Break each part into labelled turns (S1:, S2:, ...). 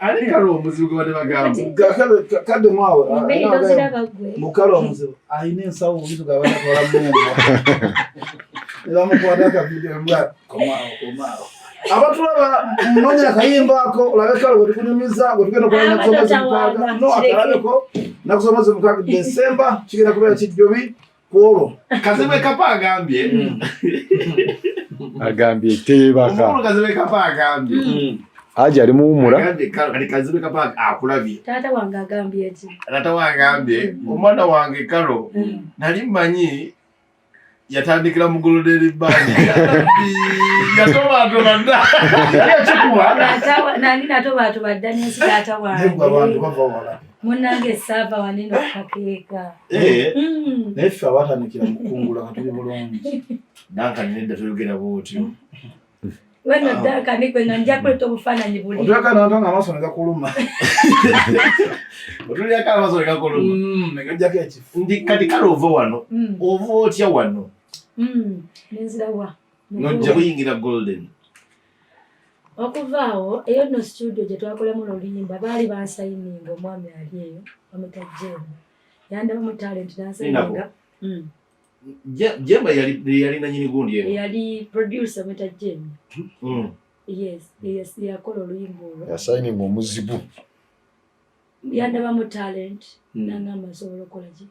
S1: Ani kale omuzibu gwe badde bagamba?
S2: Kadde mwawe.
S3: Emmere toziraba ggwe.
S2: Mukalo omuzibu alina ensawo obuzibu gabana twala mumbwa. Ne bamukwata akavidiyo mbwa komaawo komaawo. Abatulaba mnonya akayimba ako olabe kale gwe tukunyumiza gwe tugenda okulaba ennaku z'omwezi 6 no akalabeko ennaku z'omwezi 6 Desemba kigenda kubeera kijjobi ku olwo.
S1: Kazibwe Kapa agambye.
S4: Agambye teebaka.
S1: Omukulu Kazibwe Kapa agambye.
S4: Haji ali muwumula.
S1: Agambye kati Kazibwe Kapa akulabye.
S3: Taata wange agambye ki?
S1: Taata wange agambye omwana wange Kalo nali mmanyi yatandikira mu Golden Band. Yatobaatoba dda.
S2: Yali akikuba.
S3: Nani natobaatoba dda n'ensi taata wange.
S2: Naye abantu bava wala.
S3: Munnange saava wanene okukakeeka.
S2: Naye ffe abatandikira mu kukungula katuli bulungi.
S1: Duncan nedda toyogera bw'otyo.
S3: Weno Duncan gwe nga nja kuleeta obufaananyi buli.
S2: Otuleka nanto nga amaaso ne gakuluma.
S1: Otuleka amaaso ne gakuluma.
S2: Ne gajjako ekifo.
S1: Ndi kati kale ova wano. Ova otya wano?
S3: Nenzira wa?
S1: Nojja kuyingira Golden.
S3: Okuva awo eyo nno studio gye twakolamu oluyimba baali bansayininga omwami ali eyo bamuyita Jemba. Yandabamu talent n'ansayininga.
S1: Jemba yali nannyini gundi eyo.
S3: Yali producer bamuyita Jemba. Yes, yes, yakola oluyimba olwo.
S4: Yasayininga omuzibu.
S3: Yandabamu talent n'angamba nsobola okukola ki?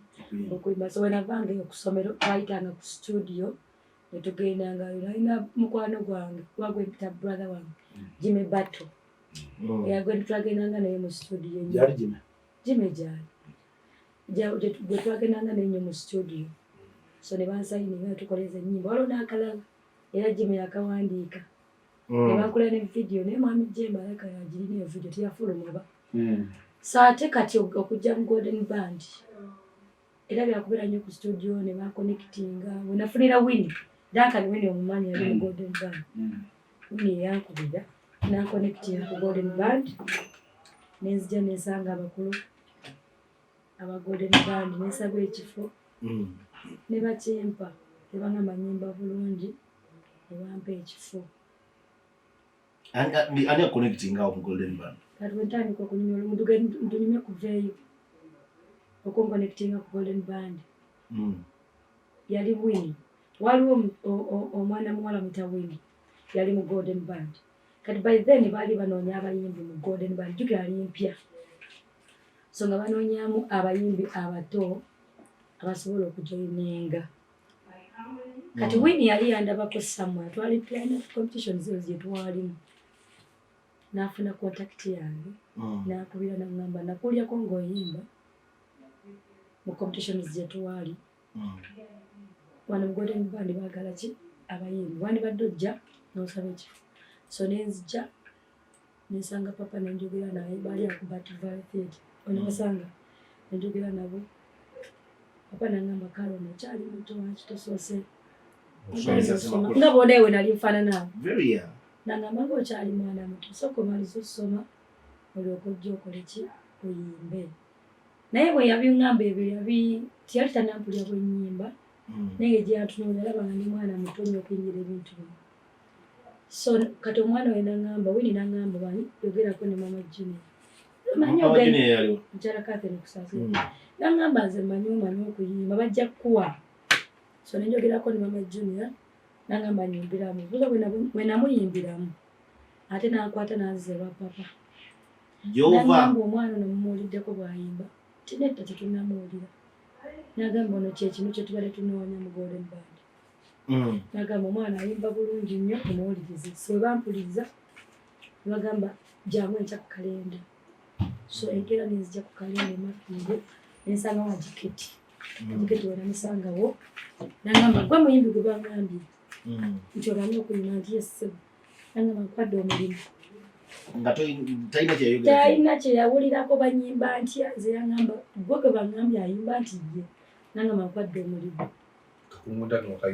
S3: Okuyimba. So bwe navanga eyo ku ssomero twayitanga ku studio ne tugendangayo. Nalina mukwano gwange kuba gwe mpita brother wange Jimmy Battle. Era gwe twagendanga naye mu studio ennyo.
S2: Gyali Jimmy?
S3: Jimmy gyali. Gwe twagendanga naye nnyo mu studio. So ne bansayininga ne tukola ezo ennyimba. Waliwo n'akalala era Jimmy yakawandiika. Ne bankola ne video naye mwami Jemba alabika yagirina eyo video teyafuluma oba. So ate kati okujja mu Golden Band era byakubeera nnyo ku studio ne banconnectinga. We nafunira Winnie, Duncan Winnie omumanyi yali mu Golden Band. Winnie yankubira n'anconnectinga ku Golden Band ne nzija ne nsanga abakulu aba Golden Band ne nsaba ekifo ne bakimpa ne bangamba nnyimba bulungi ne bampa ekifo.
S1: Ani aconnectinga awo mu Golden Band?
S3: Kati bwe ntandika okunyumya olumu ntunyumye kuveeyo okunconnectinga ku Golden Band. Yali Winnie. Waliwo omwana muwala muyita Winnie yali mu Golden Band. Kati by then baali banoonya abayimbi mu Golden Band, jjukira yali mpya. So nga banoonyaamu abayimbi abato abasobola okujoininga. Kati Winnie yali yandabako somewhere, twali tulina competitions ezo gye twalimu. N'afuna contact yange, n'ankubira n'aŋŋamba nakuwulirako ng'oyimba mu competitions gye twali. Wano mu Golden Band baagala ki? Abayimbi. Wandibadde ojja n'osaba ekifo. So ne nzija ne nsanga papa ne njogera naye baali awo ku Bat Valley Theatre. Onabasanga ne njogera nabo. Papa n'aŋŋamba Carol okyali muto lwaki tosoose nga bw'ona ewe nali nfaanana.
S1: Very young.
S3: N'aŋŋamba ng'okyali mwana muto sooka omalize okusoma olyoke ojje okole ki oyimbe. Naye bwe yabiŋŋamba ebyo yabi teyali tannampulira bwe nnyimba naye gye yantunuulira yalaba nga ndi mwana muto nnyo okuyingira ebintu bino. So kati omwana oyo n'aŋŋamba Winnie n'aŋŋamba bani yogerako ne Mama Junior. Manyi
S1: Mama
S3: ogenda
S1: Junior yaliwo.
S3: Mukyala Catherine Kusaasira. N'aŋŋamba nze mmanyi omanyi okuyimba bajja kukuwa. So ne njogerako ne Mama Junior n'aŋŋamba nnyimbiramu. Buza bwe namuyimbiramu ate n'ankwata n'anziza ewa papa.
S1: Gy'ova.
S3: N'aŋŋamba omwana ono mumuwuliddeko bw'ayimba. Nti nedda tetunnamuwulira. N'agamba ono kye kino kye tubadde tunoonya mu Golden Band. N'agamba omwana ayimba bulungi nnyo omuwulirize. So bwe bampuliriza ne bagamba jangu enkya ku kalenda. So enkeera ne nzija ku kalenda e Makindye ne nsangawo Agiketi. Agiketi we namusangawo n'aŋŋamba gwe muyimbi gwe baŋŋambye nti omanyi okuyimba nti yes ssebo. N'aŋŋamba nkwadde omulimu.
S1: Nga talina kye yayogera.
S3: Talina kye yawulirako banyimba ntya nze yaŋŋamba gwe gwe baŋŋambye ayimba nti ye. N'aŋŋamba nkwadde omulimu.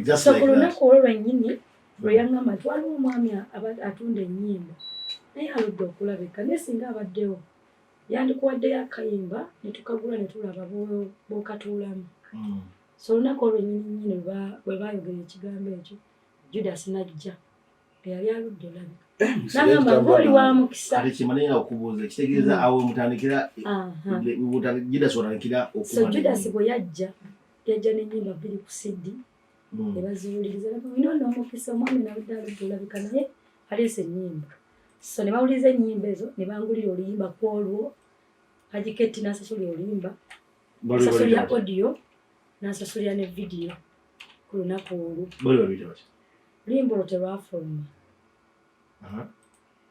S1: Just
S3: So
S1: like
S3: ku
S1: that.
S3: lunaku olwo lwennyini lwe yaŋŋamba nti waliwo omwami atunda ennyimba naye aludde okulabika naye singa abaddewo yandikuwaddeyo akayimba ne tukagula ne tulaba bw'okatuulamu. So olunaku olwo nnyini nnyini bwe baayogera ekigambo ekyo Judas n'ajja eyali aludde olabika. Nagamba ngaoli wa mukisa.
S1: Kati kimanyi okubuuza kitegeeza awo mutandikira Judas watandikira.
S3: So Judas bwe yajja, yajja n'ennyimba bbiri ku CD ne baziwuliriza, olina n'omukisa, omwami nabadde aludde olabika naye aleese ennyimba. So ne bawuliriza ennyimba ezo ne bangulira oluyimba ku olwo. Hajiketi n'asasulira oluyimba, nasasulira audio, n'asasulira ne video ku lunaku olwo. Oluyimba olwo terwafuluma.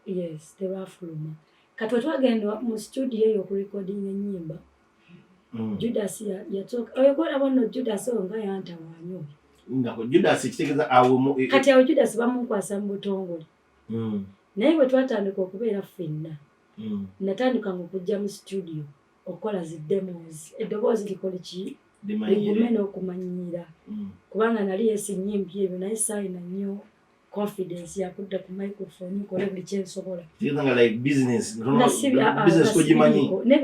S3: Yes, terwafuluma. Kati wetwagenda mu studio eyo okurekodinga ennyimba, Judas yatooka oyo gwolaba nno, Judas oyo nga yantawaanya oyo.
S1: Judas kitegeeza awo
S3: Kati awo Judas bamunkwasa mu butongole, naye bwe twatandika okubeera ffenna, natandikanga okujja mu studio okukola zi demos, eddoboozi likole ki, ligume n'okumanyiira, kubanga nali yesi nnyimbi ebyo, naye saalina nnyo confidence yakudda ku microphone nkole buli kyensobola. Nebyo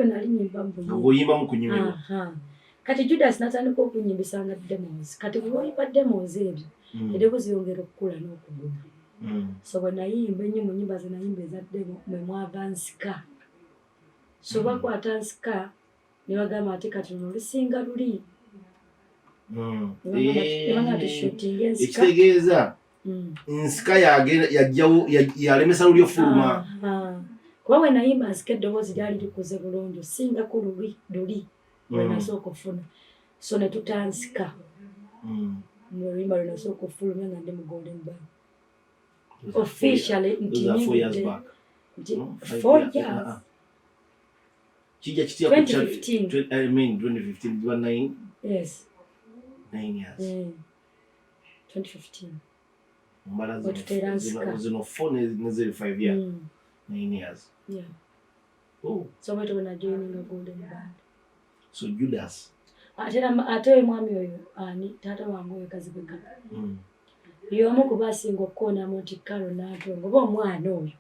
S3: nali nyimba
S1: mubuyimba.
S3: Kati Judas natandika okunyimbisanga demos. Kati bwe oyimba demos ebyo, eddoboozi yongera okukula n'okuguma. So bwe nayimba ennyo mu nyimba ze nayimba eza demo mwe mwava nsika. So bakwata nsika ne bagamba ati kati luno olusinga luli, ne bagamba tushootinga ensika.
S1: Ekitegeeza nsika yajjawo yalemesa luli ofuluma.
S3: Kuba bwe nayimba nsika eddoboozi lyali likuze bulungi osingako luli luli lwe nasooka okufuna. So ne tutansika oluyimba lwe nasooka ofulumya nga ndi mu Golden Band officially, nti nti 4 years.
S1: Kijja kitya?
S3: 2015.
S1: I mean 2015 ziba 9.
S3: Yes.
S1: 9 years.
S3: 2015.
S1: Mbala
S3: Wetutera nsika.
S1: Zino 4 ne ziri 5 years. 9 years.
S3: Yeah.
S1: Oh.
S3: So bwetyo bwe najoininga Golden Band.
S1: So Judas
S3: Ate era ate oyo mwami oyo ani, taata wange oyo Kazibwe y'omu ku basinga okukoonamu nti Karo Nantongo oba omwana oyo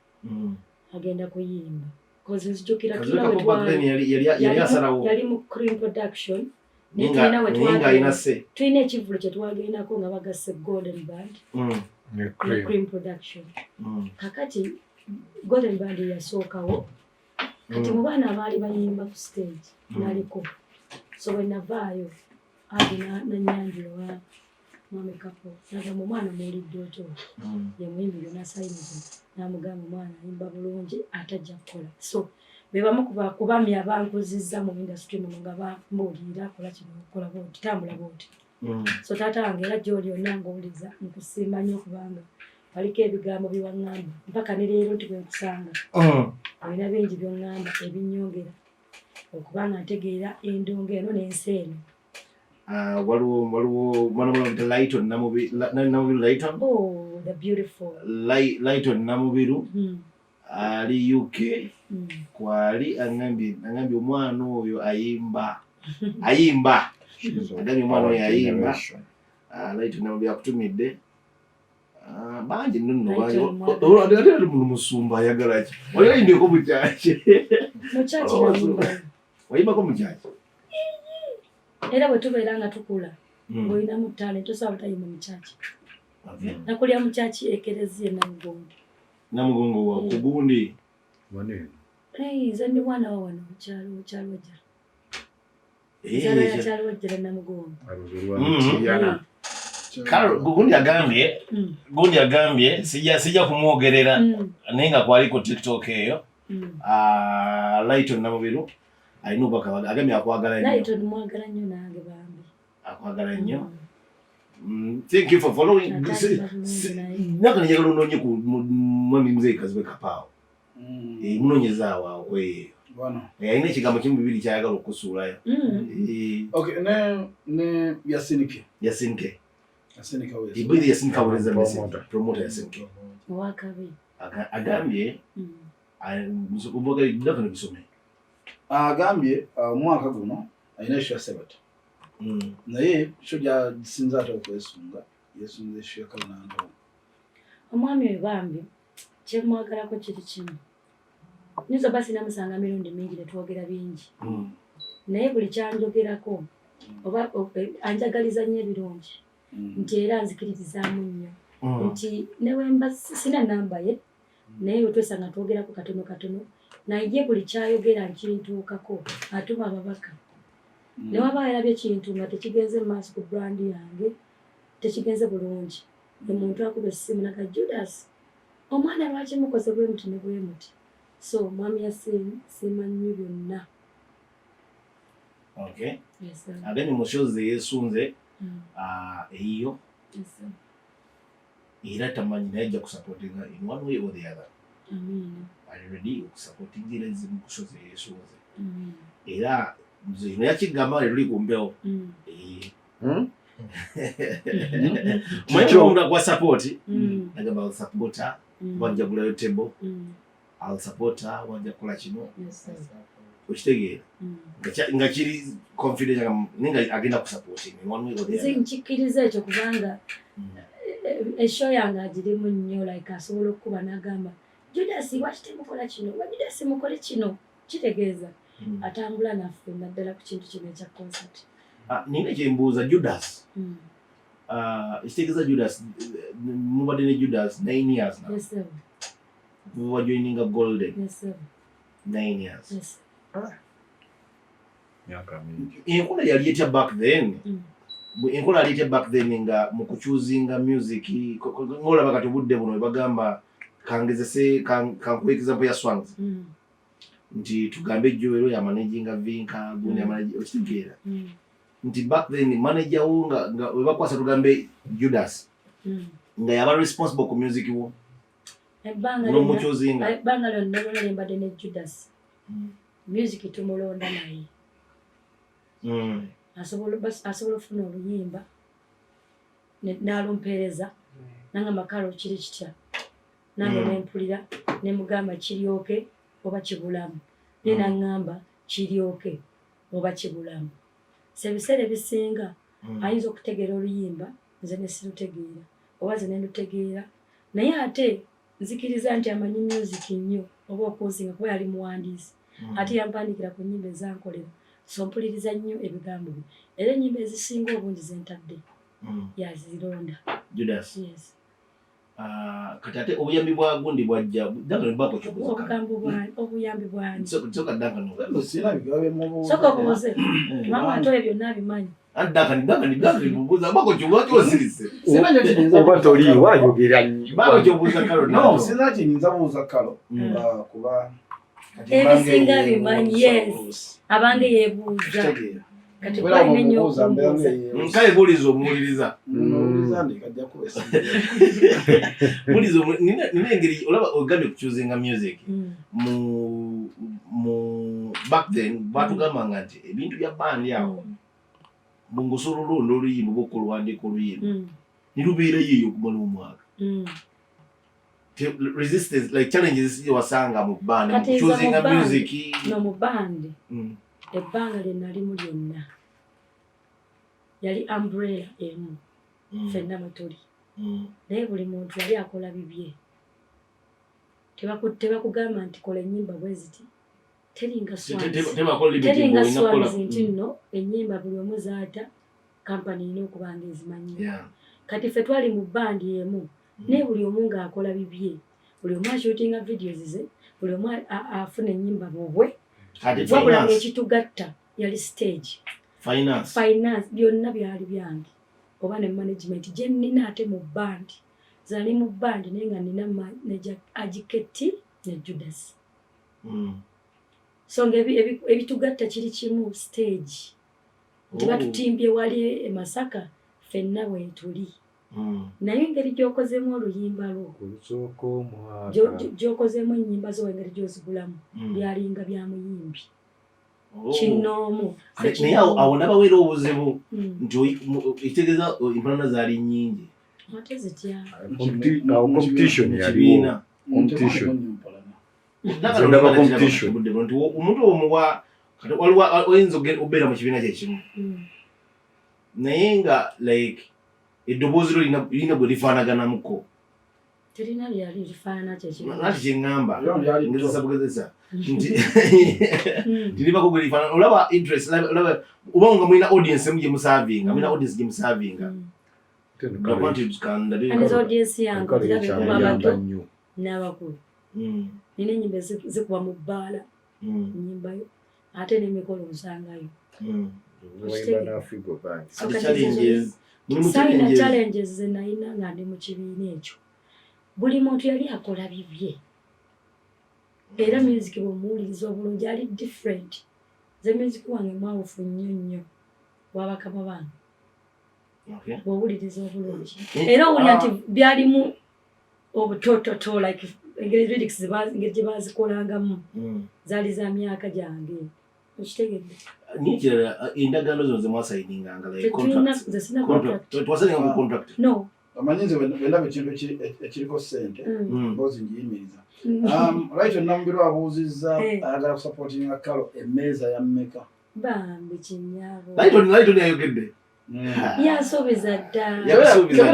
S3: agenda kuyimba, 'cause nzijukira tulina we
S1: Kazibwe back then yali asalawo.
S3: Yali mu Cream Production.
S1: Naye
S3: Naye tulina we
S1: naye nga alina se
S3: tulina ekivvulu kye twagendako nga bagasse Golden Band
S4: ne
S3: ne
S4: Cream.
S3: Cream Production. Kakati Golden Band yasookawo. Kati mu baana abaali bayimba ku stage naliko. So bwe navaayo, adi nanyanjula wa mwami Kapo, nagamba, "Omwana muwulidde otyo?" Ye muyimbi byonna sayinizo. Namugamba, "Omwana ayimba bulungi, atajja kukola." So be bamu ku bami abankuzizza mu industry muno, nga bambuulirira, "Kola kino, kola bwoti, tambula bwoti." So taata wange, era gyoli yonna ngaowuliza, nkusiima nnyo kubanga waliko ebigambo byewaŋŋamba mpaka ne leero nti bwe nkusanga olina bingi by'oŋŋamba ebinnyongera okubanga ntegeera endongo eno n'ensi eno.
S1: Ah, waliwo mwana mwana Lighton Namubiru Lighton.
S3: Oh, the beautiful.
S1: Lighton Namubiru ali UK. Kwali angambye omwana oyo ayimba, ayimba. Agambye omwana oyo ayimba. Ah, Lighton Namubiru akutumidde. Ah, bangi nno nno bangi.
S3: Lighton mwagala.
S1: Ate ali mu musumba ayagala ki? Wali oyimbyeko mu kyaki?
S3: Mu kyaki?
S1: Oh,
S3: Nayimba.
S1: Wayimbako mu kyaki?
S3: Era bwe tubeera nga tukula ng'olinamu talent, tosobola butayimba mu kyaki. Nakulya mu kyaki, ekereziya e Namugongo.
S1: Namugongo wa kugundi?
S4: Wanene.
S3: Hey, nze ndi mwana wa wano kyalo Kyalwajjala. Nzaalwa ya Kyalwajjala, Namugongo.
S4: Tiyana.
S1: Carol, gundi agambye gundi agambye sijja kumwogerera, naye nga kwali ku TikTok eyo. Ah, Lighton Namubiru alina obubaka, agambye akwagala nnyo.
S3: Lighton mwagala nnyo nange bambi.
S1: Akwagala nnyo. Thank you for following.
S3: Atayimba bulungi naye.
S1: Naka njagala onoonye ku mwami Muzeeyi Kazibwe Kapaawo. Eh, munoonyeza awo awo kweyo.
S2: Wano.
S1: Eh, alina ekigambo kimu bibiri kyayagala okusuulayo. Eh,
S2: Okay, ne Yasinike.
S1: Yasinike.
S2: Yasinike we.
S1: Ibidi Yasinike awuliriza message.
S4: Promoter.
S1: Promoter Yasinike.
S3: Owakabi.
S1: Agambye ndako nebisome.
S2: Agambye omwaka guno alina show ya Sebata. Naye show gyasinze ate okwesunga, yesunze show ya Carol Nantongo.
S3: Omwami oyo bambi kyemwagalako kiri kimu, nyinza oba sinamusanga mirundi mingi netwogera bingi, naye buli kyanjogerako oba anjagaliza nnyo ebirungi, nti era nzikiririzaamu nnyo, nti newemba sina namba ye. Naye wetwesanga twogerako katono katono, naye buli kyayogera nkintuukako, atuma ababaka. Ne waba yalabye ekintu nga tekigenze mu maaso ku brand yange, tekigenze bulungi, omuntu akuba essimu naga, "Judas, omwana lwaki mukoze bwe muti ne bwe muti?" So mwami Yasin, siima nnyo byonna.
S1: Okay.
S3: Yes, sir.
S1: Agambye mu shows zeyesunze eyiyo
S3: Yes, sir.
S1: era tamanyi, naye ajja kusupportinga in one way or the other.
S3: Amiina.
S1: Ali ready okusupportinga era ezimu ku shows zeyesunze.
S3: Amiina.
S1: Era nze kino yakigamba leero luli ku mpewo. Eh. Omanyi
S4: Kikyo.
S1: omuntu akuwa support, nagamba, "I'll support her," wajja gulayo table, "I'll support her," wajja kukola kino.
S3: Yes, sir.
S1: Okitegeera? Nga kiri confident, naye nga agenda kusupporting in one way or the
S3: Nze
S1: other.
S3: nkikkiriza ekyo kubanga eshow yange agirimu nnyo. Like asobola okukuba n'agamba, "Judas, lwaki temukola kino?" Wa "Judas, mukole kino." Kitegeeza atambula naffe naddala ku kintu kino ekya concert.
S1: Ah, nina kyembuuza Judas. Ah, ekitegeeza Judas, mubadde ne Judas 9 years now.
S3: Yes, sir.
S1: Kuva joininga Golden.
S3: Yes, sir.
S1: 9 years.
S3: Yes.
S4: Myaka mingi.
S1: Enkola yali etya back then? Enkola yali etya back then nga mu kuchoosinga music? Ng'olaba kati obudde buno webagamba kangezese, kankuwa example ya Swangz, nti tugambe Joel yamanaginga Vinka gundi, okitegeera? Nti back then manager wo nga webakwasa, tugambe Judas, nga yaba responsible ku music wo
S3: Ebbanga lyonna,
S1: n'omuchoosinga?
S3: ebbanga lyonna lyonna lyembadde ne Judas, music tumulonda naye. Asobola okufuna oluyimba n'alumpeereza nangamba, "Kale kiri kitya?" Nange nempulira nemugamba kiryoke oba kibulamu, naye naŋŋamba kiryoke oba kibulamu. So ebiseera ebisinga ayinza okutegeera oluyimba nze ne sirutegeera, oba nze nendutegeera, naye ate nzikiriza nti amanyi music nnyo oba okunsinga kuba yali muwandiisi, ate yampandiikira ku nnyimba ezankolera. So mpuliriza nnyo ebigambo bye, era ennyimba ezisinga obungi zentadde yazironda.
S1: Judas?
S3: Yes.
S1: Ah, kati ate obuyambi bwa gundi bwajja, Duncan, bwako kyobuuza.
S3: Obuyambi bwani?
S1: Soka, Duncan.
S3: Soka obuuze kubanga ate oyo byonna abimanyi.
S1: Anti Duncan, Duncan, Duncan, buuza bako kyobuuza kyosirise.
S4: Oba toliiwo ayogera nnyo.
S1: Bako kyobuuza Karo.
S2: No, sina kyenyinza buuza Kalo. Ah, kuba kati
S3: Ebisinga
S2: mbange
S3: bimanyi,
S2: yeebuuza.
S3: Yes. Abange yeebuuza.
S2: Kitegeera.
S3: Kati
S2: Kubeera
S3: kwalina nnyo
S2: bw'omubuuza mbeera
S3: okumbuuza.
S2: ngeyeebuuza.
S1: Kale buuliza omuwuliriza.
S2: Omuwuliriza ndi kajja kuba essimu.
S1: Buuliza nina engeri olaba ogambye kuchoosinga music. Mu back then batugambanga nti ebintu bya bandi awo bungosobola olonda oluyimba oba okuluwandiika oluyimba ne lubeerayo eyo okumala omwaka. Resistance, like challenges wasanga mu band mu
S3: Kati nze mu
S1: kuchoosinga
S3: band-
S1: music?
S3: No, mu bandi, ebbanga lye nalimu lyonna yali umbrella emu, ffenna mwe tuli, naye buli muntu yali akola bibye. Tebakugamba nti kola ennyimba bwe ziti. Teringa Swangz,
S1: Tebakola limit
S3: teringa
S1: ng'olina kukola.
S3: Swangz nti nno ennyimba buli omu zaata kampani erina okuba nga ezimanyi. Kati ffe twali mu bandi emu, naye buli omu ng'akola bibye, buli omu ashootinga videos ze, buli omu afuna ennyimba bubwe.
S1: Kati
S3: Wabula
S1: finance?
S3: ng'ekitugatta yali stage.
S1: Finance?
S3: Finance byonna byali byange oba ne management gye nnina. Ate mu bandi zali mu bandi, naye nga nina manager Agiketi ne Judas. So nga ebitugatta kiri kimu, stage, nti batutimbye wali e Masaka, ffenna weetuli, naye engeri gy'okozemu oluyimba lwo,
S4: Olusooka omwaka.
S3: gy'okozemu ennyimba zo, engeri gy'ozigulamu, byalinga bya muyimbi kinnoomu.
S1: Naye awo nabaweera obuzibu nti ekitegeeza empalana zaali nnyingi.
S3: Ate zitya?
S4: Awo competition
S1: mu
S4: yaliwo.
S1: kibiina.
S4: Competition.
S1: Nze
S4: ndaba competition.
S1: Nti omuntu omuwa kati waliwo oyinza obeera mu kibiina kyekimu, naye nga like eddoboozi lyo lirina gwe lifaanaganamuko.
S3: Terina lyali lifaanana kyekimu.
S1: Nati kyeŋŋamba, ngezesa bugezesa nti tiribako gwe lifaanana. Olaba interest, olaba oba nga mulina audience emu gye muservinga, mulina audience gye muservinga. Lwakuba nti
S3: Aniza audience yange
S4: Kale
S3: ogirabe kuba
S4: ekyamuyamba
S3: abato
S4: nnyo.
S3: n'abakulu. Nina enyimba zikuba mu bbaala, nyimbayo ate n'emikolo nsangayo.
S4: Wayimba n'Afrigo Band.
S3: So
S1: Kati
S3: kati
S1: challenges, mulimu
S3: Saalina
S1: challenges.
S3: challenges ze nalina nga ndi mu kibiina ekyo. Buli muntu yali akola bibye, era music bw'omuwuliriza obulungi ali different. Nze music wange mwawufu nnyo nnyo wabakama bange. Bw'owuliriza obulungi era owulira nti byalimu obutototo, like engeri lyrics engeri gye bazikolangamu zaali za myaka gyange, okitegedde?
S1: Nikirala, endagaano zino zemwasayininganga, like
S3: Tetulina.
S1: contracts.
S3: Nze sina
S1: Contract.
S3: contract.
S1: Twasayininga ku contract?
S3: No.
S2: Omanyi nze bwe ndaba ekintu ekiriko ssente, mboozi ngiyimiriza. Right, Namubiru abuuzizza, ayagala kusupportinga Kalo, emmeeza ya mmeka?
S3: Bambi kinyaabo.
S1: Lighton yayogedde.
S3: Yansuubiza dda.
S1: Yakusuubiza.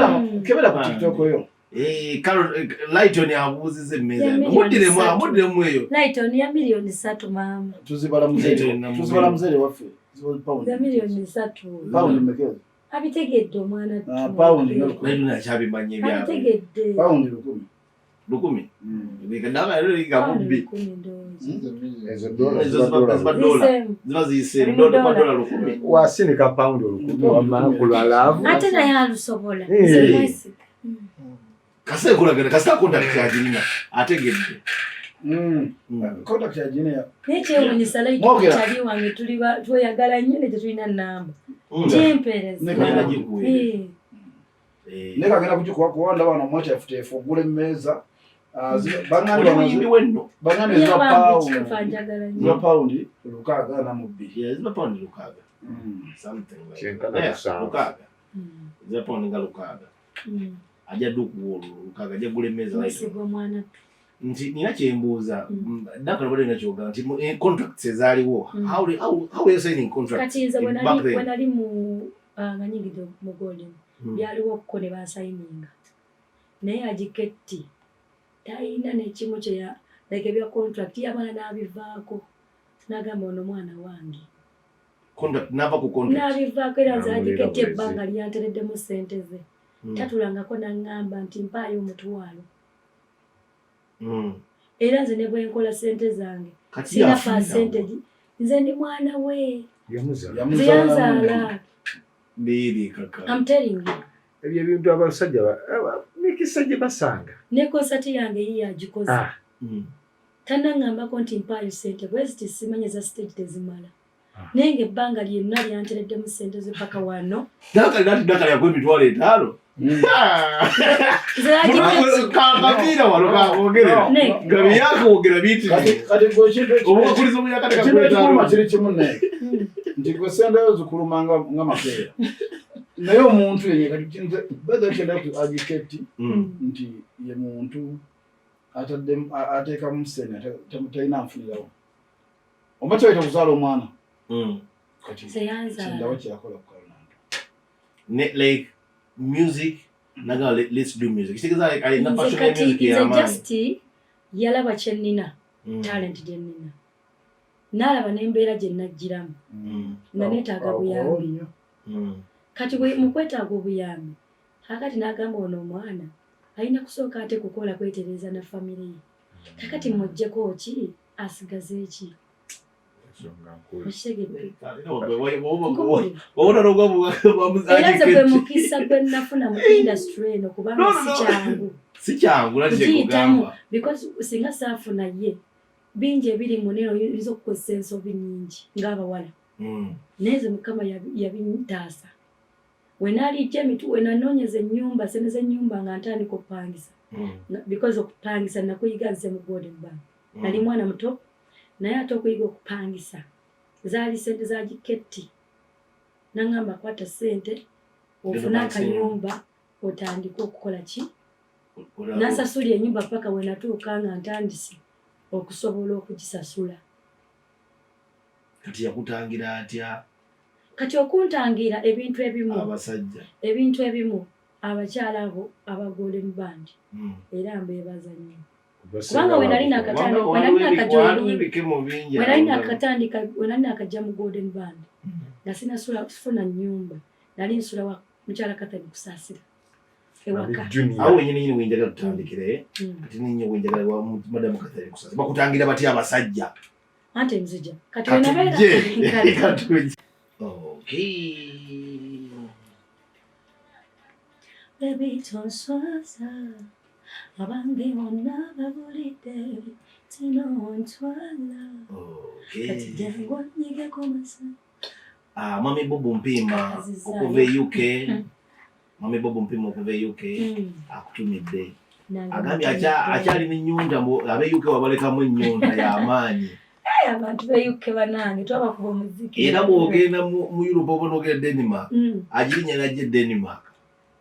S2: Kebera ku
S1: Bambi.
S2: TikTok oyo.
S1: Eh, Carol, Lighton abuuzizza emmeeza.
S3: Ya miliyoni
S1: Muddiremu,
S3: 3.
S1: muddiremu eyo.
S3: Lighton ya 3 miliyoni maama.
S2: Tuzibala muzeere.
S1: Lighton Namubiru.
S2: Tuzibala muzeere waffe. Ziba pawundi.
S3: Ya 3 miliyoni.
S2: Pawundi mmeka ezo?
S3: Abitegedde omwana.
S2: Ah, pawundi nga 1000.
S1: Lighton akyabimanya ebyabwe.
S3: Abitegedde.
S2: Pawundi 1000.
S1: 1000. Ndaba era nga
S3: Pawundi
S1: bubbi.
S3: 1000 ndowooza.
S4: Ezo dola
S1: Ezo
S4: ziba dola.
S1: ziba dola.
S3: Ziseemu.
S1: Ziba ziyise
S3: Ali mu
S1: dola
S3: dola.
S1: dola 1000.
S4: Wasinika pawundi 1000 wamma ku lwa love.
S3: Ate naye alusobola.
S4: Eh.
S3: Nze mwesiga.
S1: Kasita ekolagana, kasita contract agirina, ategedde.
S2: Contract yagina ya
S3: Naye kyewuunyisa, Lighton
S2: Mwogera.
S3: kyali wange, tweyagala nnyo ne tetulina namba gyempeereza.
S1: Ngenda gikuweere.
S3: Eh.
S1: Eh.
S2: Naye kagenda kugikuwa kuba ndaba wano omweteefuteefu ogula emmeeza. Ah, baŋŋambye
S1: Oli
S2: wano
S1: muyimbi wenno.
S2: Baŋŋambye ziba
S3: Bambi
S2: pawundi
S3: kikufa njagala nnyo.
S2: Ziba pawundi 62.
S1: Yeah, ziba pawundi 6. Something like
S4: Kyenkana
S1: that. Yeah,
S4: 7.
S1: 6. Ziba pawundi nga 6. Ajja dde okuwa olwo 6, ajja gula emmeeza Lighton.
S3: Mwesiga omwana.
S1: Nti nina kyembuuza, Duncan, obadde olina kyogamba nti contracts ezaaliwo, how were you signing contracts
S3: Kati nze bwe
S1: back then?
S3: bwe nali mu nga nyingidde mu Golden, byaliwo okko ne bansayininga, naye agiketti talina nekimu kyeya like ebya contract yamala n'abivaako n'agamba ono mwana wange.
S1: Contract, n'ava ku contract.
S3: N'abivaako era nze
S4: N'amulira
S3: agiketti
S4: bulezi.
S3: ebbanga lyantereddemu ssente ze, tatulangako n'aŋŋamba nti mpaayo omutwalo. Era nze ne bwe nkola ssente zange
S1: Kati
S3: sina
S1: yafunira
S3: percentage, nze ndi mwana we.
S4: Yamuzaala.
S3: Nze yanzaala.
S1: Biiri kaka.
S3: I'm telling you.
S4: Ebyo ebintu abasajja mikisa gye basanga.
S3: Ne konsati yange yiye agikoze.
S4: Ah,
S3: Tannaŋŋambako nti mpaayo ssente bwe ziti, simanyi eza stage tezimala.
S4: Ah.
S3: Naye ng'ebbanga lyonna lyantereddemu ssente ze paka wano.
S1: Dakali nati Dakali yakuwa 50,000.
S3: Nze agiketti
S1: Kapiira wano kakwogerera.
S3: Ne.
S1: Nga byakwogera biyitirivu.
S2: Kati gwe ekintu
S1: Obukulizo buyakati
S2: ekintu ekikuluma
S1: kakwetaano.
S2: kiri kimu, ne nti gwe sendeyo zikuluma nga mapeera, naye omuntu yenye kati nze beza kyenda ku agiketti nti ye muntu ataddemu ateekamu sente talina nfunirawo oba kyaita okuzaala omwana. Kati
S3: Nze yanzaala.
S2: kindawo kyeyakola ku Kalonando.
S1: Like music nagamba let's do music. Kitegeeza like alina
S3: Nze
S1: passion ya
S3: kati
S1: music
S3: nze
S1: ey'amaanyi.
S3: just yalaba kye nnina, talent gye nnina, n'alaba n'embeera gye najjiramu nga neetaaga buyambi.
S2: Nnyo.
S3: Kati mu kwetaaga obuyambi kakati n'agamba ono omwana alina kusooka ate kukola kwetereza na famire ye, kakati muggyeko ki asigaze ki?
S4: Ensonga nkulu.
S3: Okitegedde?
S1: Wabona n'ogwa
S3: Era nze gwe mukisa gwe nafuna mu industry eno, kubanga
S1: No, no,
S3: si
S1: no.
S3: kyangu
S1: Si kyangu nati
S3: kugiyitamu,
S1: kyekugamba.
S3: because singa saafuna ye, bingi ebiri munene oyinza okukozesa ensobi nnyingi ng'abawala. Naye nze Mukama yabintaasa. Wenaalijja emitu wenanoonyeza ennyumba, sente z'ennyumba nga ntandika okupangisa. Because okupangisa nakuyiga nze mu Golden Bank, nali mwana muto, naye ate okuyiga okupangisa zaali sente za giketti. Naŋŋamba kwata sente ofune
S1: Genda
S3: akayumba otandike okukola ki. Nasasula ennyumba paka we natuuka nga ntandise okusobola okugisasula.
S1: Kati yakutangira atya?
S3: Kati okuntangira ebintu ebimu,
S1: abasajja.
S3: Ebintu ebimu abakyala abo aba Golden Band, era mbeebaza nnyo kubanga we nali
S1: Waliwo ebikemo bingi.
S3: Wenali nakatandika, wenali nakajja mu Golden Band, nga sinasula sifuna nnyumba, nali nsula wa mukyala Katani Kusaasira. Ewaka.
S1: Awo wenyini nyini wenjagala tutandikire. Kati ninyo wenjagala wa madamu Catherine Kusasi. Bakutangira batya abasajja?
S3: Ante nzija. Kati wenabeera.
S1: Katujje. Okay.
S3: Baby tonswaza abange bonna babulidde tino ntwala. Kati jangu onyigeko masa.
S1: Mwami Bobo Mpima okuva e UK. Mwami Bobo Mpima okuva e UK akutumidde. Agambye akyali n'ennyonta, ab'e UK wabalekamu ennyonta y'amaanyi.
S3: Abantu b'e UK banange twabakuba omuziki.
S1: Era bw'ogenda mu Europe oba n'ogenda Denmark, agirinya n'ajja e Denmark.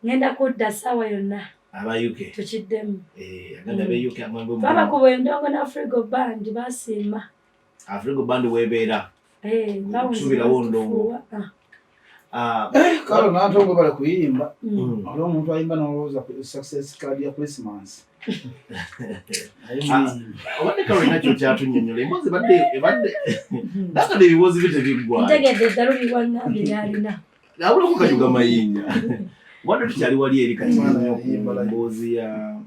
S3: Ngenda kudda ssaawa yonna.
S1: Aba UK.
S3: Tukiddemu.
S1: Agambye ab'e UK amwe mwe.
S3: Twabakuba endongo na Afrigo Band basiima.
S1: Afrigo Band weebeera. Kusubirawo ndongo.
S2: Kale nantongo bale kuyimba. Oli omuntu ayimba n'olowooza ku success card ya Christmas.
S1: Obadde kale olina ky'okyatunnyonnyola. Emboozi ebadde nakati ebibuuzo byo tebiggwaayo.
S3: Ntegedde eddalu liwaŋŋambye ly'alina.
S1: Abulako kanyuga mayinja. Wadde tukyali wali eri kati nnyo ku mboozi ya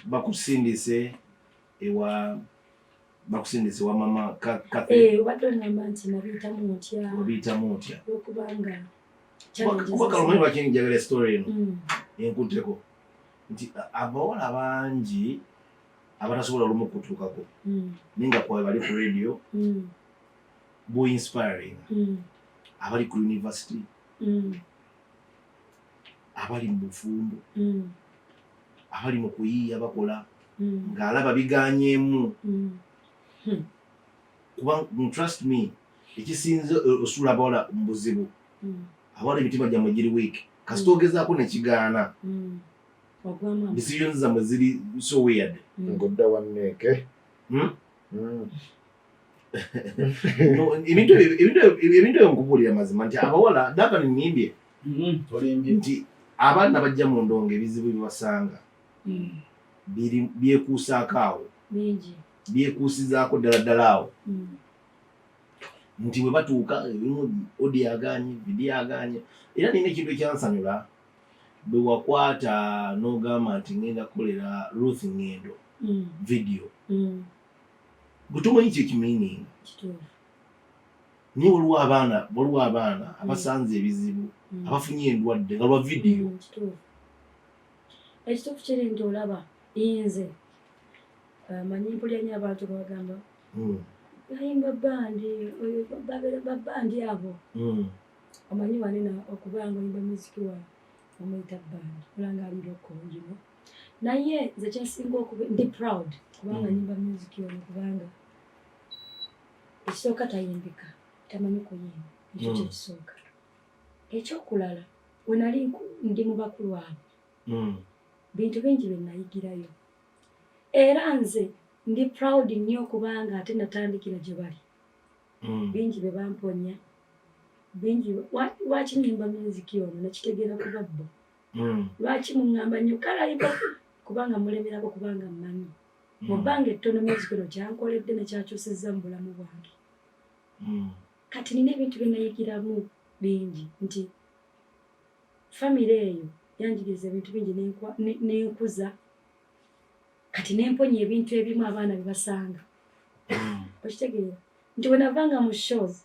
S1: bakusindise ewa bakusindise wa mama Catherine.
S3: Obadde oŋŋamba nti nabiyitamu ntya.
S1: Wabiyitamu otya?
S3: Olwokubanga
S1: Kuba kale omanyi lwaki njagala story eno enkutteko nti abawala bangi abatasobola olumu kutuukako naye nga kwawe bali ku radio bo inspiring abali ku university abali mu bufumbo abali mu kuyiiya bakola ng'alaba biganyeemu kuba trust me ekisinze osuula abawala mu buzibu abawala emitima gyammwe giri weak kasita ogezaako nekigaana decisions zammwe ziri so weird.
S4: Ng'odda wanneeke.
S1: Ebintu ebyo nkubuulira mazima nti abawala Duncan nnimbye nti abaana bajja mu ndongo ebizibu bibasanga byekuusaako awo byekuusizaako ddala ddala awo nti bwe batuuka ebimu audio agaanye video agaanye. Era nina ekintu ekyansanyula bwe wakwata n'ogamba nti ngenda kukolera Ruth Ngendo video gwe tomanyi kye kimiininga naye waliwo abaana abasanze ebizibu abafunye endwadde nga lwa video.
S3: Ekituufu kiri nti olaba nze manyi mpulira nnyo abantu nga bagamba ayimba bandi oyo babandi abo omanyi wanene okubanga oyimba muziki wa omuyita bandi olanga ali lokonjino naye nze kyensinga okuba ndi proud kubanga nyimba music ono kubanga ekisooka tayimbika tamanyi kuyimba ekyo kyekisooka. Ekyokulala we nali ndi mu bakulu abo bintu bingi bye nayigirayo era nze ndi proud nnyo kubanga ate natandikira gye bali bingi bye bamponya bingi lwaki nyimba music ono nakitegeera kuba bo lwaki muŋŋamba nnyo kale ayimba kubanga mulemerako kubanga mmanyi mu bbanga ettono music ono kyankoledde nekyakyusizza mu bulamu bwange. Kati nina ebintu bye nayigiramu bingi nti famire eyo yanjigiriza ebintu bingi nenkuza kati nemponya ebintu ebimu abaana bye basanga. Okitegeera nti bwe navanga mu shows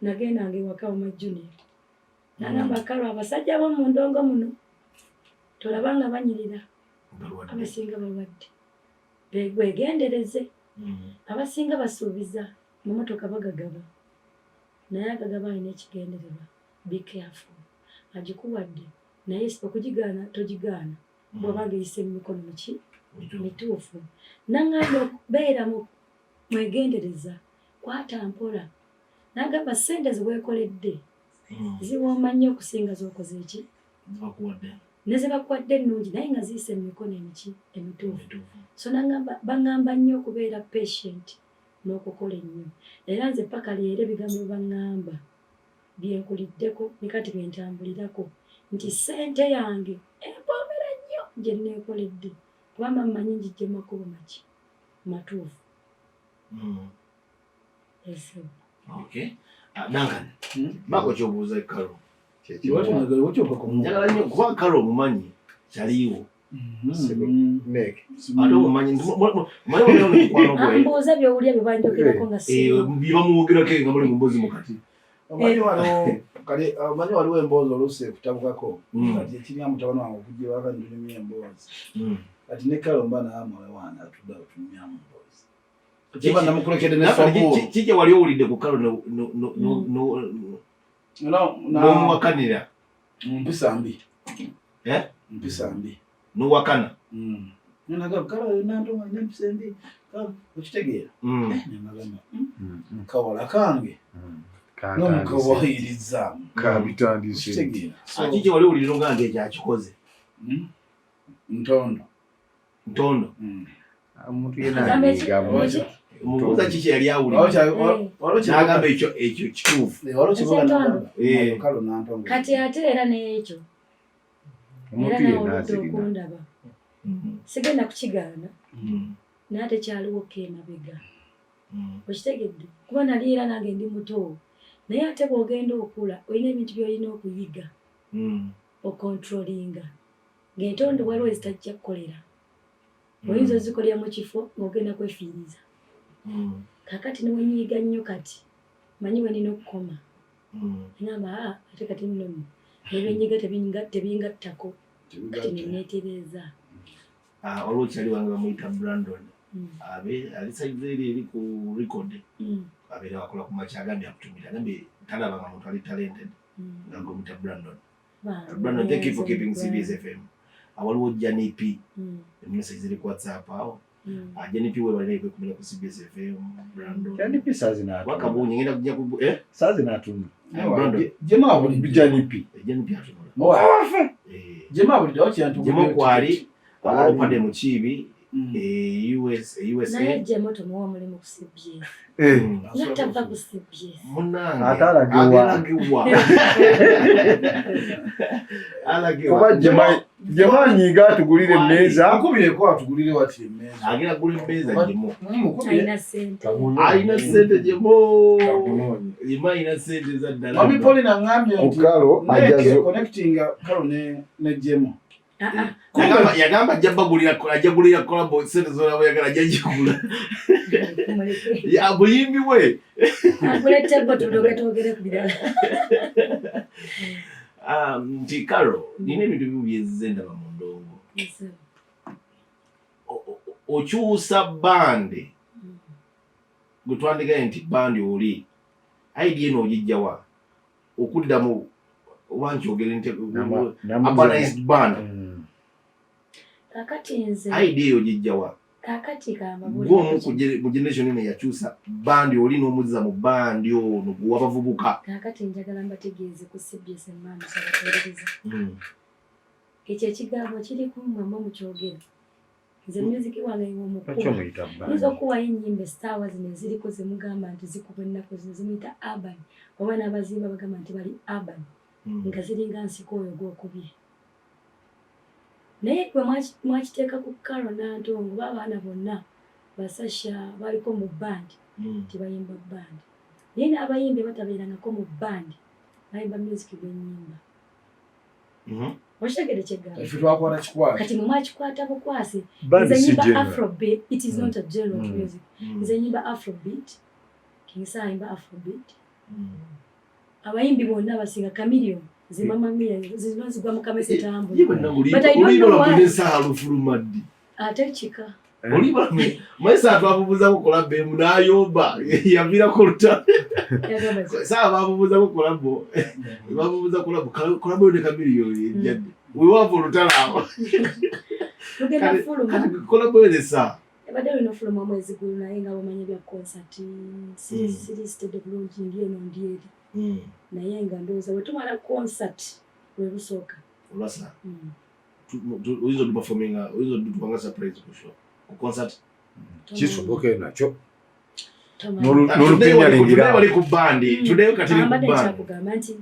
S3: nagendanga ewaka wama Junior nagamba Karo abasajja bo mu ndongo muno tolabanga banyirira abasinga balwadde wegendereze abasinga basuubiza mamotoka bagagaba naye agagaba alina ekigendererwa be careful agikuwadde naye okugigaana togigaana bw'obanga eyise mu mikono miki mituufu. Naŋŋamba okubeera mwegendereza kwata mpola nagamba ssente zeweekoledde ziwooma nnyo okusinga z'okoze eki ne zebakuwadde ennungi naye nga ziyise mu mikono emiki emituufu. So baŋŋamba nnyo okubeera patient n'okukola ennyo era nze paka leero ebigambo bye baŋŋamba byenkuliddeko ne kati bye ntambulirako nti ssente yange empoomera nnyo gye neekoledde kubanga mmanyi njijje makubo maki matuufu.
S1: Okay. Duncan, bako kyobuuza Karo. Njagala nnyo kuba Karo omumanyi Kyaliwo.
S4: Nek.
S1: Ate omumanyi manyi omumanyi mukwano gwe.
S3: Mbuuza by'owulira bye banjogerako nga si.
S1: Bye bamwogerako nga muli mu mboozi mukati.
S2: Omanyi waliwo kale omanyi waliwo emboozi oluusi ekutabukako. Kati ekirina mutabani wange okujja ewaka ntunyumya emboozi. Kati ne kale omba naamwe wange atudde awo tunyumyamu emboozi. Kiba namukulekedde ne sabuwo.
S1: Kiki wali owulidde ku kalo n'omuwakanira?
S2: Mpisa mbi.
S1: Eh?
S2: Mpisa mbi.
S1: N'owakana?
S2: Kalo nantonga alina empisa embi. Okitegeera? Nagamba kawala kange. N'omukawayirizaamu.
S4: Kabitandise.
S2: Okitegeera?
S1: Kiki wali owulidde nga nti ekyo akikoze?
S2: Ntondo.
S1: Ntondo.
S4: Omuntu yenna anyiiga.
S1: Mubuuza kiki yali awulira. N'agamba ekyo ekyo kituufu.
S3: Kati ate era n'ekyo. Era nawe oludde okundaba. Sigenda kukigaana. Naye ate kyaliwo ko emabega. Okitegedde? Kuba nali era nange ndi muto. Naye ate bw'ogenda okula olina ebintu by'olina okuyiga. Okontrolinga. Ng'entondo waliwo ezitajja kukolera. Oyinza ozikolera mu kifo ng'ogenda kwefiiriza. Kaakati ne wenyiiga nnyo kati manyi we nina okukoma. Ngamba ate kati nno nno ne byenyiga tebingattako kati ne neetereeza.
S1: Waliwo kyali wange bamuyita Brandon. Abe ali saizi eri eri ku record. Abeera wakola ku makya agambye akutumira agambye talabanga muntu ali talented nga gomuyita Brandon. Brandon, thank you for keeping CBS FM. Awaliwo Johnny P. Message ziri ku WhatsApp awo. Johnny P we balina kwekumira ku CBS FM. Brandon.
S4: Johnny P saazi n'atunda.
S1: Wakabunye ngenda kujja ku
S4: Saazi n'atunda.
S1: Brandon.
S2: Jema abulidde.
S4: Johnny P.
S1: Johnny P atunula.
S2: Jema abulidde awo kyantu.
S1: Jema kwali awaliwo Pade Mukiibi. USA.
S3: Naye Jema tomuwa omulimu ku CBS. Nga tava ku CBS.
S1: Munnange.
S4: Ate alagewa.
S1: Alagewa. Alagewa.
S4: Kuba Jema anyiiga atugulire emmeeza.
S2: Mukubireko atugulire wati emmeeza.
S1: Agenda kugula emmeeza Jemo.
S3: Alina ssente.
S1: Alina ssente Jemo. Jemo alina ssente za ddala.
S2: Mami Paulina aŋŋambye nti
S4: Kalo ajazo.
S2: connecting Kalo ne Jemo.
S1: Yagamba ajja bagulira ajja gulira collabo ssente zonna bw'oyagala ajja gigula. Ya buyimbi bwe.
S3: Agule table tulyoke twogere ku birala.
S1: Nti Karo, nina ebintu bimu bye nzize ndaba mu ndongo. Okyusa bandi. Gwe twandikaye nti bandi oli. Idea eno ogijja wa? Okudda mu oba nkyogere nti urbanized band.
S3: Kaakati nze.
S1: Idea eyo ogijja wa?
S3: Kaakati kamba
S1: Gwe omu ku generation eno yakyusa bandi oli n'omuzza mu bandi ono gwe w'abavubuka.
S3: Kaakati njagala mbategeeze ku CBS emmaamu sabategereza. Ekyo ekigambo kiri ku mmwe mmwe mukyogera. Nze music wange ng'omukuba. Nyinza okuwayo ennyimba essaawa zino eziriko ze mugamba nti zikubwa ennaku zino zimuyita urban. Oba n'abazimba bagamba nti bali urban. Nga ziringa nsiko oyo gw'okubye. Naye gwe mwakiteeka ku Karo Nantongo oba abaana bonna basasha baliko mu band tibayimba band. Naye n'abayimbi batabeerangako mu band bayimba music gw'ennyimba. Okitegedde kyegamba?
S2: Ffe twakwata kikwate.
S3: Kati mwe mwakikwata bukwasi. Nze nyimba afrobeat, it is not a genre of music. Nze nyimba afrobeat, King Saha ayimba afrobeat. Abayimbi bonna abasinga Chameleone, zimama mia, zino zigwa mu kamese tambula. But I don't know why.
S1: Saha lufuluma ddi?
S3: Ate kika.
S1: Oliba mwesa twabubuzaako collabo emu n'ayomba yaviirako olutalo. Saha babubuzaako collabo. Babubuza collabo, collabo ne Chameleone ejjadde. Weewava olutalo awo.
S3: Lugenda fuluma.
S1: Collabo ne Saha.
S3: Ebadde lulina ofuluma omwezi guno naye nga bw'omanyi ebya concert siri steady bulungi ndi eno ndi eri. Naye nga ndowooza bwe tumala concert lwe lusooka.
S1: Olwasa? Oyinza oduperforminga, oyinza odutwanga surprise ku show, ku concert?
S4: Kisoboke nakyo.
S1: N'olupenyalindira. Wali ku bandi, tuddeyo kati ku
S3: Mbadde
S1: bandi.
S3: nkyakugamba nti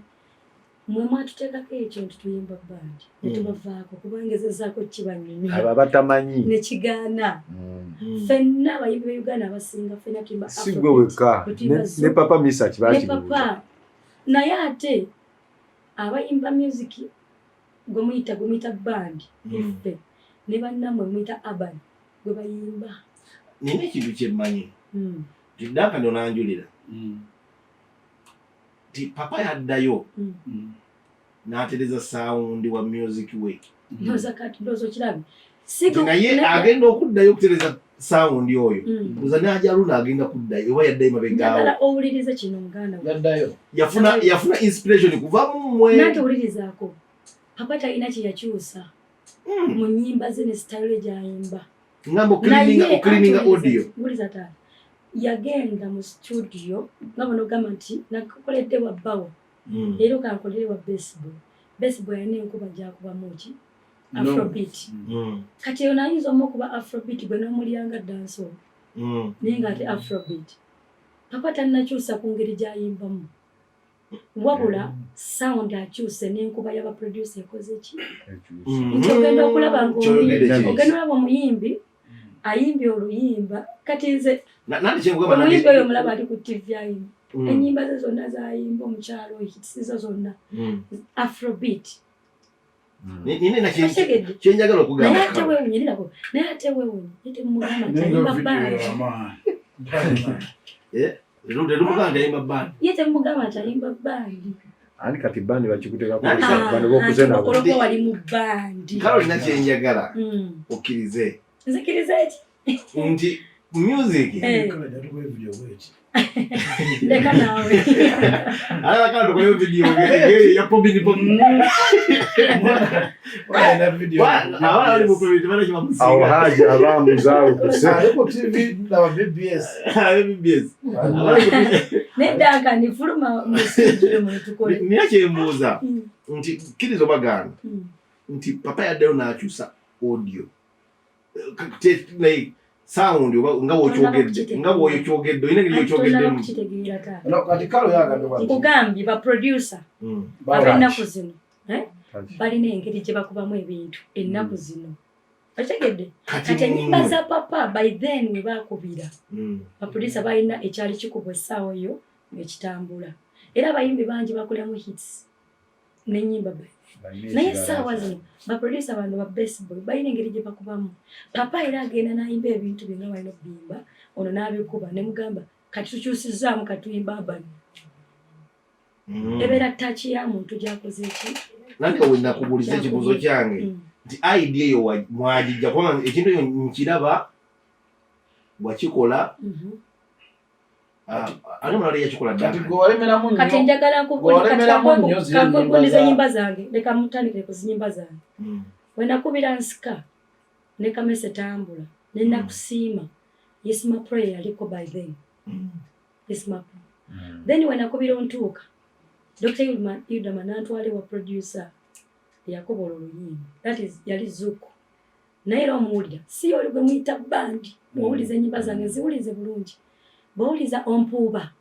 S3: mwe mwatuteekako ekyo nti tuyimba bandi ne tubavaako kuba ngezezaako kibanyonyola.
S4: Abo abatamanyi.
S3: Ne kigaana. Ffenna abayimbi b'e Uganda abasinga ffenna tuyimba
S4: Si gwe wekka. Ne Papa Misa
S3: Ne Papa. Naye ate abayimba music Gwe muyita band, iffe ne bannammwe muyita urban gwe bayimba.
S1: Nina ekintu kyemmanyi nti Duncan onanjulira nti papa yaddayo n'atereza sound wa music we.
S3: Ndowooza kati ndowooza okirabe.
S1: Nti naye agenda okuddayo okutereza sound oyo, kuza n'ajaluna agenda kuddayo oba yaddayo mabegaawo?
S3: Njagala owulirize kino, muganda we.
S2: Yaddayo.
S1: Yafuna inspiration kuva mu mmwe.
S3: Nanti owulirizaako, papa talina kye yakyusa mu nnyimba ze ne sitayiro gy'ayimba.
S1: Ngamba ocleaninga audio.
S3: Wuliriza taata, yagenda mu studio nga bonogamba nti nakoledde wa bbawo, era okankolere wa baseball. Baseball yalina enkuba gyakubamu ki afrobeat. Kati eyo nayinza omu okuba afrobeat gwe n'omulyanga dancehall, naye nga ate afrobeat. Papa tannakyusa ku ngeri gy'ayimbamu, wabula sound akyuse n'enkuba y'abaproducer ekoze ki, nti ogenda okulaba
S1: Ky'oyogedde kiri.
S3: Ogenda olaba omuyimbi ayimbye oluyimba. Kati nze
S1: Nanti kyenkugamba
S3: omuyimbi oyo omulaba ali ku TV ayimba, ennyimba ze zonna zayimba omukyalo oyo, hits ze zonna afrobeat.
S1: Nina
S3: Okitegedde?
S1: kyenjagala okugamba.
S3: Naye ate weewunye, nirako, naye ate weewunye ye temumugamba nti ayimba band.
S1: Tetumugamba nti ayimba band.
S3: Ye temumugamba nti ayimba band.
S4: Ani kati band bakikuteekako
S1: Nani
S4: bano bokuze nabo.
S3: Olwokuba wali mu band.
S1: Kale olina kyenjagala okkirize.
S3: Nzikiriza eki?
S1: Nti music
S3: Leka naawe.
S1: Alaka tukoleyo video ya pobi ni pobi. Abaana bali mu pobi tebana
S4: Awo
S1: kibamusinga.
S4: Haji abamuzaalukuse.
S2: Ali ku TV, laba BBS.
S1: BBS.
S3: Nedda, nka nifuluma mu studio muno tukole.
S1: Nina kyembuuza nti kkiriza obagaana nti papa yaddayo n'akyusa audio. Like sound oba nga bw'okyogedde, nga bw'okyogedde, olina engeri
S3: Anti tonnaba
S1: gy'okyogeddemu.
S3: kukitegeera taata.
S2: No, kati kalo yagambye bw'ati.
S3: Nkugambye ba producer ab'ennaku zino, eh, balina engeri gye bakubamu ebintu ennaku zino, okitegedde? Kati ennyimba za papa by then we bakubira, baproducer balina ekyali kikubwa essaawa eyo ng'ekitambula, era abayimbi bangi bakoleramu hits n'ennyimba by then. Naye essaawa zino baproducer bano ba baseball balina engeri gye bakubamu. Papa era agenda n'ayimba ebintu bye nga balina okubiyimba, ono n'abikuba ne mugamba kati tukyusizaamu, kati tuyimba urban. Ebeera touch ya muntu gy'akoze ki.
S1: Nanti we nakubuuliza ekibuuzo kyange nti idea eyo mwagijja, kubanga ekintu ekyo nkiraba wakikola. Ani mulala yakikola?
S2: Kati
S1: Duncan.
S2: gwe walemeramu
S3: Kati
S2: nnyo.
S3: njagala
S2: Gwe walemeramu nnyo ziri ennyimba
S3: kankubuuliza ennyimba zange, leka mutandikire ku zinyimba zange. We nakubira nsika ne kamese tambula ne nakusiima, Isma Pro yaliko by then. Isma Pro. Then we nakubira ontuuka, Dr Yudama nantwala ewa producer eyakobola oluyimba, that is yali Zuku, naye era omuwulira si oli gwe muyita band. Bwowuliza ennyimba zange ziwulize bulungi, bwowuliza ompuuba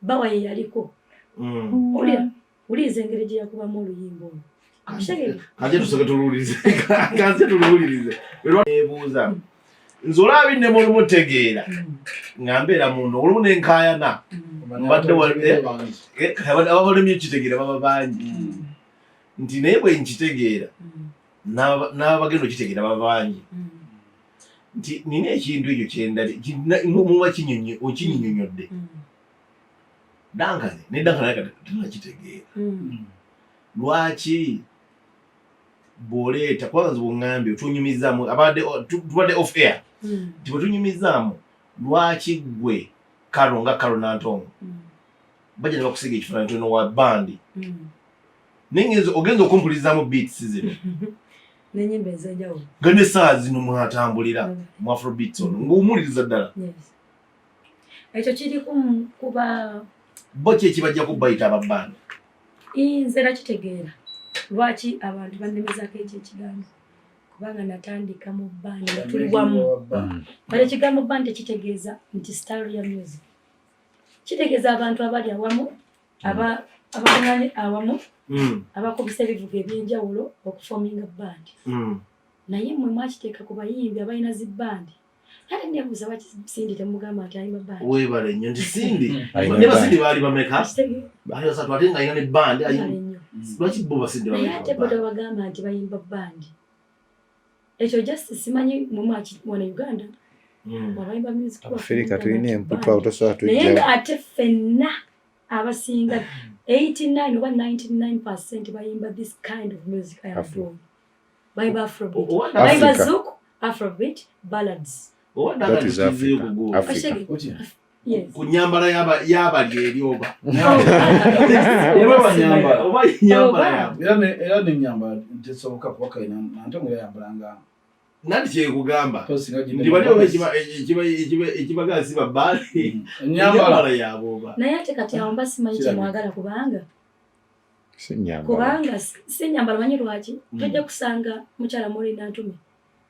S3: bawa ye yaliko. Owulira, wuliriza engeri gye yakubamu oluyimba olwo. Okitegedde?
S1: Kanze tusooke tuluwulirize, kanze tuluwulirize. Nebuuza nze olaba binnema olumu tegeera nga mbeera muno olumu nenkaayana mbadde ababalemye okitegeera baba bangi, nti naye bwe nkitegeera n'abagenda okitegeera baba bangi, nti nina ekintu ekyo kyendabye muba okinyinyonyodde. Duncan ne Duncan naye kati tenakitegeera lwaki bw'oleeta, kubanga nze bw'oŋŋambye otunyumizaamu abadde tubadde off air, nti bwe tunyumizaamu lwaki ggwe Karo nga Karo Nantongo bajja ne bakusiga ekifaananyi tono wa band, naye ogenza okumpulizaamu beats zino
S3: n'ennyimba ez'enjawulo
S1: nga n'essaawa zino mwatambulira mu afrobeats ono ng'omuwuliriza ddala.
S3: Yes. Ekyo kiri kuba
S1: Bo ki ekibajja kubayita aba band?
S3: Nze nakitegeera lwaki abantu bannemezaako ekyo ekigambo, kubanga natandika mu band nga tuli wamu. But ekigambo band tekitegeeza nti style ya music, kitegeeza abantu abali awamu, abakuŋŋaanye awamu, abakubisa ebivuga ebyenjawulo okuforminga band. Naye mmwe mwakiteeka ku bayimbi abalina zi band. Ate nebuuza lwaki Cindy temugamba nti ayimba band.
S1: Weebale nnyo nti Cindy
S4: Alina
S1: ne
S4: band.
S1: ba Cindy baali bameka?
S3: Okitegeera?
S1: Baali basatu, ate nga alina ne band.
S3: Webale nnyo.
S1: Lwaki bo basidde?
S3: Naye ate bo tebagamba nti bayimba band. Ekyo just simanyi mumwaki wano Uganda wabayimba music.
S4: Afirika tulina emputu awo, tosobola.
S3: Naye nga
S4: tujja.
S3: Ate ffenna abasinga 89 oba 99% bayimba this kind of music I am
S4: Afro.
S3: doing. Bayimba afrobeat, bayimba
S4: Africa.
S3: zouk, afrobeat, ballads.
S4: That is Africa. Africa.
S2: Otya?
S3: Yes.
S1: Ku nyambala y'abali eri oba
S2: Oba banyambala.
S1: Oba nyambala
S3: Oba.
S1: yaabwe.
S2: Era nenyambala tesoboka kuba kalina Nantongo yayambalanga.
S1: Nanti kyekugamba
S2: Tosinga.
S1: Nti bali oba ekibagaa si babbaali.
S2: Enyambala.
S1: Enyambala yaabwe oba
S3: Naye ate kati awo mba simanyi
S2: Kirabika.
S3: kyemwagala, kubanga
S4: Si nyambala.
S3: Kubanga si nyambala. Manyi lwaki? Tojja kusanga mukyala muli Nantume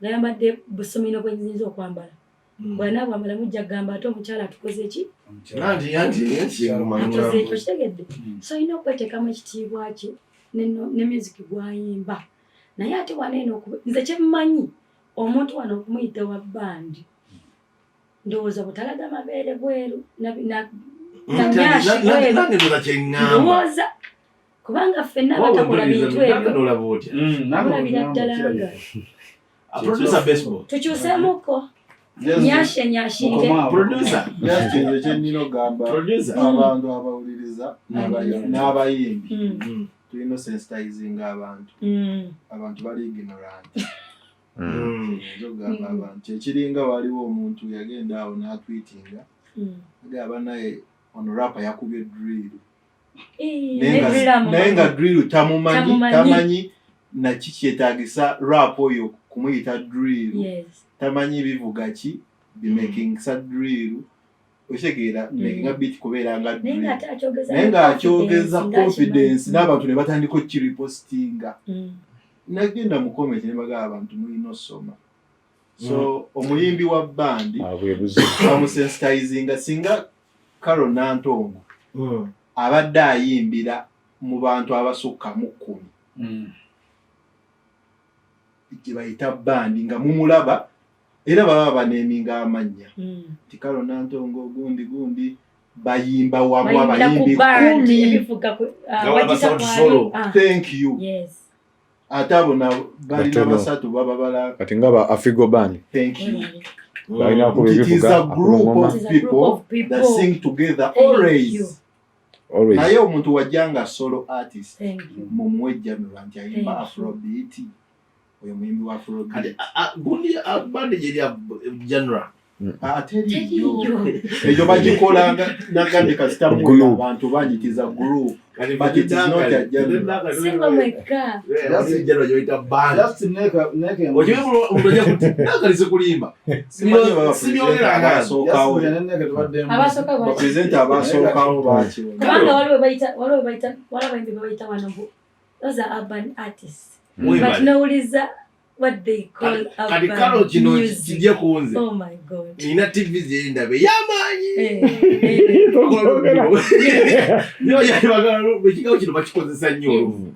S3: ngayambadde busomino bwenyinza okwambala. Bwana bwambala mujja kugamba ate omukyala atukoze ki?
S1: Anti
S3: Atukoze ekyo, kitegedde? So olina okweteekamu ekitiibwa kye ne music gwayimba. Naye ate wano eno nze kyemmanyi, omuntu wano okumuyita wa band, ndowooza butalaga mabeere bweru nanyashi bweru.
S1: Nange ndoza kyeŋŋamba.
S3: Ndowooza kubanga ffenna abatakola bintu ebyo
S1: Nolaba otya?
S3: Olabira ddala nga
S1: Producer baseball.
S3: Tukyuseemuko nyashe nyashinge.
S1: Producer.
S5: Just nze kyenina okugamba
S1: Producer.
S5: abantu abawuliriza n'abayimbi, tulina osensitizinga abantu. Abantu bali ignorant. Nze okugamba abantu kyekiringa waliwo omuntu yagenda awo n'atweetinga, agamba naye ono rapa yakubye drill.
S3: Naye
S5: Naye nga drill tamumanyi.
S3: Tamumanyi.
S5: Tamanyi naki kyetagisa rap oyo kumuyita drill. Tamanyi bivuga ki bimakingisa drill, okitegeera? Makinga beat kubeera nga
S3: Naye
S5: drill.
S3: ng'ate akyogeza
S5: Naye
S3: ne
S5: ng'akyogeza
S3: confidence,
S5: confidence,
S3: ng'akimanyi.
S5: N'abantu ne batandika okukiripostinga. Nagenda mu comment ne bagamba abantu mulina osoma. So omuyimbi wa band
S4: Ah, bwe buzibu.
S5: bamusensitizinga. Singa Carol Nantongo abadde ayimbira mu bantu abasukka mu 10 gye bayita band, nga mumulaba era baba baneeminga amannya nti Carol Nantongo gundi gundi bayimba wamu,
S3: Bayimbira ku
S5: abayimbi
S3: band,
S5: 10.
S3: Ebivuga ku
S1: Nga walaba
S3: wagita
S1: Sauti
S3: kwali.
S1: Sol.
S3: Ah,
S5: Thank you.
S3: Yes.
S5: Ate abo balina
S4: Batono.
S5: basatu baba bala.
S4: Kati nga ba Afigo Band
S5: Thank you.
S4: balina kuba
S5: It is
S4: ebivuga
S5: a group
S4: akubangoma.
S5: of
S3: It is a group
S5: people
S3: of people.
S5: that sing together
S3: Thank
S5: always.
S3: you.
S4: Always.
S5: Naye omuntu wajja nga solo artist,
S3: Thank you.
S5: mumuwe genre nti ayimba
S3: Thank you.
S5: afrobeat, oyo muyimbi wa
S1: Kati
S5: afrobeat.
S1: Gundi band gyeri genre.
S5: Ate eriyo.
S3: Teriyo.
S5: Eyo bagikolanga nagambye kasita
S4: Group.
S5: muwulira abantu banyitiza group, but it is not a genre.
S3: Singa mwekka.
S1: Genre gyebayita band.
S2: Just neka neka.
S1: Okimanyi kulimba.
S5: Simanyi baba
S1: Sibyogera
S5: presenter
S1: nga
S5: abasookawo.
S2: Neka tubadde.
S3: Abasooka baki?
S5: Bapresenta abasookawo bakiwona.
S3: Kubanga waliwo bayita, waliwo bayita, waliwo abayimbi bebayita wano mbu those are urban artists. But nowuliza what they call
S1: Kati
S3: urban
S1: kalo kino
S3: music.
S1: kijje ku nze.
S3: Oh my God.
S1: Nina TV zendaba ey'amaanyi.
S3: Eh, eh.
S1: Ekigambo kino bakikozesa nnyo. Oluvu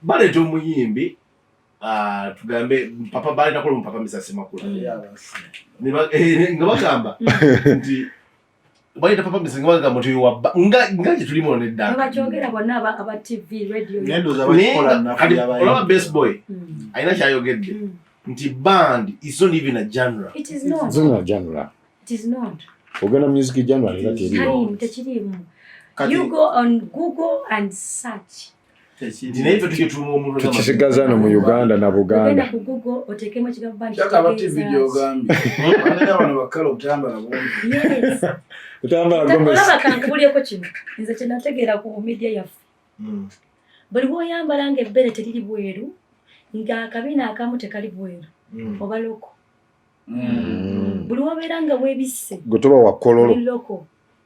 S1: baleeta omuyimbi, tugambe papa, baleetako olumu Papa Misasi Makula. Nga bagamba nti baleeta Papa Misasi, nga bagamba nti oyo wabba nga gye tulimu ono
S3: Nga
S1: eddala.
S3: bakyogera bonna aba TV, radio.
S5: Nendoza
S1: Naye
S5: bakikola
S1: kati
S5: nafu.
S1: olaba Best Boy alina kyayogedde nti band is not even a genre.
S3: It is not.
S4: Zona genre.
S3: It is not.
S4: Ogenda music genre era teriyo.
S3: Taliimu, tekiriimu.
S5: Kati
S3: You go on Google and search.
S1: Nti naye ffe tukyetuuma omuntu.
S4: Tukisigaza no mu Uganda na
S3: Ogenda
S4: Buganda.
S3: ku Google oteekemu ekigambo band.
S2: Kyaka aba TV
S3: kitegeeza.
S2: gyogambye. Banene bano bakala obutambala bungi.
S3: Yes.
S4: Utambala gomesi.
S3: Olaba kankubulyeko kino. Nze kye nategeera ku media yaffe. Buli bw'oyambala ng'ebbere teriri bweru, ng'akabina akamu tekali bweru, oba local. Buli wobeera nga weebisse,
S4: Gwe toba wa kololo.
S3: oli local.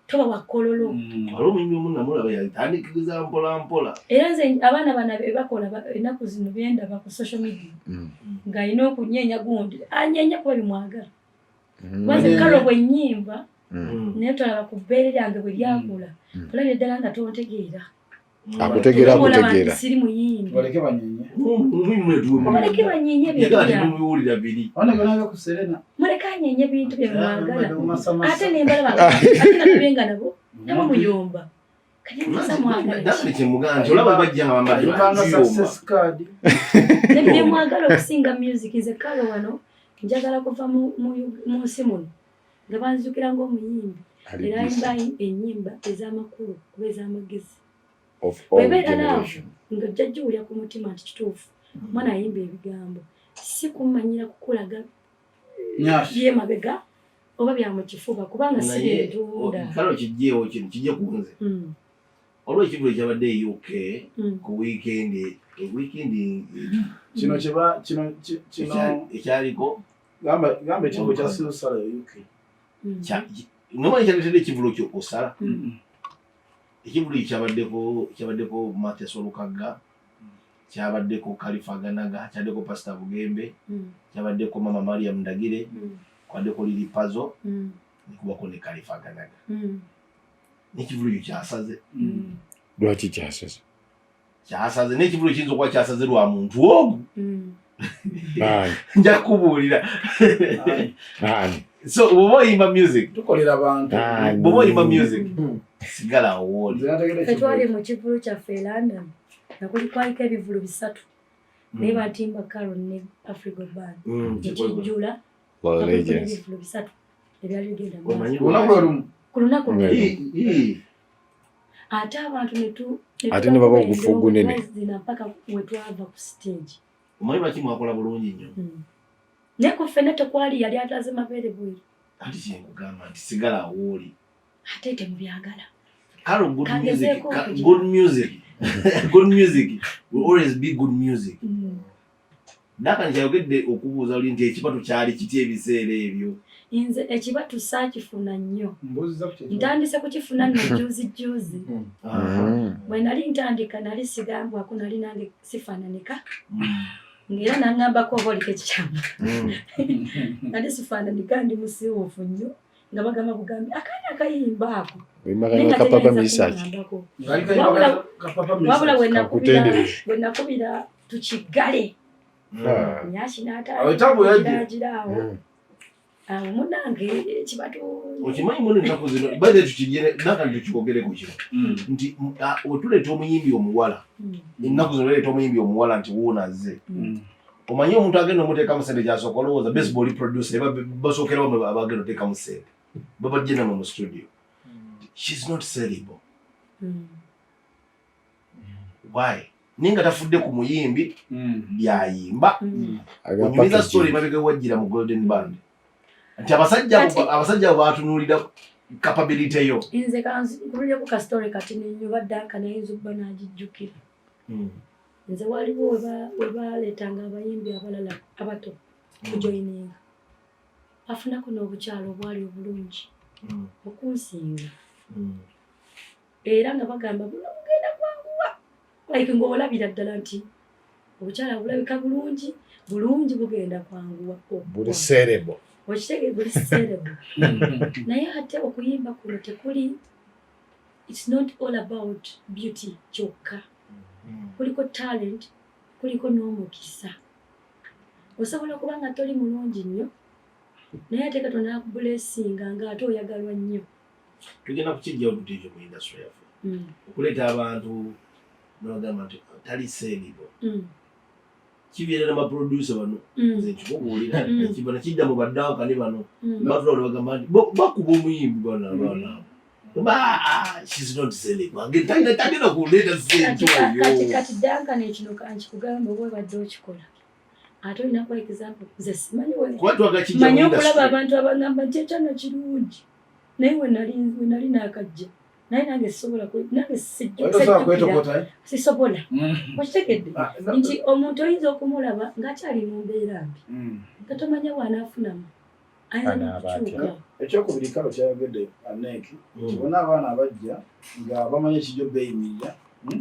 S3: Toba wa kololo.
S1: Waliwo omuyimbi omu namulaba yalitandikiriza mpola mpola.
S3: Era nze abaana bano be bakola ennaku zino byendaba ku social media, ng'alina okunyeenya gundi, anyeenya kuba bimwagala. Kuba nze kalo bwe nnyimba, naye tolaba ku bbeere lyange bwe lyakula, olabye ddala nga tontegeera.
S4: Akutegeera.
S3: Olaba nti
S4: Akutegeera.
S3: siri muyimbi.
S2: Baleke banyenye.
S3: Muleke banyenye ebintu
S1: Yagala
S3: byabwe.
S1: temubiwulira biri.
S2: Bane ganaga ku Serena.
S3: Muleke anyenye ebintu bye mwagala.
S2: Masamasa.
S3: Ate nembalaba ate nalabye nga nabo nabo muyomba. Kati nkusa mwagala
S1: Dakani kyemugamba nti olaba bajja nga bambadde
S2: Ayibanga
S1: tuyomba.
S2: success card.
S3: Nebye mwagala okusinga music nze kale wano njagala kuva mu nsi muno nga banzijukira ng'omuyimbi
S4: Ali
S3: era
S4: decent.
S3: ayimba ennyimba ez'amakulu oba ez'amagezi.
S4: Of all
S3: Bw'ebeera love
S4: generation.
S3: nga ojja giwulira ku mutima nti kituufu omwana ayimba ebigambo si kumanyira kukulaga
S2: Nyash.
S3: byemabega oba bya mu kifuba kubanga si
S1: Naye
S3: byentunda.
S1: kale okijjeewo kino kijje ku nze. Waliwo ekivvulu ekyabadde e UK ku weekend, weekend
S2: Kino kyeba kino kino
S1: ekyaliko
S2: gamba gamba ekivvulu kya Silsala e UK.
S1: Nomanyi ekyaleetedde ekivvulu kyo osala. Ekivvulu kyabaddeko Mathias Walukagga, kyabaddeko Khalifa Ganaga, kyabaddeko Pastor Bugembe, kyabaddeko Mama Mariam Ndagire, kwabaddeko Lili Pazo, nekubako ne Khalifa Ganaga. N'ekivvulu ekyo kyasaze.
S4: Lwaki kyasaze?
S1: Kyasaze n'ekivvulu kiyinza okuba kyasaze lwa muntu ogu.
S4: Ani?
S1: Nja kukubuulira.
S4: Ani?
S1: So bw'oba oyimba music,
S2: Tukolera abantu.
S4: Ani?
S1: bw'oba oyimba music, sigala awo wooli.
S2: Nze nategedde
S3: Ffe twali
S2: ekivvulu.
S3: mu kivvulu kyaffe e London nga kwaliko ebivvulu 3 naye batimba Carol ne Afrigo Band nekijjula
S4: Loyal
S3: nga kuliko
S4: Legends.
S3: n'ebivvulu 3 ebyali bigenda mu
S1: Omanyi
S3: maaso.
S2: Olunaku lwe lumu.
S3: Ku lunaku lwe lumu. Ate abantu ne
S4: Ate ne baba
S3: tubakuba
S4: ogufu
S3: endongo
S4: ogunene.
S3: twazina mpaka we twava ku stage.
S1: Omanyi lwaki mwakola bulungi nnyo?
S3: Naye ku ffenna tekwali yali ataze mabeere bweru.
S1: Ate kyenkugamba nti sigala awo wooli.
S3: Ate temubyagala.
S1: Carol, good music,
S3: Kagezeeko okugira.
S1: good music. Good music will always be good music. Dakani kyayogedde okubuuza oli nti ekibatu kyali kitya ebiseera ebyo.
S3: Nze ekibatu saakifuna nnyo.
S2: Mbuuzizza ku kyekyo.
S3: Ntandise kukifuna nno juzi juzi. Bwe nali ntandika nali sigambwako nali nange sifaananika. Ng'era n'angambako oba oliko ekikyamu. Nali sifaananika ndi musiiwuufu nnyo nga bagamba bugambi akaana akayimba ako. Naye nga
S4: Kapapa
S3: teyinza
S4: Misaki.
S3: kungambako.
S2: Ngali kayimba kapapa Misaki.
S3: Wabula
S4: Kakutendereze.
S3: bwe nakubira tukiggale. Nyashi
S2: Awo etabu yajja.
S3: n'atandika awo. Awo munnange ekibatu.
S1: Okimanyi muno ennaku zino baze tukijje Dakani tukyogereko kino nti wetuleeta omuyimbi omuwala ennaku zino tuleeta omuyimbi omuwala nti wuuno azze. Omanyi omuntu agenda omuteekamu ssente gy'asooka olowooza baseball producer basookera bamwe abagenda oteekamu ssente babajje namwe mu studio. She's not sellable. Why? Naye nga tafudde ku muyimbi byayimba.
S4: Aga
S1: Onyumiza story
S4: packaging.
S1: mabega wajjira mu Golden Band. Nti abasajja abo baatunuulira capability yo.
S3: Nze kankulireko ka story kati nenyuba Duncan ayinza okuba n'agijjukira. Nze waliwo we baleetanga abayimbi abalala abato kujoyininga. Bafunako n'obukyalo obwali obulungi okunsinga. Era nga bagamba buno bugenda kwanguwa. Like ng'olabira ddala nti obukyala bulabika bulungi, bulungi bugenda kwanguwa.
S4: Buli serebo.
S3: Okitegeera buli serebo. Naye ate okuyimba kuno tekuli, it's not all about beauty kyokka. Kuliko talent, kuliko n'omukisa. Osobola okuba nga toli mulungi nnyo, naye ate Katonda akublessinga ng'ate oyagalwa nnyo.
S1: Tugenda kukijjawo tutya ekyo mu industry yaffe. Okuleeta abantu n'ogamba nti tali sellable. Kibeera ne baproducer bano. Nze nkikubuulira ekibano kidda mu baddankani bano. Batula ne bagamba nti bakuba omuyimbi bano abaana abo. She's not sellable. Tagenda kuleeta ssente oyo.
S3: Kati Duncan ekino kankikugamba oba obadde okikola. Ate olina kuwa example nze simanyi
S1: Kuba twagala kijja mu
S3: manyi okulaba
S1: industry.
S3: abantu abagamba nti ekyano kirungi. Naye we nali naakajja. Naye nange sisobola nange
S2: Tosobola kwetokota, eh?
S3: sisobola. Okitegedde? Nti omuntu oyinza okumulaba ng'akyali mu mbeera mbi. Nga tomanya bw'anaafunamu. Ayinza
S4: Anaaba atya?
S3: n'okukyuka.
S2: Ekyokubiri Kalo kyayogedde Aneeki, nti bonna abaana abajja nga bamanyi ekijja obbeeyimirira.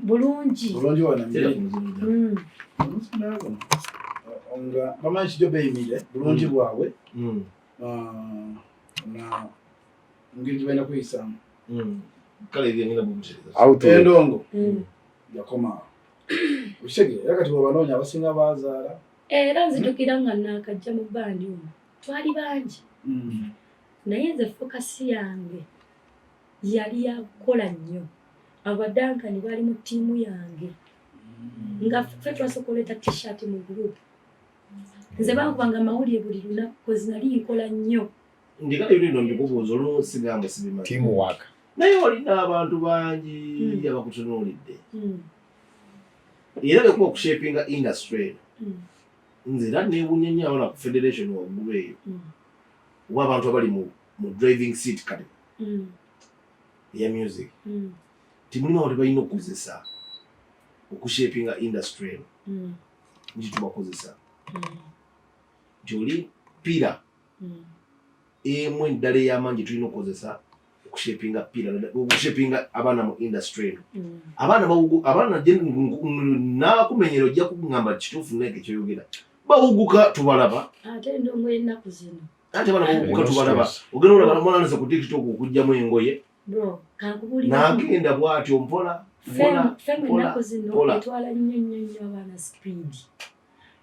S3: Bulungi.
S2: Bulungi wano
S1: Tera
S2: mbiri.
S1: ku muzimu.
S2: Nga bamanyi ekijja obbeeyimirira bulungi bwabwe. Na ngeri gye balina kweyisaamu.
S1: Kale ebyo ngenda kugutereeza.
S4: Out of
S2: Endongo yakoma awo. Okitegeera era kati bw'obanoonya abasinga baazaala.
S3: Era nzijukira nga naakajja mu bbandi omwo. Twali bangi. Naye nze focus yange yali ya kukola nnyo. Abadankani bali mu ttiimu yange nga ffe twasooka oleeta t-shirt mu group. Nze bankubanga amawulire buli lunaku kozi nali nkola nnyo.
S1: Ndikale bino mbikubuuza olumu sigamba sibimanyi.
S4: Team work.
S1: Naye olina abantu bangi abakutunuulidde. Era bekuba okushapinga industry eno. Nze era neewuunya nnyo abaana ku federation waggulu eyo. Oba abantu abali mu driving seat kati eya music. Timulimu abantu balina okukozesa okushapinga industry eno. Nti tubakozesa. Nti oli pillar emu endala ey'amaanyi tulina okukozesa okushapinga pillar, okushapinga abaana mu industry eno. Abaana abaana naakumenyera ojja kugamba kituufu naye kyoyogera. Bawuguka tubalaba.
S3: Ate endongo y'ennaku zino.
S1: Ate abaana bawuguka tubalaba. Ogenda olaba omwana nze ku TikTok okuggyamu engoye.
S3: Bro, kankubuulire.
S1: N'agenda bw'atyo mpola mpola.
S3: Ffe mu ennaku zino etwala nnyo nnyo nnyo abaana speed.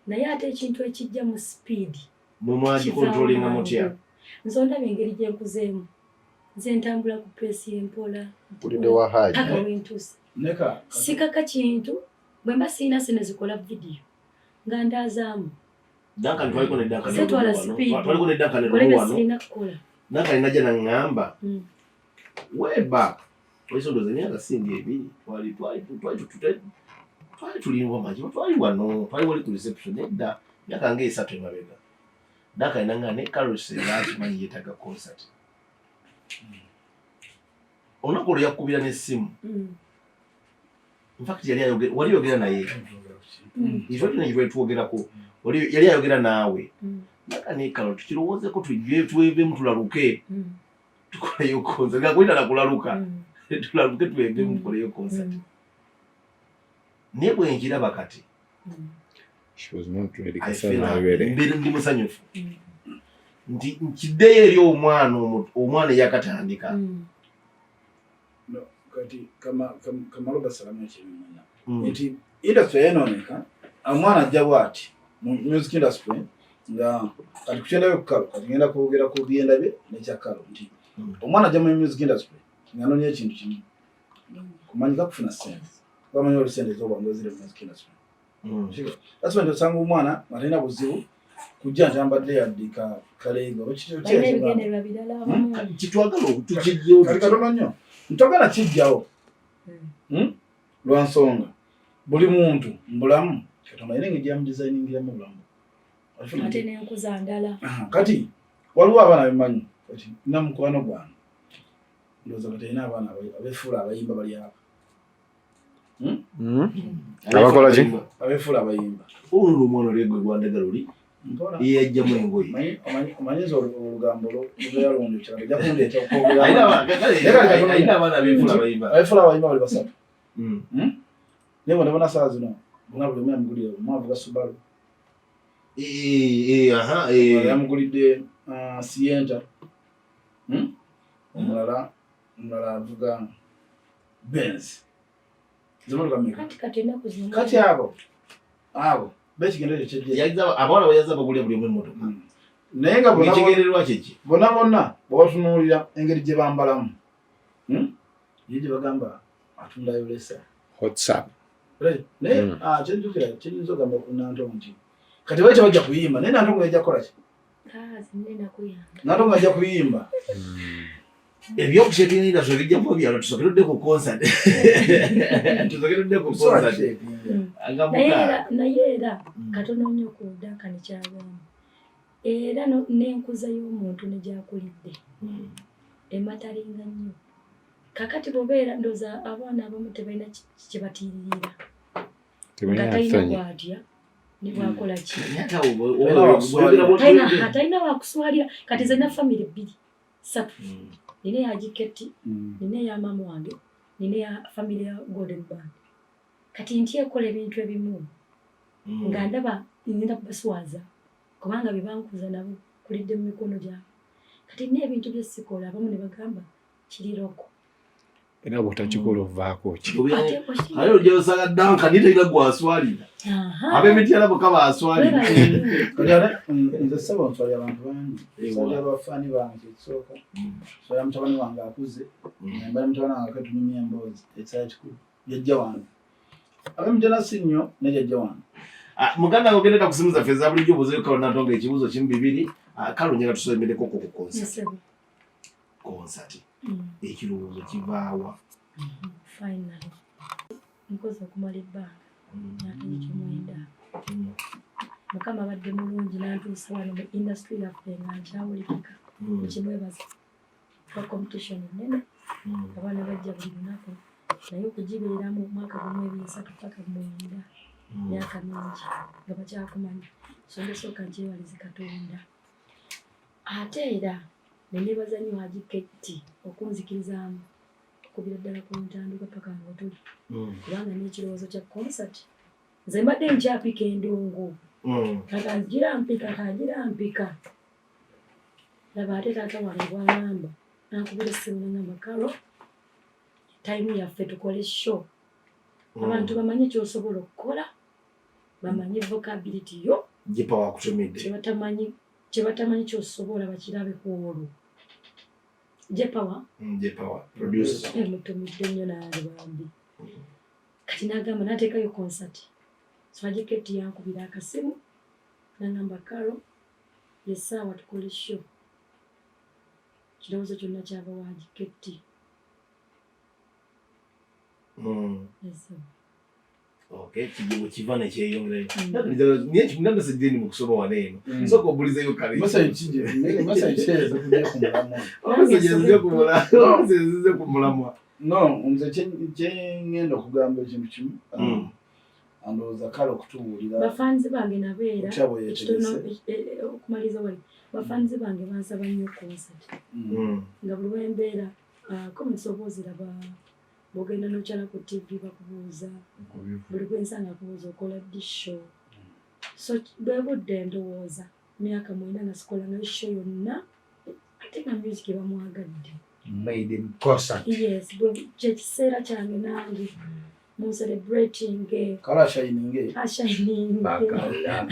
S3: Naye ate ekintu ekijja mu speed.
S1: Mwe mwagikontrolinga mutya?
S3: Nze ondaba engeri gye nkuzeemu. Nze ntambula ku pace y'empola.
S4: Mpulidde wa Haji.
S3: Paka wentuuse. Sikaka kintu bwe mba sirina sente zikola vidiyo nga ndaazaamu.
S1: Duncan twaliko ne Duncan.
S3: Setwala speed.
S1: Twaliko ne Duncan
S3: Kole bye sirina kukola.
S1: Duncan najja n'aŋŋamba. Way back. Oyinza ndowooza emyaka singa ebiri twali tulimba maki twali wano twali wali ku reception edda myaka nga esatu emabega. Duncan n'aŋŋamba ne Carlos era akimanyi yeetaaga concert. Olunaku olwo yakubira n'essimu. In fact yali ayogera wali yogera naye. Ekyo kino kye twogerako yali ayogera naawe. Naka ne Carlos tukirowoozeko tujje twevemu tulaluke. Tukoleyo concert. Nga kulina na kulaluka. Tulaluke twevemu tukoleyo concert. Naye bwe nkiraba kati.
S4: She was not ready.
S1: I feel ndi musanyufu. Nti nkiddeyo eri omwana eyakatandika.
S2: No, kati kama basalamu ekibimanya. Nti industry yayenooneka, omwana ajja bw'ati mu music industry nga kati kukyendabye ku Kalo, kati ngenda kwogera ku byendabye n'ekya Kalo nti omwana ajja mu music industry ng'anoonya ekintu kimu kumanyika kufuna ssente. Bamanyi oli ssente ez'obwangu eziri mu music industry. That's why osanga omwana nga talina buzibu kujja nti ambadde yadde kaleega oba kiki
S3: Balina ebigendererwa birala abamu.
S1: Kitwagala tukijjewo.
S2: Kati katono nnyo. Ntogala kijjawo. Lwa nsonga buli muntu mu bulamu Katonda alina engeri gy'amudesigningiramu obulamu.
S3: Ate n'enkuza ndala.
S2: Kati waliwo abaana bemanyi kati nina mukwano gwange ndowooza kati alina abaana abeefuula abayimba bali abo.
S4: Abakola ki?
S2: Abeefuula abayimba.
S1: Olwo omwana oli gwe gwandega luli yeyajjamu engoye.
S2: Omanyi nze olugambo lubeera lungi ojja kundeeta okwogera.
S1: Alina abaana abeefuula abayimba.
S2: Abeefuula abayimba bali basatu. Naye bona bona ssaawa zino bonna buli omu yamugulira omu avuga Subaru. Omulala yamugulidde Sienta. Omulala avuga Benz. Kati abo bekigendererwa kyejje.
S1: Abawala bayaza bagulira buli omu emmotoka.
S2: Naye nga
S1: ekigendererwa kyeki?
S2: Bonna bonna bw'obatunuulira engeri gye bambalamu. Ye gye bagamba atunda yolesa.
S4: WhatsApp.
S2: Naye kyenjukira kyenyinza okugamba ku Nantongo nti kati bali tebajja kuyimba naye Nantongo yajja kukola ki? Nantongo ajja kuyimba.
S1: Ebyokushapinga industry bijja kuba byalo tusooke tudde ku concert. Tusooke tudde ku concert.
S3: Naye era katono nnyo ku Duncan kyagamba. Era n'enkuza y'omuntu ne gy'akulidde ematalinga nnyo. Kakati bw'obeera ndowooza abaana abamu tebalina kye batiiririra. Nga talina bw'atya ne bw'akola ki. Talina wakuswalira. Kati nze nina famire bbiri ssatu. Nina eya Giketi, nina eya maama wange, nina eya famire ya Golden Band. Kati ntya ekola ebintu ebimu nga ndaba ngenda kubaswaza kubanga bye bankuza nabo kulidde mu mikono gyabwe. Kati nina ebintu bye sikola abamu ne bagamba kiri roko.
S4: Era bw'otakikola ovaako ki?
S1: Aye ojja osanga Duncan ye talina gw'aswalira. Ab'emityana bokka b'aswalira.
S2: Kati ate nze ssebo nswalira abantu bangi. Nswalira abafaani bange ekisooka. Nswalira mutabani wange akuze. Mba ne mutabani wange ate tunyumya emboozi ekisala kikulu. Jjajja wange. Ab'emityana si nnyo ne jjajja wange.
S1: Ah, muganda wange ogenda ku simu zaffe eza bulijjo obuuzeyo Carol Nantongo ekibuuzo kimu bibiri. Ah, Carol njagala tusomereko ku concert. Concert. Ekirowoozo kivaawa?
S3: Finally. Nkoze okumala ebbanga myaka 90. Mukama abadde mulungi n'antuusa wano mu industry yaffe nga nkyawulikika. Nkimwebaza. Kuba competition nnene, abaana bajja buli lunaku, naye okugibeeramu mwaka gumu 23 paka 90 myaka mingi nga bakyakumanya. So ndasooka nkyebalize Katonda. Ate era ne neebaza nnyo Haji Ketti okunzikirizaamu okubira ddala ku ntandikwa paka nga tuli. Kubanga n'ekirowoozo kya concert nze mbadde nkyapika endongo. Kaka ngira mpika, kangira mpika. Laba ate taata wange bw'angamba, n'ankubira essimu n'angamba Carol, time yaffe tukole show. Abantu bamanye ky'osobola okukola, bamanye vocability yo.
S1: Jipa wakutumidde.
S3: Kye batamanyi ky'osobola bakirabe ku olwo. Jepawa?
S1: Jepawa, producer.
S3: Mutumidde nnyo nange bambi. Kati n'agamba n'ateekayo concert. So Haji Ketti yankubira akasimu n'angamba Carol, ye ssaawa tukole show. Kirowoozo kyonna kyava wa Haji Ketti. Yes, sir.
S1: Okay, kijibu kiva ne kyeyongerayo. Nange sijja mu kusoma wano eno. Sooka obulizeyo kale.
S2: Message kije, message kije kujja ku mulamwa.
S1: Message zize ku mulamwa. Message zize ku mulamwa.
S2: No, nze kye ngenda okugamba ekintu kimu. Andowooza kale okutubuulira.
S3: Bafanzi bange nabeera
S2: Otya bwe yeetegese?
S3: ekitono, okumaliza wali. Bafanzi bange bansaba nnyo concert. Nga buli lwe mbeera, comments oba oziraba, bw'ogenda n'okyala ku TV bakubuuza. Buli gwe nsanga akubuuza okola ddi show. So bwe budde ndowooza myaka 9 nga sikolangayo show yonna, ate nga music bamwagadde.
S4: Made in concert.
S3: Yes, kye kiseera kyange nange mu celebrating.
S2: Kale ashininge.
S3: Ashininge.
S4: Bakala.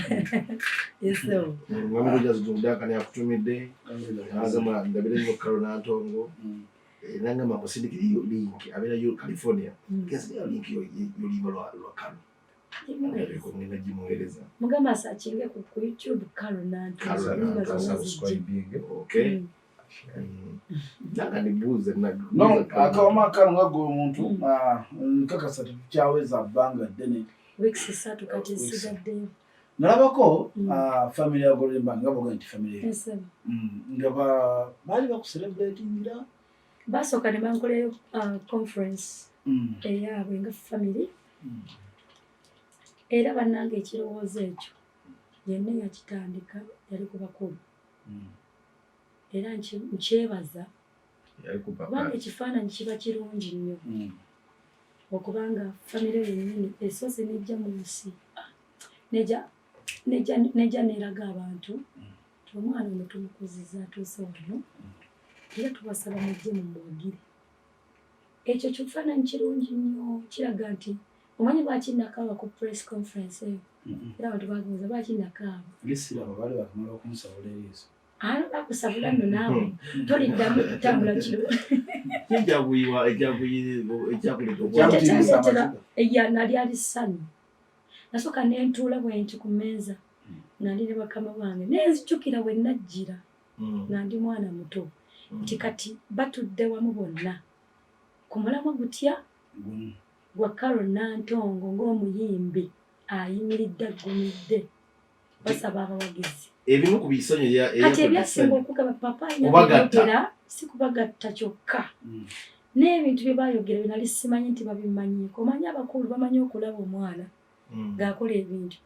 S3: Yes, sir.
S1: Mwami Rogers Duncan yakutumidde. Agamba ndabire nnyo Carol Nantongo. Nangamba musindikire yo link abeera yo California. Kensindikira link yo y'oluyimba lwa Carol. Ndabireko ngenda gimuweereza.
S3: Mugamba asakinge ku YouTube Carol Nantongo.
S1: Carol
S3: Nyimba
S1: Nantongo.
S3: zonna zijje.
S4: Subscribing.
S1: Okay. Nanga nibuuze
S2: No, akawoma kano nga gwe omuntu, nkakasa tetukyaweza bbanga ddene.
S3: Weeks 3 kati nsigaddeyo.
S2: Nalabako, family ya Golden Band, nga bw'ogambye nti family ye.
S3: Yes, sir.
S2: Nga baali bakucelebratingira.
S3: Basooka ne bankolerayo, conference eyaabwe nga family. Era bannange ekirowoozo ekyo yenna yakitandika yali ku bakulu. Era nkyebaza
S4: Yali ku papa.
S3: kubanga ekifaananyi kiba kirungi nnyo. Okubanga famire yennyini esoose n'ejja mu nsi, nejja n'eraga abantu nti omwana ono tumukuzizza atuuse wano, era tubasaba mujje mumuwagire. Ekyo kifaananyi kirungi nnyo, kiraga nti omanyi lwaki nakaaba ku press conference eyo? Era abantu babuuza lwaki nakaaba.
S2: Lisiraba baali bakamala okunsabula eriiso.
S3: Ano bakusabula nno naawe toliddamu kutambula kiro.
S1: Ekyakuyiwa, ekyakuleeta
S2: Ekyakutiisa
S3: Ekyandeetera
S2: amaziga.
S3: eya nali ali ssanyu. Nasooka ne ntuula bwe nti ku mmeeza nga ndi ne bakama bange, ne nzijukira bwe najjira nga ndi mwana muto nti kati batudde wamu bonna ku mulamwa gutya gwa Carol Nantongo ng'omuyimbi ayimiridde aggumidde basaba abawagizi.
S1: Ebimu ku bisanyu
S3: Kati ebyasinga okugaba papa
S1: Kubagatta.
S3: yayogera si kubagatta kyokka. N'ebintu bye baayogera bye nali simanyi nti babimanyiiko. Omanyi abakulu bamanyi okulaba omwana ng'akola ebintu.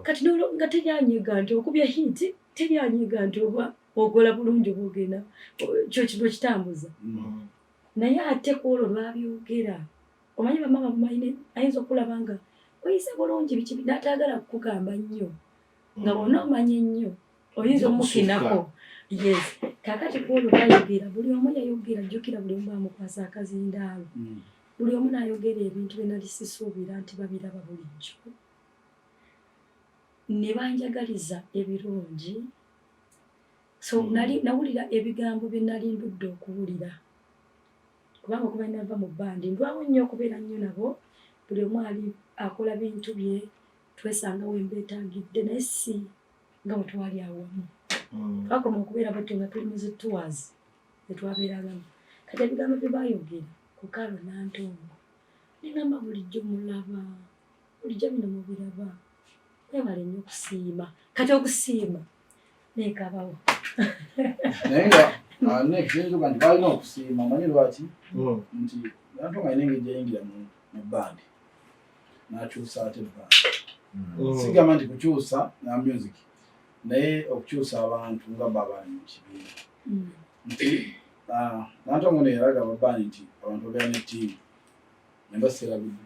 S3: Kati nga teryanyiga nti okubya hit, teryanyiga nti oba ogola bulungi oba ogenda, kyo kino kitambuza. Naye ate ku olwo lwabyogera. Omanyi bamaama bamanyi ayinza okulaba nga oyise bulungi biki n'atayagala kukugamba nnyo. Nga bw'ona omanya ennyo, oyinza
S1: Okusukka.
S3: omukinako. Yes, kakati kwolwo bayogera, buli omu yayogera, jjukira buli omu bamukwasa akazindaalo. Buli omu n'ayogera ebintu bye nali sisuubira nti babiraba bulijjo, ne banjagaliza ebirungi. So nali nawulira ebigambo bye nali ndudde okuwulira, kubanga okuba nava mu bandi ndwawo nnyo okubeera nnyo nabo. Buli omu ali akola bintu bye, twesanga we mbeetaagidde, naye si nga bwe twali awamu. Twakoma okubeera bwetyo nga tuli mu zi tours zetwabeerangamu. Kati ebigambo bye baayogera ku Carol Nantongo, negamba bulijjo mulaba, bulijjo bino mubiraba, mwebale nnyo okusiima. Kati okusiima nekabawo.
S2: Naye nga nekiyinza nti balina okusiima, omanyi lwaki? Nti Nantongo alina engeri gyeyingira mu bandi n'akyusa ate ebbandi. Sigamba nti kukyusa na music, naye okukyusa abantu nga bo abali mu kibiina. Nti Nantongo ne yalaga ababandi nti abantu babeera ne ttiimu nembaseerabidde,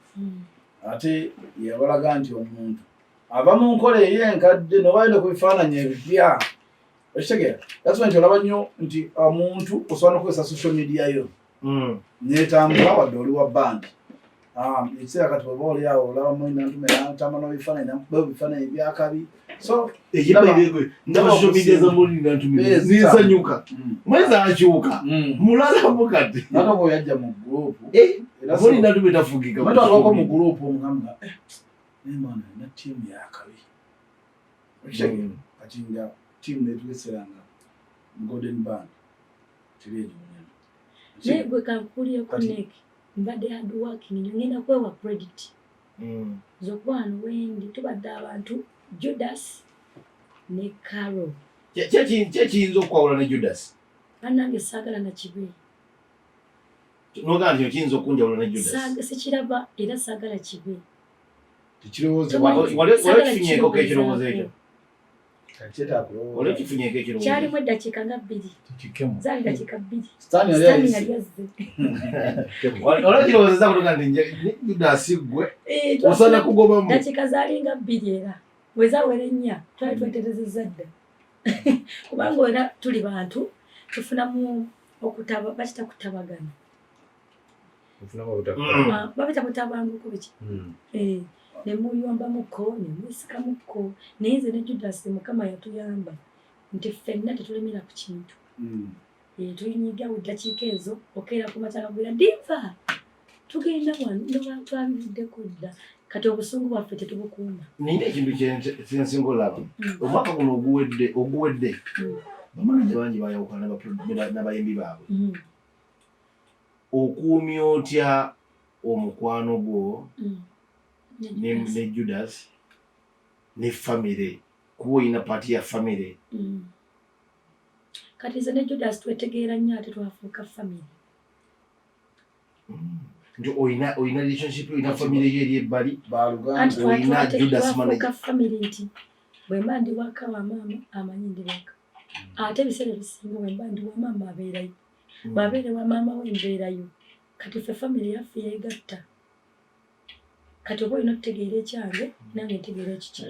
S2: ate yabalaga nti omuntu ava mu nkola eri enkadde nobayo ne ku bifaananyi ebipya, okitegeera? That's why nti olaba nnyo nti omuntu osobola nokukozesa social media yo netambula wadde oli wa band. Ekiseera kati oba oli awo olaba Nantume natamba n'ebifaananyi, nakuba ebifaananyi ebyakabi. So
S1: ndaba social media za Molly Nantume ninsanyuka, mwezi akyuka mulalamu kati.
S2: Natogo yajja mu group.
S1: Molly Nantume tafugika.
S2: Matwalwako mu group omugamba, naye mwana alina ttiimu yakabi, okitegeera? Kati nga ttiimu netugesera nga mu Golden Band teri egimunyana.
S3: Naye gwe kankukulireko, nek mbadde hard working nnyo, ngenda kwewa credit zokuba wano wendi. Tubadde abantu Judas ne Carol.
S1: Kyekiyinza okukwawula ne Judas?
S3: Bannange, saagala nakibe.
S1: Nogamba nti okiyinza okunjawula ne Judas?
S3: Sikiraba era saagala kibe.
S1: Wali okifunyeeko ekirowoozo ekyo? Wali okifunyeeko ekirowoozo?
S3: Kyalimu eddakiika nga 2, zaali dakiika 2, Sitaani yali azze.
S1: Wali okirowoozeza kutuga nti Judas gwe osaana kugobamu?
S3: Dakiika zaali nga 2, era bwe zawera 4 twali tweterezezza dda, kubanga era tuli bantu tufunamu okutaba, bakita kutabagana. Babita butabanguko biki, ne muyombamuko ne mwesikamuko. Naye nze ne Judas, Mukama yatuyamba nti ffenna tetulemera ku kintu. Tuyinyigawo eddakiika ezo, okeera ku makya gagwira diva tugenda wano, twabivuddeko dda. Kati obusungu bwaffe tetubukuuma.
S1: Nina ekintu kyensinga olaba. Omwaka guno oguwedde bamanaja bangi bayawukana n'abayimbi baabwe. Okuumya otya omukwano gwo ne Judas ne famire, kuba olina part ya famire?
S3: Kati nze ne Judas twetegeera nnyo, ate twafuuka famire.
S1: Nti olina relationship, olina famire yo eri ebbali, olina Judas.
S3: Twafuuka famire nti bwe mba ndi waka wa maama amanyi ndi waka, ate ebiseera ebisinga bwe mba ndi wa maama abeerayo, bw'abeera wa maama we mbeerayo. Kati ffe famire yaffe yeegatta. Kati oba olina okutegeera ekyange, nange ntegeera ekiki.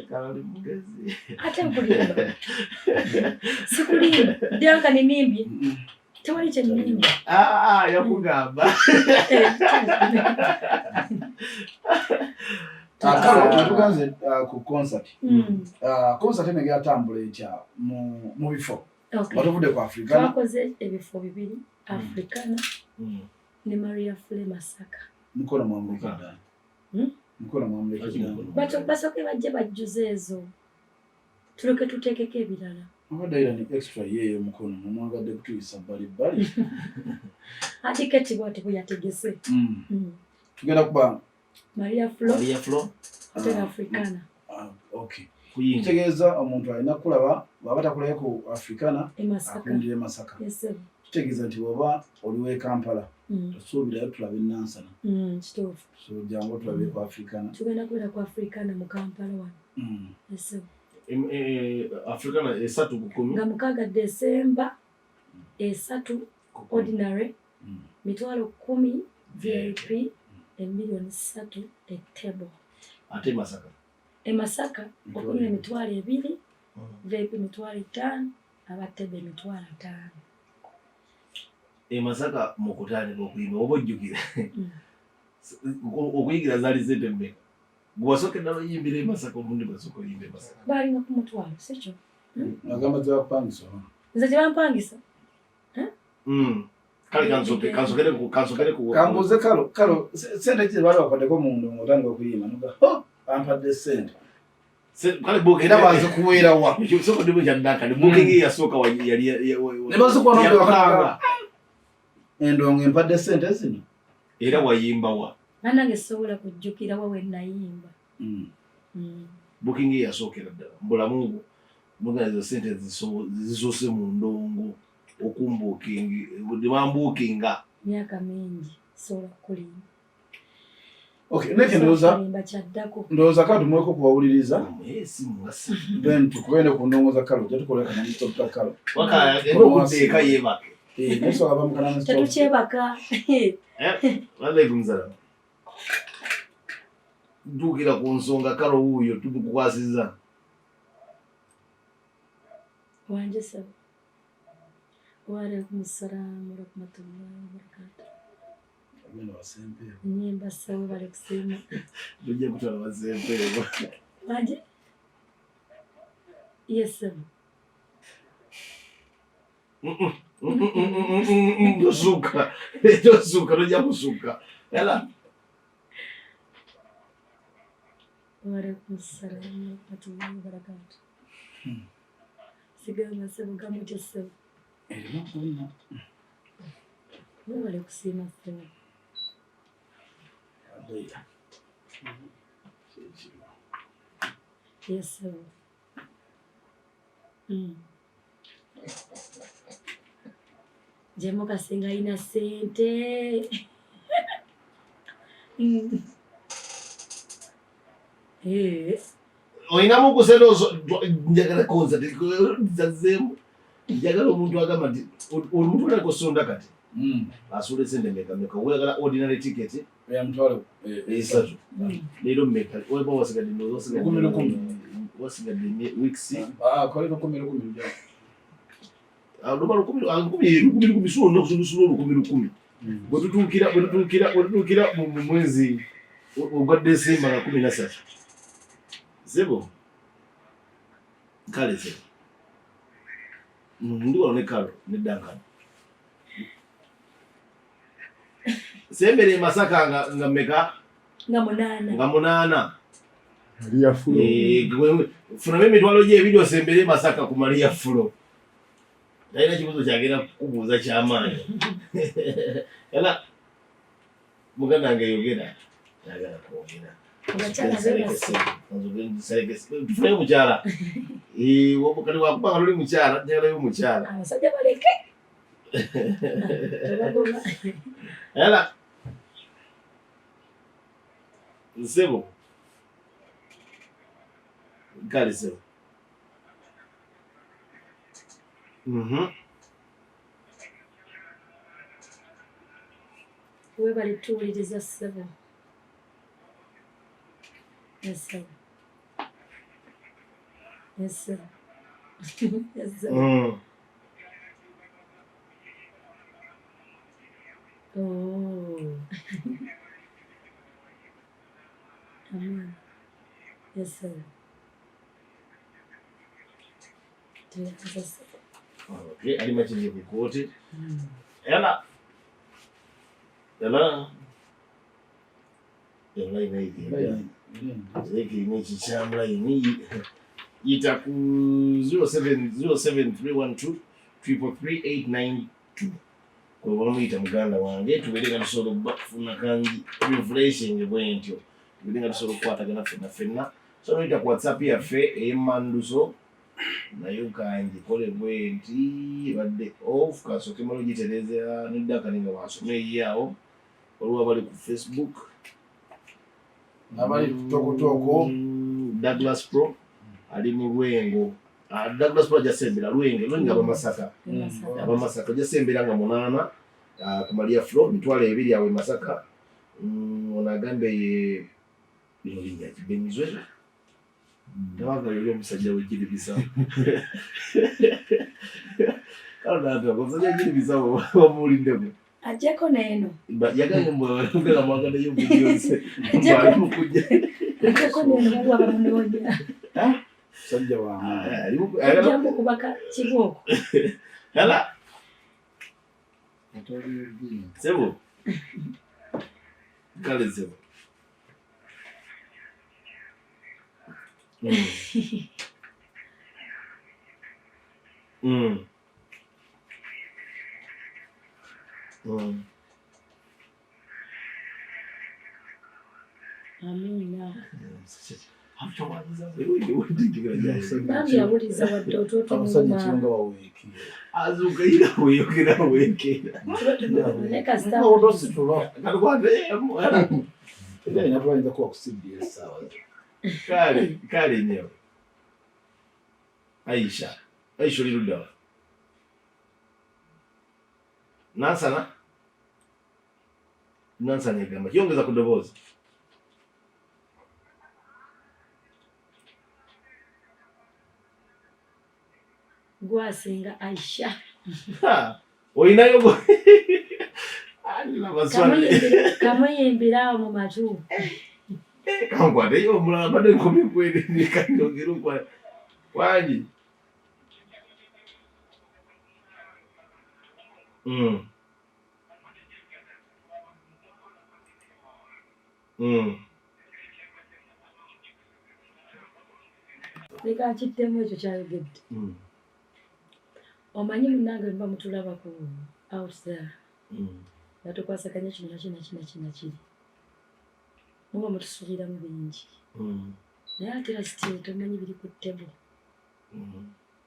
S3: Ate nkulimba? Sikulimba, dyanka ninimbye, tewali kyenimba.
S1: Yakugamba.
S2: Tuganze ku concert. Concert eno egera etya mu bifo nga tuvudde ku Africana?
S3: Twakoze ebifo bibiri, Africana ne Maria Fule Masaka.
S2: Mukono mwamulekedde? Mukono mwamulekedde?
S3: Basooke bajje bajjuze ezo, tuleke tuteekeko ebirala.
S2: Abadde era ni extra yeeyo mukono nomwagadde kutuyisa bbali bbali.
S3: Ati Keti bwati bwe yategese.
S2: Tugenda kuba
S3: Maria Flo.
S1: Maria Flo.
S3: Hotel Africana.
S2: Okay, kitegeeza omuntu alina kulaba bw'aba takulayo ku Africana, akundira e Masaka. Kitegeeza nti bw'oba oli w'e Kampala, tosuubirayo tulabe Nansana.
S3: Kituufu.
S2: So jangu tulabe ku Africana.
S3: Tugenda kubeera ku Africana mu Kampala wano.
S1: Africana 3 ku 10.
S3: Nga 6 Desemba, 3 ordinary, 10,000 VIP, 3 million etable.
S1: Ate Masaka?
S3: E Masaka okuli 20,000 VIP, 50,000. Abatebe 50,000.
S1: E Masaka mu kutandika okuyimba oba ojjukira okuyigira zaali sente mmeka? Gwe wasooka eddala oyimbira e Masaka omulundi gwasooka oyimba e Masaka.
S3: Baalinga ku 1,000 si kyo?
S2: Agamba tebakupangisa oba?
S3: Nze tebampangisa.
S1: Kale kansokere ku
S2: kambuuze kalo kalo sente ki baali bakwaddeko mu ndongo otandika okuyimba noga ho bampadde sente.
S1: Kale booking
S2: era baze kuweera wa?
S1: Ekisoko ndimu kya Duncan. Booking ye yasooka yali
S2: Ne bazikuwa n'okubaka. Endongo empadde sente zino.
S1: Era wayimba wa?
S3: Bannange sobola kujjukira wa we nayimba.
S1: Booking ye yasookera ddala mu bulamu bwo. Muganda sente zisoose mu ndongo okumbuukinga, ne bambuukinga.
S3: Myaka mingi sobola kukulimba.
S2: Okay, neke ndowooza
S3: Kulimba kyaddako.
S2: Ndowooza kale tumuweko kubawuliriza.
S1: Esimu nga si.
S2: Then tukubende ku ndongo za Kalo, ojja tukola kana stop ta Kalo.
S1: Waka agenda okudda eka yeebake.
S2: Eh, naye aba mukana stop.
S3: Tetukyebaka.
S1: Waalaikum salaam. Ntuukira ku nsonga Kalo wuuyo tumukukwasizza.
S3: Wanje sebo. Waalaikum salaam warahmatullahi wabarakatuh.
S2: Agenda wasempeewo.
S3: Nnyimba ssebo bali kusiima.
S1: Tujja kutwala wasempeewo.
S3: Wanje? Yes sebo.
S1: Tosuka. Tosuka, tojja kusuka. Ela.
S3: Waalaikum salaam warahmatullahi wabarakatuh. Sigamba ssebo gamutya ssebo.
S2: Erimu kulina.
S3: Mwebale kusiima ssebo.
S2: Abeera.
S3: Yes ssebo. Jemo Kasenga alina ssente.
S1: Olinamu ku ssente njagala concert zazzeemu. Njagala omuntu agamba nti omuntu oli akusonda kati. Asuula essente mmeka mmeka? Oyagala ordinary ticket?
S2: Ya 300.
S1: 3. Leero mmeka? Oba wasigadde ndowooza wasigadde
S2: Lukumi lukumi.
S1: Wasigadde weeks.
S2: Ah, kale lukumi lukumi lujja.
S1: Luba lukumi, lukumi, lukumi, lukumi, si olunaku, si lukumi lukumi. Bwe tutuukira mu mwezi ogwa Desemba nga 13. Sebo. Kale sebo. Ndi wano ne Kalo ne Duncan. Sembere e Masaka nga mmeka?
S3: Nga 8.
S1: Nga 8.
S4: Maria Fulo.
S1: Funamu emitwalo gye ebiri osembere e Masaka ku Maria Fulo. Talina kibuuzo kyagenda kukubuuza ky'amaanyi. Era muganda wange yogera. Ayagala kwogera.
S3: Abakyala beebase.
S1: Tufuneyo mukyala. Kati wakuba nga luli mukyala, njagalayo mukyala.
S3: Abasajja baleke. Tebagoba.
S1: Era nsebo. Kale ssebo.
S3: Webale tuwuliriza ssebo. Yes sir. Yes sir. Yes sir. Oh. Amen. Yes sir. Tuyaza sir.
S1: Okay, ali machinje ku kooti. Ela. Ela. Ela inaigenda. Zeki ni chichamla ini. Yita ku 0707312 333 892. Kwe bamuyita muganda wange tubeere nga tusobola okufuna kangi refreshing bwe ntyo. Tubeere nga tusobola okukwatagana ffenna ffenna. So noyita ku WhatsApp yaffe ey'emmanduso nayo kangikole bwe nti ebadde off kasooke mmale ogitereeza nedda kani nga wansoma eyiye awo. Waliwo abali ku Facebook.
S2: Abali ku Tokotooko.
S1: Douglas Pro ali mu Lwengo. Douglas Pro ajja sembera Lwenge, Lwenge aba Masaka. Aba Masaka ajja sembera nga 8, ku Maria Flo 20,000 awo e Masaka. Ono agambe ye bino linnya ki? Benizwe? Tabaga yoli omusajja w'ejjiribisa. Kale nataka omusajja nyini bisawo wamuwuliddeko.
S3: Ajjeko neeno.
S1: Yagambye mbu ngala mwagalayo videos. Ajjeko mukujja.
S3: Ajjeko neeno waliwo abamunoonya.
S2: Musajja wa maanyi.
S3: Ajja mukubaka kibooko.
S1: Hala. Sebo. Kale sebo.
S3: Amiina. Bambi yawuliza wadde
S2: Abasajja
S3: otwotumuma.
S2: kirunga baweeke.
S1: Azuuka ira weyogera weekera.
S3: Naye kasita
S2: Otositula.
S1: Katukwate
S2: Era ina tuyinza kuba ku CBS ssaawa zino.
S1: Kale kale nnyo. Aisha. Aisha oli ludda wa? Nansana? Nansana egamba kyongeza ku ddoboozi.
S3: Gwasinga Aisha.
S1: Ha! Olinayo gwe. Alina maswali.
S3: Kamuyimbira awo mu matu.
S1: Kankwateyo omulala mbadde nkomye kweri kanyongere okwa wangi.
S3: Leka nkiddemu ekyo kyayogedde. Omanyi munnange muba mutulaba ku out there. Nga tukwasaganya kino nakyo nakyo nakyo nakiri. Muba mutusuubiramu bingi. Naye ate era still tomanyi biri ku table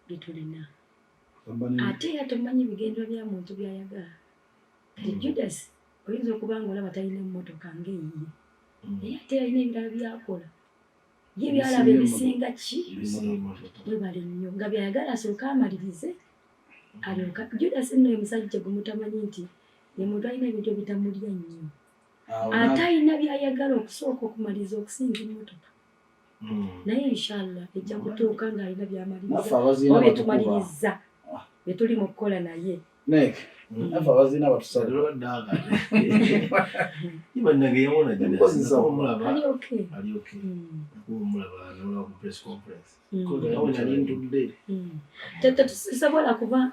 S3: bye tulina. Ate era tomanyi bigendwa bya muntu by'ayagala. Kati Judas oyinza okuba ng'olaba talina mmotoka ng'eyiye. Naye ate alina ebirala by'akola. Ye by'alaba ebisinga ki? Webale nnyo nga by'ayagala asooke amalirize. Alyoka Judas nno ye musajja gwe mutamanyi nti ye muntu alina ebintu ebitamulya nnyo. Ate alina by'ayagala okusooka okumaliriza okusinga emmotoka. Naye inshallah ejja kutuuka ng'alina by'amaliriza.
S2: Naffe abaziina
S3: Oba
S2: batukuba.
S3: byetumaliriza bye tuli mu kukola naye.
S2: Nek, naffe abaziina batusala.
S1: Bannange yawona
S2: Emikozi
S1: omulaba
S3: Ali okay.
S1: ali okay. Omulaba nolaba ku press conference.
S3: Mm.
S1: Awo nali ntudde.
S3: Tetusobola kuba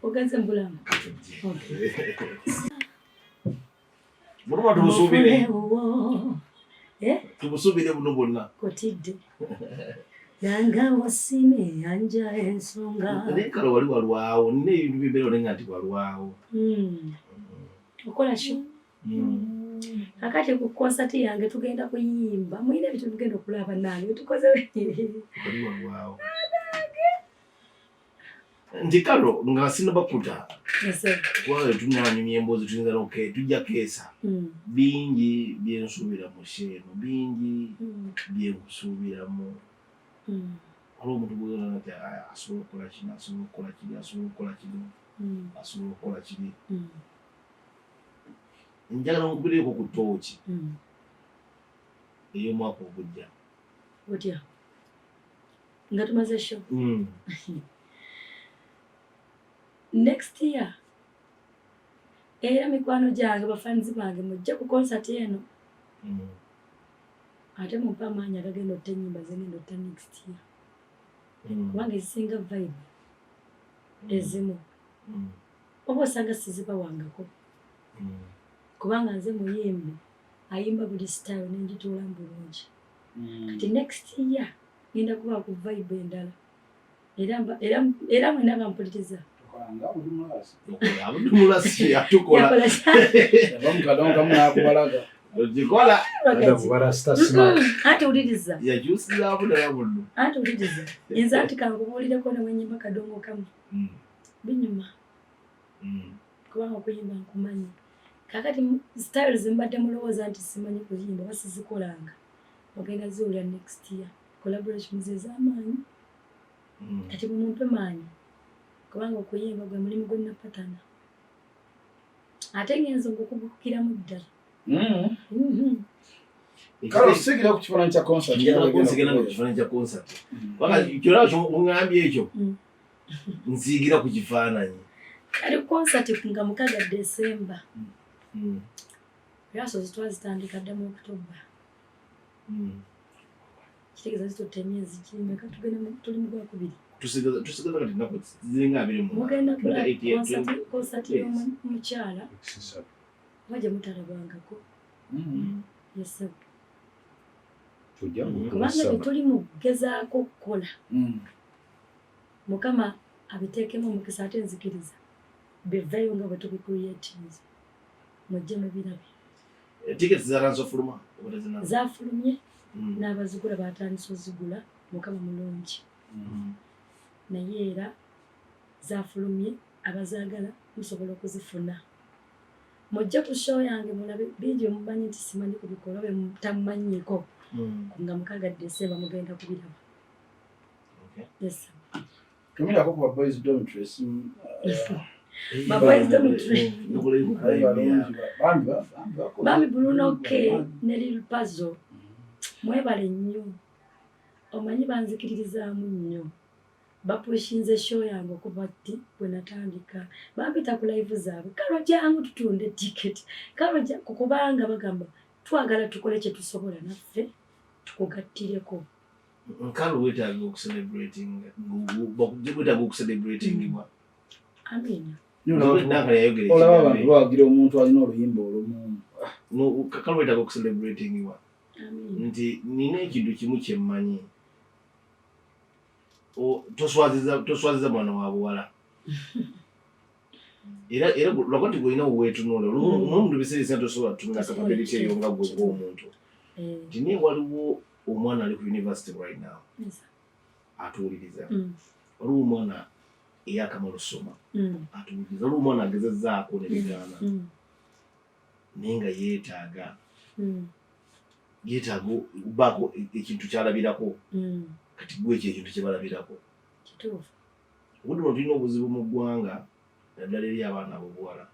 S3: ogenze mu bulamu.
S1: Buluma tumusuubire.
S3: Mufune
S1: Tumusuubire buno bwonna.
S3: Kotidde. Nanga wasime yanja ensonga.
S1: Naye kale wali walwawo nina ebintu bibeera naye nga nti walwawo.
S3: Okola show. Kakati ku concert yange tugenda kuyimba. Mulina ebintu tugenda okulaba nange tukoze.
S1: Wali walwawo. Nti kalo nga sinnabakuta kubanga tunanyumya emboozi tuyinza tujja keesa. Bingi bye nsuubira mu show eno, bingi bye nkusuubiramu. Waliwo omuntu gw'ogamba nti asobola okukola kino, asobola okukola kiri, asobola okukola kino, asobola okukola kiri. Njagala nkubireko ku ttooki ey'omwaka ogujja.
S3: Otya? Nga tumaze show. Next year era mikwano gyange bafanzi bange mujje ku concert eno. Ate mumpe amaanyi agagenda otta ennyimba zengenda otta next year. Kubanga ezisinga vibe ezimu oba osanga sizibawangako. Kubanga nze muyimbi ayimba buli style nenjituulamu bulungi. Kati next year ngenda kuba ku vibe endala. Era mwenna bampuliriza.
S1: Abdulmulasi atukola.
S3: Yakola ki?
S2: Yava mu n'akubalaga.
S1: Ogikola.
S3: Anti wuliriza.
S1: Yakyusizaamu ddala buno.
S3: Anti wuliriza. Nze anti kankubuulireko ne bwe kadongo kamu. Binyuma. Kubanga okuyimba nkumanyi. Kaakati styles mbadde mulowooza nti simanyi kuyimba oba sizikolanga. Ogenda ziwulira next year. Collaborations ez'amaanyi. Kati mumpe maanyi. Kubanga okuyimba gwe mulimu gwe napatana. Ate ngenza okukugukiramu ddala.
S2: Kale osigira ku kifaananyi kya concert.
S1: Njagala kunsigala ku kifaananyi kya concert. Kubanga kyonna ky'oŋŋambye ekyo. Nsiigira ku kifaananyi.
S3: Kali concert nga 6 December. Rehearsals twazitandika dda mu October. Kitegeeza zitutte emyezi gimeka, tugenda tuli mu gwakubiri.
S1: Tusigaza kati ennaku ziringa 28.
S3: Mugenda kulaba concert y'omukyala oba gye mutalabangako. Yes, sir. Kubanga bye tuli mu kugezaako okukola, Mukama abiteekemu omukisa ate nzikiriza biveeyo nga bwe tubicreatinze, mujje mubirabe.
S1: Tickets zatandise ofuluma?
S3: Zafulumye, n'abazigula batandise ozigula, Mukama mulungi. Naye era zafulumye, abazaagala musobola okuzifuna. Mujje ku show yange mulabe bingi byemumanyi nti simanyi kubikola, bye mutamanyiiko. Nga 6 December mugenda kubiraba. Yes.
S2: Tumirako ku ba boys dormitory esimu.
S3: Ba boys dormitory. Bambi Bruno K ne Lil Pazo mwebale nnyo. Omanyi banzikiririzaamu nnyo. Bapushinze show yange okuva ddi bwe natandika. Bampita ku live zaabwe. Kalo jangu tutunde ticket. Kalo kubanga bagamba twagala tukole kye tusobola naffe tukugattireko.
S1: Nkalo weetaaga okucelebrating, weetaaga okucelebratingibwa.
S3: Amina.
S2: Olaba abantu bawagira omuntu alina oluyimba olumu.
S1: Kalo weetaaga okucelebratingibwa. Nti nina ekintu kimu kye mmanyi. Toswaziza mwana wa buwala. Era lwakuba nti gw'olina weetunula, n'omuntu ebiseera ebisinga tosobola kutunula capability eyo nga ggwe ng'omuntu. Nti naye waliwo omwana ali ku university right now atuwuliriza. Waliwo omwana eyakamala ossoma atuwuliriza. Waliwo omwana agezezzaako ne bigaana, naye nga yeetaaga baako ekintu ky'alabirako. Kati gwe ekyo ekintu kye balabirako. Obudde buno tulina obuzibu mu ggwanga, naddala eri abaana ab'obuwala.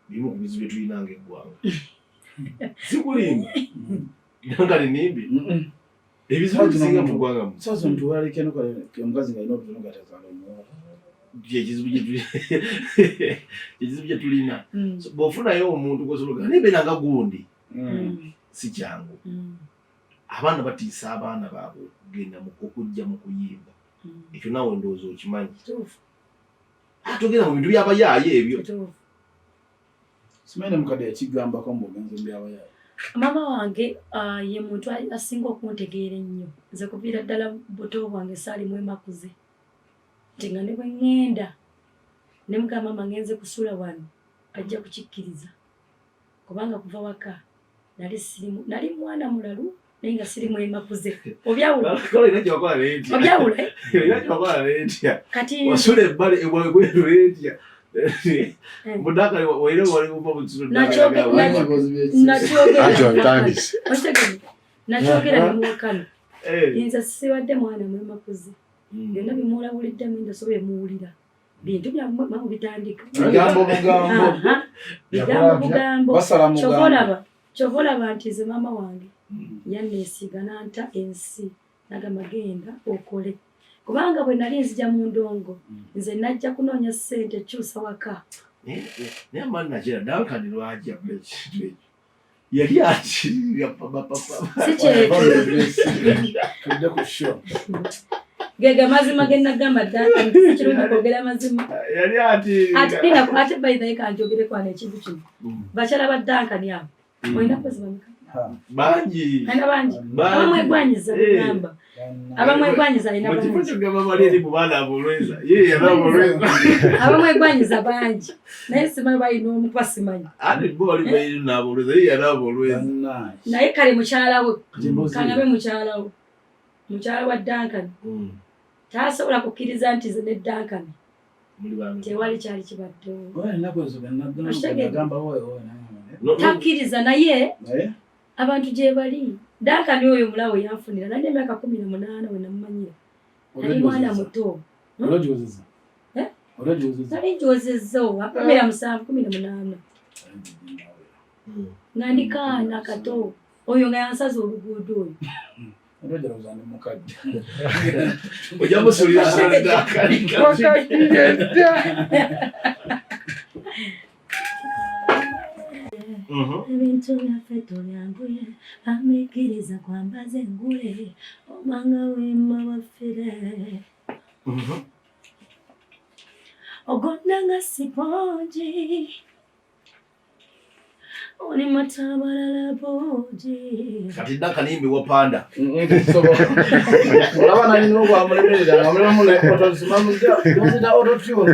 S1: Bimu ku bizibu bye tulina ng'eggwanga. Sikulimba. Nga nnimbe. Ebizibu ebisinga mu ggwanga mu.
S2: Sasa omuntu walalika eno kale omukazi ng'alina olubuto nga tazaala omuwala.
S1: Ekizibu kye tulina. Bw'ofunayo omuntu gw'osobola okugamba naye mbeera nga gundi. Si kyangu. Abaana batiisa abaana baabwe okugenda okujja mu kuyimba. Ekyo naawe ndowooza okimanyi. Togenda mu bintu by'abayaaye ebyo.
S2: Simanyi ne mukadde yakigambako mbu ogenze mu by'abayaaye.
S3: Maama wange ye muntu asinga okuntegeera ennyo. Nze kuviira ddala buto bwange saali mwemakuze. Nti nga ne bwe ŋŋenda ne mugamba maama ŋŋenze kusula wano ajja kukikkiriza. Kubanga kuva waka nali sirimu, nali mwana mulalu naye nga siri mwemakuze. Obyawula? Obyawula? Kati
S1: wasula ebbali ebweru etya? Mudaka waire wali uva mu kisulo.
S3: Nakyogera ne muwakano. Nze sibadde mwana mwemakuze. Byonna bimuwuliddemu ndasobola muwulira. Bintu byammwe mubitandika.
S2: Bigambo bugambo.
S3: Bigambo bugambo.
S2: Basala mugambo.
S3: Kyova olaba nti nze maama wange yanneesiga n'anta ensi n'agamba genda okole. Kubanga bwe nali nzija mu ndongo nze najja kunoonya ssente kyusa waka.
S1: Naye mani nakira Duncan lwaki akola ekintu ekyo? Yali akirira papa.
S3: Si kyekyo.
S2: Tudde ku show.
S3: Gega mazima ge nagamba Duncan si kirungi kwogera mazima.
S1: Yali ati.
S3: Ate by the way kanjogere kwana ekintu kino. Bakyala ba Duncan abo. Olina kozi bameka?
S1: Bangi.
S3: Alina bangi. Abamwegwanyiza kugamba. Abamwegwanyiza alina
S1: bangi. Mu kifo ky'ogamba bali eri mu baana abolweza. Ye yali abolweza.
S3: Abamwegwanyiza bangi. Naye simanyi balina omu kuba simanyi.
S1: Ate bo bali balina abolweza. Ye yali abolweza.
S3: Naye kale mukyala we. Kangabe mukyala we. Mukyala wa Duncan. Tasobola kukkiriza nti nze ne Duncan. Tewali kyali kibaddewo. Takkiriza naye abantu gye bali. Duncan oyo mulawo yanfunira nali emyaka 18 we namumanyira. Nali mwana muto. Nali njiwozezza owa 17 18. Nga ndi kaana kato oyo nga yansaza oluguudo oyo.
S2: Ndojja ndi mukadde.
S1: Ojja musuulira
S4: Wakaddiye dda.
S3: Ebintu byaffe tobyanguye, amikiriza kwambaza engule obanga wema wafire ogonda nga sipongi oli matabalala bugi.
S1: Kati dda kanimbi wa panda.
S2: Olaba nanyina ogwamulemerera nga mulimu ne autotune, autotune.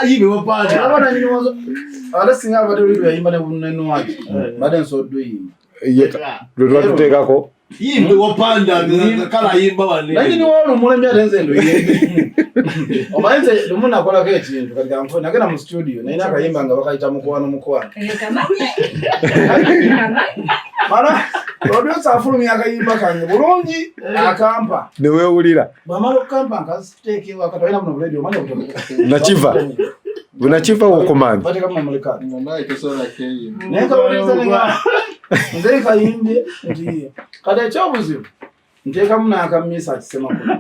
S1: Ayimbi wa panda.
S2: Olaba nanyini wazo ate singa abadde luli lweyimba ne nenwaki mbadde nsobola oyimba.
S4: Lwe tuba tuteekako.
S1: Yimbi wa panda kala ayimba wanne.
S2: Nanyini wolumulemi ate nze nduyimbe. Omanyi nze lumu nakolako ekintu kati kanfu nagenda mu studio nalina akayimba nga bakayita Mukwano Mukwano. Mana producer afulumya akayimba kange bulungi akampa.
S4: Neweewulira.
S2: Bwamala okukampa nkaziteeka kati olina buno buledio omanyi obutono.
S4: Nakiva bunakiva wokomandi.
S2: Bateekamu memulekadi.
S5: Nga naye tosobola keyimba.
S2: Naye nkawuliriza nenga nze kayimbye nti kati ekyobuzibu nteekamu n'akamisa akisemakulu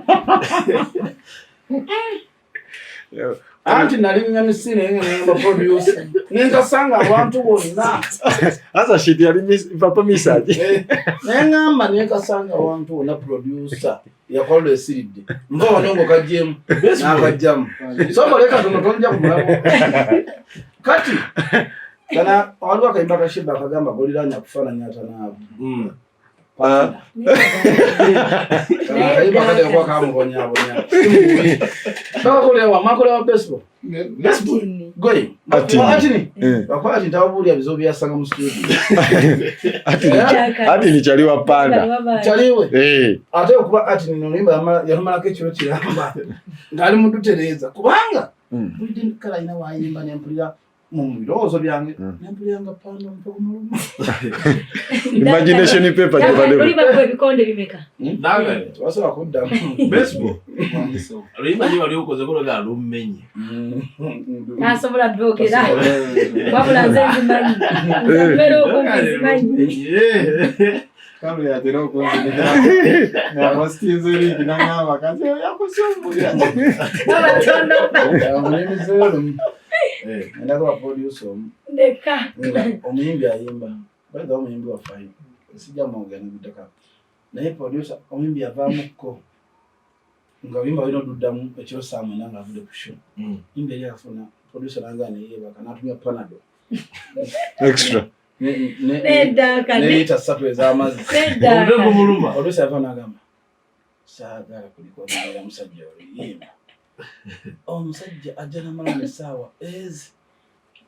S2: anti nali misini naye nga nengamba producer nenkasanga abantu bonna.
S4: Asa shit yali papa misaki.
S2: Naye ŋŋamba nenkasanga abantu bonna, producer yakola lwesiridde nva wano ngo kajjemu n'akajjamu sobola katono tonja kumulabo. Kati kana waliwo akayimba ka Sheebah akagamba goliranya kufaananya atanaabu. Akayimba kati akuba kamubonyabonya bakakolewa makolewa baseball goyi.
S4: Atini.
S2: Atini.
S4: Eh.
S2: Bakola ati ntababuulira bizibu byasanga mu studio.
S4: Atini kyali wa panda.
S2: Kyaliwe.
S4: Eh.
S2: Ate okuba ati noluyimba yalumalako ekiro kiramba ng'ali mudutereeza kubanga mpulidde kala alina wayimba nempulira mu birowoozo byange nempulira nga panda omutwe gumuluma.
S4: Imagination paper gye badde.
S3: Olibako ebikonde bimeka?
S1: Nange
S2: tebasobola kuddamu.
S1: Baseball oluyimba nyo wali okoze kuloga lummenye.
S3: Tasobola byogera wabula nze nzimanyi, nze mbeera okumpi nzimanyi.
S5: Kalo yatera okunzirika ngapositinze link nangamba kati yakusumbulira.
S3: Wabatono.
S2: Omunyumizeeyo lumu endako ba producer omu
S3: ndeka.
S2: Nga omuyimbi ayimba baitha omuyimbi waffe ayimba sijja mwogera neguddeka naye producer omuyimbi yavaamukko nga oluyimba lulina oduddamu ekiro saa 9 nga avudde ku show. Yimba eri afuna producer nanga neyeebaka n'atumya Panado
S4: Extra.
S3: Nedda kane.
S2: Ne liita 3 ez'amazzi.
S3: Nedda.
S1: Omutwe gumuluma.
S2: Producer yava n'agamba saagala kulikodingira musajja oluyimba, omusajja ajja namalamu essaawa ezi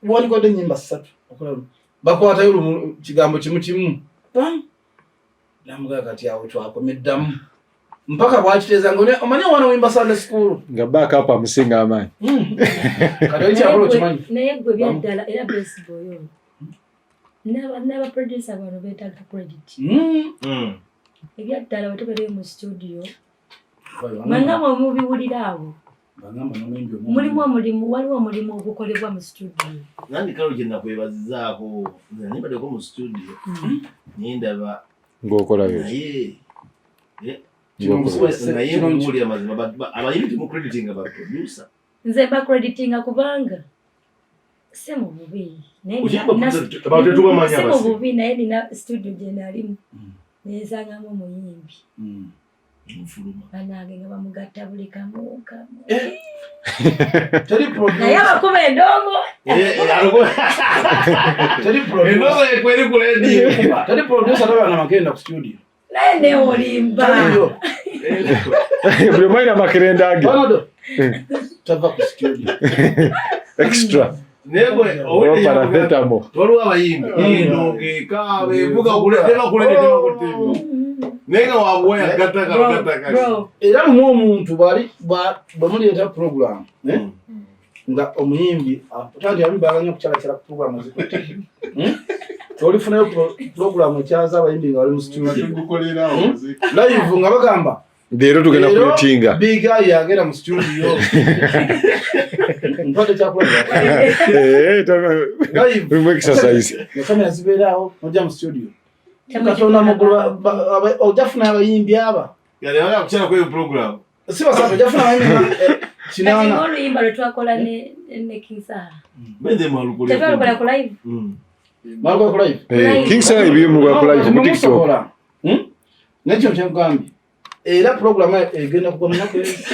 S2: walikodde ennyimba 3 okola lumu bakwatayo lumu kigambo kimu kimu pam namugaa kati awo twakomeddamu mpaka bwakiteeza nga omanyi omwana wimba Sunday school.
S4: Nga backup amusinga amaanyi.
S2: Kati oli kyakola okimanyi.
S3: Naye gwe byaddala era baseball oyo n'aba producer bano beetaaga credit. Ebyaddala bwe tubeereyo mu studio mwenga mwe mubiwulira awo.
S2: Bagamba n'omuyimbi omu
S3: Mulimu omulimu, waliwo omulimu ogukolebwa mu studio.
S1: Nandi kalo gye nakwebazizaako nze nali mu studio naye ndaba
S4: Ng'okola byo.
S1: Naye
S4: Ng'okola.
S1: Naye nkubuulira amazima abayimbi temucreditinga ba producer.
S3: Nze bacreditinga kubanga si mu bubi naye
S1: Abantu tetubamanya
S3: si mu
S1: abasi.
S3: bubi naye nina studio gye nalimu nensangamu omuyimbi.
S1: Nfuluma.
S3: Banange nga bamugatta buli kamu kamu.
S2: Teri
S3: Naye
S2: producer
S3: abakuba endongo.
S2: Teri producer
S1: Endongo ekweri ku lediyo.
S2: Teri producer taba na makenda ku studio.
S3: Naye neolimba.
S2: Taliyo.
S4: Buli omu alina amakerenda ge.
S2: Panado tava ku studio.
S4: Extra.
S1: Naye gwe
S4: Oba paracetamol.
S1: Waliwo abayimbi endongo ekaaba evuga teba ku lediyo teba ku TV naye nga wabuwaya gatta kano gatta kano.
S3: Bro,
S2: Era lumu omuntu bwali bwe muleeta program, eh? Nga omuyimbi tandi abayimbi baagala nnyo okukyalakyala ku program zikutte. Olifunayo program ekyaza abayimbi nga bali mu studio
S5: Tugukolera omuziki.
S2: Live nga bagamba
S4: Leero tugenda
S2: Leero,
S4: kuletinga.
S2: Big Eye yagenda mu studio mpadde kyakulabira.
S4: Eh,
S2: Live.
S4: Mulimu exercise.
S2: Nga kamera zibeeraawo nojja mu studio katonda mugulu ojja funa abayimbi aba.
S1: Yali wala kukyala kweyo program.
S2: Si basatu jafuna abayimbi 8.
S3: Oluyimba lwe twakola ne King Saha.
S1: Bende mwalukola.
S3: Tetwalukola ku live.
S2: Mwalukola ku live.
S4: King Saha ebimu ku live ku TikTok.
S2: Nekyo kyengambye. Era program egenda kugwa munaku ezi.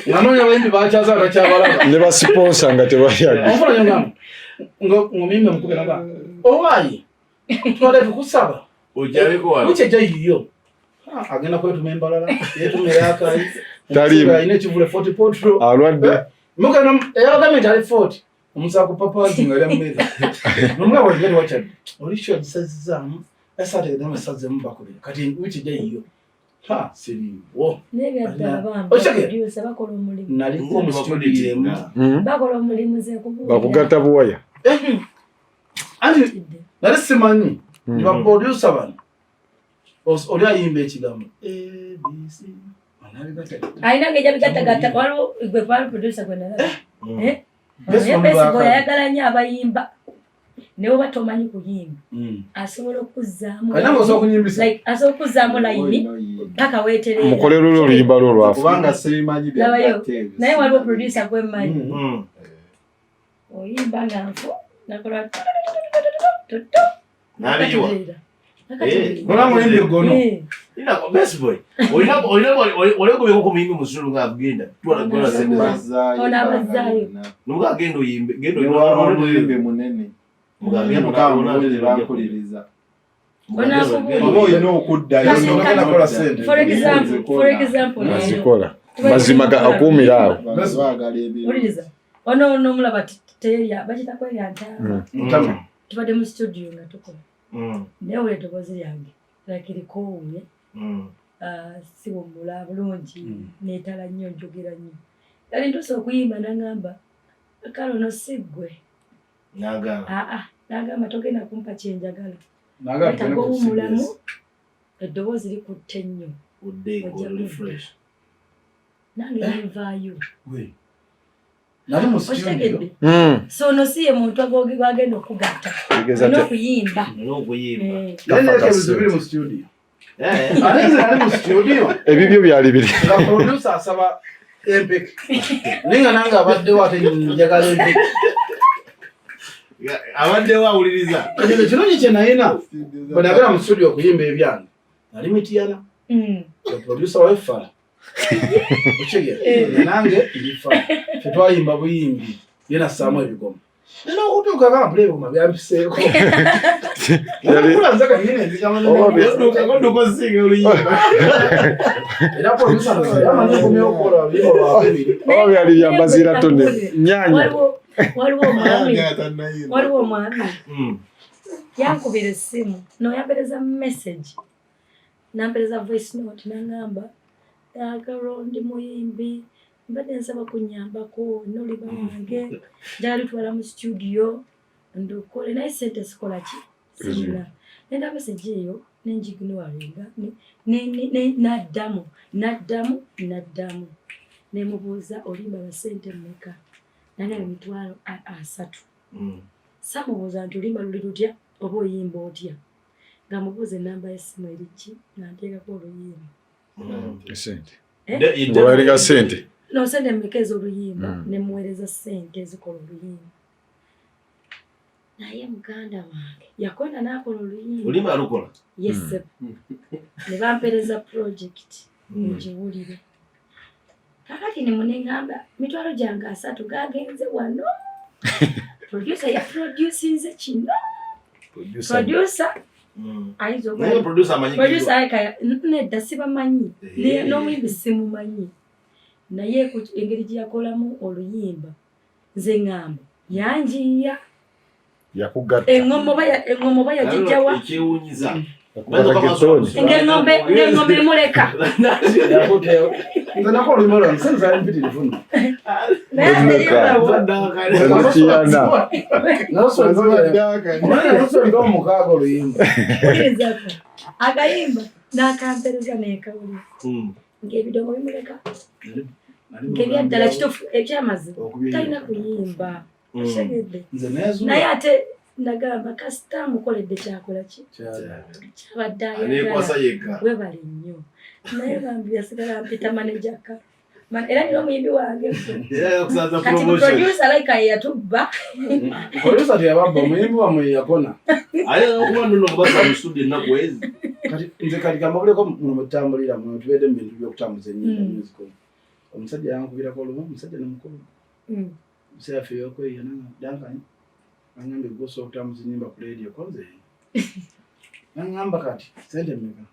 S2: Nga abayimbi bakyaza atakyabalaba.
S4: Ne ba sponsor nga tebalyaga.
S2: Onfuna nyongamba. Ng'omuyimbi omukubira nga owaayi twale tukusaba.
S1: Ojaleko wano.
S2: Wiiki ejja yiyo. Agenda kwetuma embalala, yeetuma eyakayi.
S4: Taliimu.
S2: Alina ekivule Fort Portal.
S4: Alwadde.
S2: Mugenda eyabagambye nti ali Fort. Omusaba ku papazi nga alya mmere. Nomulaba wali wakyadde. Oli sure agisazizzaamu. Esa ategedde amasazzeemu bakubira. Kati wiiki ejja yiyo. Ha, siriiwo.
S3: N'ebyaddala bambi
S2: Okitegera?
S3: producer bakola omulimu.
S2: Naliko mu studio emu.
S3: Bakola omulimu ze kubuulira.
S4: Bakugatta buwaya.
S2: Anti nali simanyi nti ba producer bano oli ayimba ekigambo A, B, C,
S3: Alina ng'ejja bigattagatta waliwo gwe kwali producer gwe nalaba.
S2: Best
S3: Naye
S2: one
S3: Best Boy
S2: bw'akabi.
S3: ayagala nnyo abayimba. Ne bw'oba tomanyi kuyimba, asobola okuzzaamu
S2: Kalina ng'osobola okunyimbisa.
S3: Like, asobola okuzzaamu layini paka weetereera.
S4: Mukolere luli oluyimba lwo olwafu.
S5: Kubanga sibimanyi
S3: Labayo.
S5: byagatta ebyo.
S3: Naye waliwo producer gwe mmanyi. Oyimba nga nfu, nakola tutu.
S1: N'abiyiwa.
S3: Nakatereera.
S2: Nona muyimbi gono.
S1: Ina Best Boy. Olina olina olina ku muyimbi musulu nga agenda. Twala twala sente.
S5: Bazzaayo.
S3: Ono abazzaayo.
S1: Nuga agenda oyimbe, genda
S5: Newaba
S1: oyimbe.
S5: omuyimbi munene.
S1: Muga agenda
S5: Mukama
S1: ona
S5: mulungi bankuliriza.
S3: Onakubuulira.
S5: Oba olina okuddayo.
S3: Kasi-
S5: n'okudda.
S2: Kola sente.
S3: For example, for example, leero.
S4: Azikola. Mazima ga akuumira awo.
S5: Abantu baagala ebirungi.
S3: Wuliriza. Ono n'omulaba teyerya, bakiyita kwerya ntaama.
S2: Ntama.
S3: Tubadde mu studio nga tukola. Naye wulira eddoboozi lyange like likooye. Siwummula bulungi, neetala nnyo, njogera nnyo. Kale ntuuse okuyimba n'aŋŋamba, kale ono si ggwe.
S1: N'agamba.
S3: Aa, n'agamba togenda kumpa kye njagala.
S2: N'agamba
S3: Weetaaga
S2: tugende ku
S3: owummulamu,
S2: CBS.
S3: eddoboozi likutte nnyo.
S1: Odde
S3: Ojja
S1: oli
S3: kudda.
S1: fresh.
S3: Nange ne nvaayo.
S2: We. Nali mu studio.
S3: Okitegedde? So ono si ye muntu gwagenda okugatta.
S4: Tegeeza
S3: Olina okuyimba.
S1: Olina okuyimba.
S2: Naye naleka ebizibu biri mu studio. Ate nze nali mu studio.
S4: Ebibyo byali biri.
S2: Nga producer asaba empeke. Naye nga nange abaddewo ate njagala empeke.
S1: Abaddewo awuliriza.
S2: Ekyo ekirungi kye nalina. Bwe nagenda mu studio okuyimba ebyange. Nali Mityana. The producer wa Fala. Okitegeera? Nange ndi Fala. Ffe twayimba buyimbi. Ye nassaamu ebigoma. Nina okutuuka nga mpula ebigoma byampiseeko. Nakula nze kennyini ebigambo
S1: Odduka osinga oluyimba.
S2: Era producer nze yamanyi okumya okukola oluyimba lwa bibiri.
S4: Oba byali bya Mbaziira Tone. Nnyanya.
S3: Waliwo omwami. Waliwo omwami. Yankubira essimu. No yampereza message. Nampereza voice note n'aŋŋamba, Agaro ndi muyimbi. Mbadde nsaba kunnyambako n'oluyimba lwange. Njagala lutwala mu studio ndukole naye ssente sikola ki? Sirina. Nenda message eyo ne ngignoringa n'addamu n'addamu n'addamu. Ne mubuuza oluyimba lwa ssente mmeka? N'angamba 30,000. Saamubuuza nti oluyimba luli lutya oba oyimba otya. Nga mubuuza ennamba y'essimu eri ki nga nteekako oluyimba.
S4: Sente.
S3: Eh?
S4: Ng'obalinga ssente.
S3: No, ssente mmeka ez'oluyimba ne muweereza ssente ezikola oluyimba. Naye muganda wange yakonda n'akola oluyimba.
S1: Oluyimba alukola?
S3: Yes, sir. Ne bampeereza project ngiwulire. Kaakati ne muneŋŋamba 30,000 gaagenze wano. Producer ya producinze kino. Producer ayinza okuba
S1: Naye producer amanyikiddwa.
S3: Producer ayika nedda sibamanyi. N'omuyimbi simumanyi. Naye engeri gye yakolamu oluyimba nze ŋŋamba yanjiya.
S4: Yakugatta.
S3: Eŋŋombo oba yagijja wa?
S1: Ekyewuunyiza.
S3: Ng'eŋŋombe emuleka.
S2: Nze nako oluyimba lwange sente zaali mpitirivu nno.
S4: Emutiyana.
S2: Nasonga omukaaga oluyimba.
S3: Wulirizaako. Akayimba n'akampereza neekawulira. Ng'ebidongo bimuleka. Ng'ebyaddala kituufu ekyamazima talina kuyimba. Okitegedde?
S2: Nze neezuula.
S3: Naye ate Nagamba kasita mukoledde kyakola ki kyabadde ayagala webale nnyo naye bambi yasigala mpita manager ka era nina omuyimbi wange kati producer like yatubba
S2: producer teyababba omuyimbi wamwe yakona
S1: okuba nno kubasa mu studio ennaku ezi
S2: kati nze kati kambabuleko muno mwetutambulira muno tubeedde mu bintu by'okutambuza ennyimba musical omusajja yankubirako olumu omusajja nemukulu nsi yaffe ey'okweyiya nanga Duncan angambye gwe osobola okutambuza ennyimba ku leediyo konze nangamba kati sente mmeka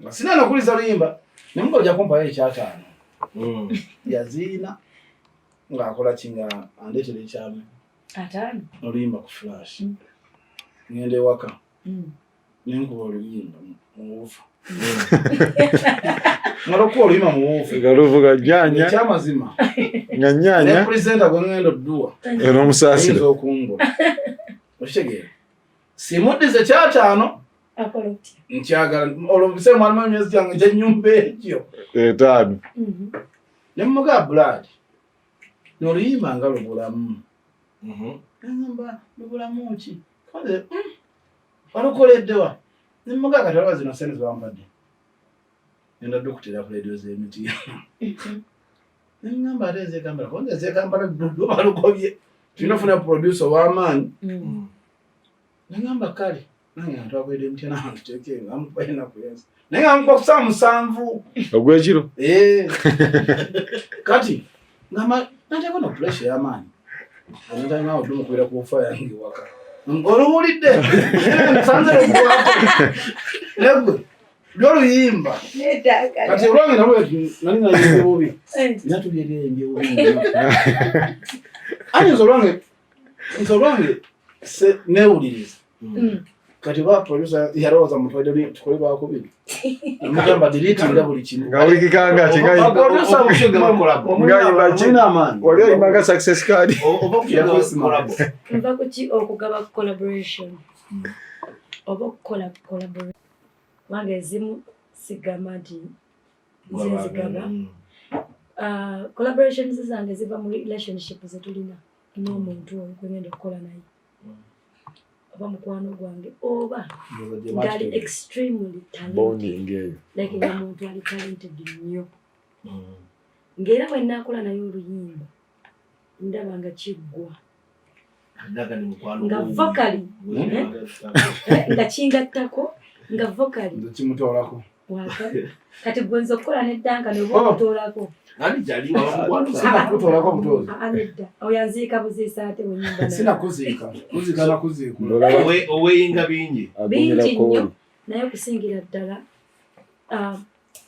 S2: nga sina nokuliza luyimba nemuga ojja kumpayo ekyataano yaziina ng'akola ki nga andeetera ekyame
S3: ataano
S2: oluyimba ku flash ngenda ewaka nenkuba oluyimba muwuufu ngala okuba oluyimba muwuufu
S4: nga luvuga nyanya
S2: ekyamazima
S4: nga nyanya
S2: ne presenter gwe ngenda odduwa
S4: era omusaasira
S2: ayinza okumbula okitegeera simuddize kyataano
S3: akola otya
S2: nkyagala olwo biseera mwalimu emyezi gyange egyenyumba egyo
S4: etaano
S2: ne mumugaa Brad noluyimba nga lubulamu agamba lubulamu ki koze walukoleddewa nemugaa kati olaba zino sente zebampadde ngenda dde okutera ku leediyo z'emiti neŋŋamba ate ezekampala konze ezekampala ddudu balugobye tulina ofuna producer ow'amaanyi neŋŋamba kale nange nga twakwedde emiti nabantu teeke nga mukuba enaku yensi naye nga mukuba ku ssaawa 7
S4: ogw'ekiro
S2: kati ngamba nateeko no pressure ey'amaanyi anatanywawo dde omukubira ku nfa yange waka oluwulidde nsanze lugwako negwe lwoluyimba kati olwange nalwo nali nayimbye bubi natubyeryeyembye bubi nnyo ani nze olwange nze olwange newuliriza kati oba producer yalowooza mutwadde tukole lwakubiri namugamba deletinga buli kimu
S4: nga wulikikanga ki nga Ngayimba ki?
S2: mulina amaanyi
S4: wali oyimbanga success card
S3: nva kuki okugaba collaboration oba okukola collaboration kubanga ezimu sigamba nti nze nzigaba. Collaborations zange ziva mu relationship zetulina n'omuntu oyo gwengenda okukola naye oba mukwano gwange oba ngali extremely talented
S4: bonding eyo
S3: like nga muntu ali talented nnyo ng'era bwe naakola naye oluyimba ndaba nga kiggwa nga vocally nga kingattako nga vocally
S2: nze kimutoolako
S3: waka kati gwe nze okukola ne Duncan oba okutoolako
S2: sinakutoolako butozi
S3: aa nedda oyo anziika buziisa ate wenyimba naye.
S2: Sinakuziika kuziika nakuziikula
S4: Olaba
S1: oweyinga bingi
S4: agumira
S3: Bingi
S4: kooli
S3: nnyo naye okusingira ddala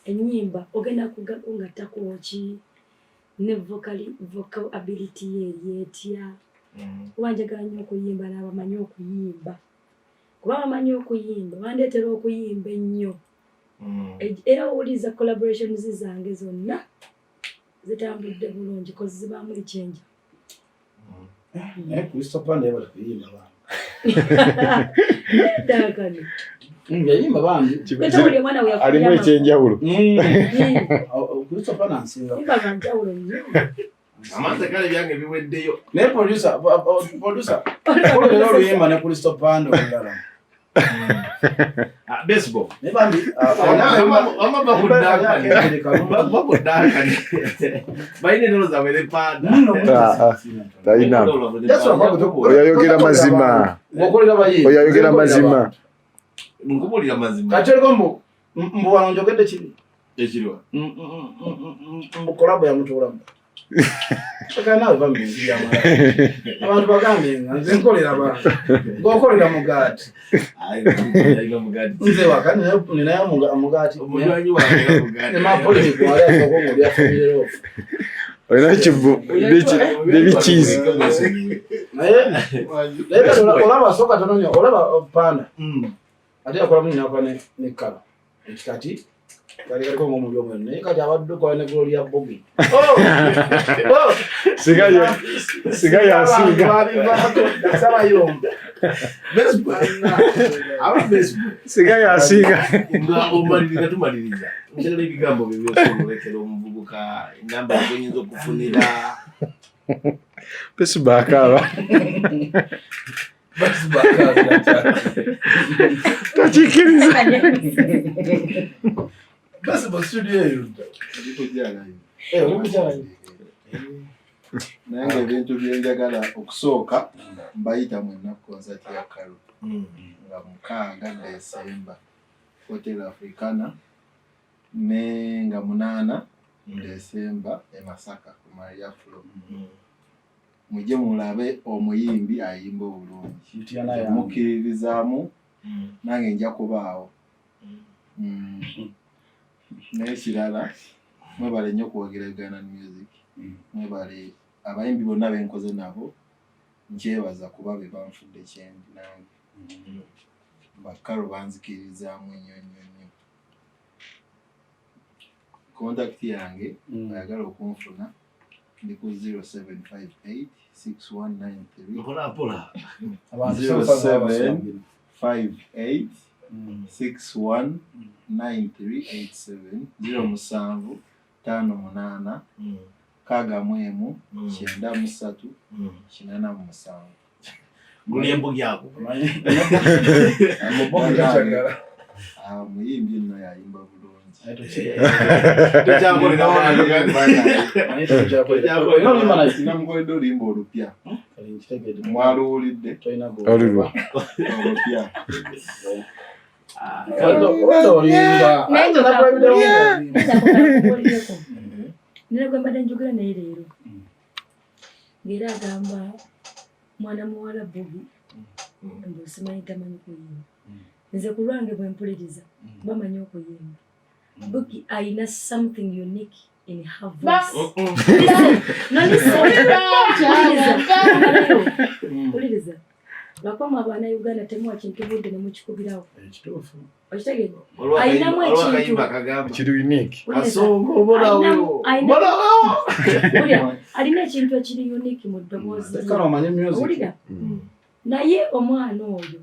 S3: ennyimba ogenda kungattako ki ne vocal ability ye eri etya kuba njagala nnyo okuyimba n'abamanyi okuyimba kuba bamanyi okuyimba bandeetera okuyimba ennyo. Era owuliriza collaborations zange zonna zitambudde bulungi kozi zibaamu ekyenja.
S2: Naye Christopher ndeba kuyimba bambi
S3: Duncan
S2: yayimba bambi
S3: Wetawulira omwana we
S4: alimu
S3: yakulira
S4: ekyenjawulo
S2: Christopher nansinga
S3: yimba lwa njawulo nnyo.
S1: Amazzi kale byange biweddeyo.
S2: Naye producer kolera oluyimba ne Christopher olulala.
S1: Ah, baseball.
S2: Naye bambi
S1: Wama bakuddankani balina entolo zaabwe ne panda.
S4: Talina. Oyo ayogera mazima.
S2: Okolera bayimbi.
S4: Oyo ayogera mazima.
S1: Nkubulira mazima.
S2: Kati oliko mbu wano njogedde kibi
S1: Ekiriwa
S2: mbu collabo yamutuulamu kaka naawe va mu bintu byamala abantu bagambye nga nze nkolera bantu ng'okolera mugaati
S1: alina mugaati
S2: nze waka ninayo omugaati
S1: omunywanyi wange alina mugaati
S2: nemapolini gwali asooka ng'olya family loaf
S4: Olina kibu nebikiizi
S2: naye naye kati olaba asooka tononya olaba panda ate yakolamu nyinakola ne kala nti kati kali kaliko ng'omuli omwenu naye kati abadde okola ne Gloria Bogi
S4: Singa yasinga.
S2: Babivaako nasaba yomba.
S1: Aba baseball
S4: Singa yasinga.
S1: Nga omaliriza tumaliriza njagala ebigambo bye byosobola olekera omuvubuka enamba gwenyinza okufunira
S4: Pesiba akaaba. Takikiriza.
S2: Baseball studio eyo. Eh, uli kujalayo.
S5: Naye nga ebintu byenjagala okusooka mbayita mwenna ku concert ya Karo nga 6 Desemba Hotel Africana ne nga 8 Desemba e Masaka ku Maria Flo. Mujje mulabe omuyimbi ayimba obulungi. Mukkiririzaamu nange nja kubaawo. Naye kirala mwebale nnyo okuwagira Ugandan music. Mwebale abayimbi bonna benkoze nabo nkyebaza kuba be banfudde kyendi nange. Bakaro banzikirizaamu nnyo nnyo nnyo. Contact yange ayagala okunfuna ndi ku 0758 6193
S1: Mpola mpola.
S5: 0758 619387 07 58 61 93 87.
S1: Guli embugi ako.
S5: Muyimbi nno yayimba bulungi. Namukoledde oluyimba olupya. Mwaluwulidde olupya.
S3: Nera gwe mbadde njogera naye leero ng'era agamba mwana muwala Bugi mbu simanyi tamanyi kuyimba. Nze ku lwange bwe mpuliriza bamanyi okuyimba. Bugi alina something unique in her voice. No, listen. Mpuliriza. Lwakuba abaana Uganda temuwa kintu budde ne mukikubirawo. Okitegeera? Alinamu ekintu.
S4: Kiri unique.
S3: Alina ekintu ekiri unique mu ddoboozi. Owulira? Naye omwana oyo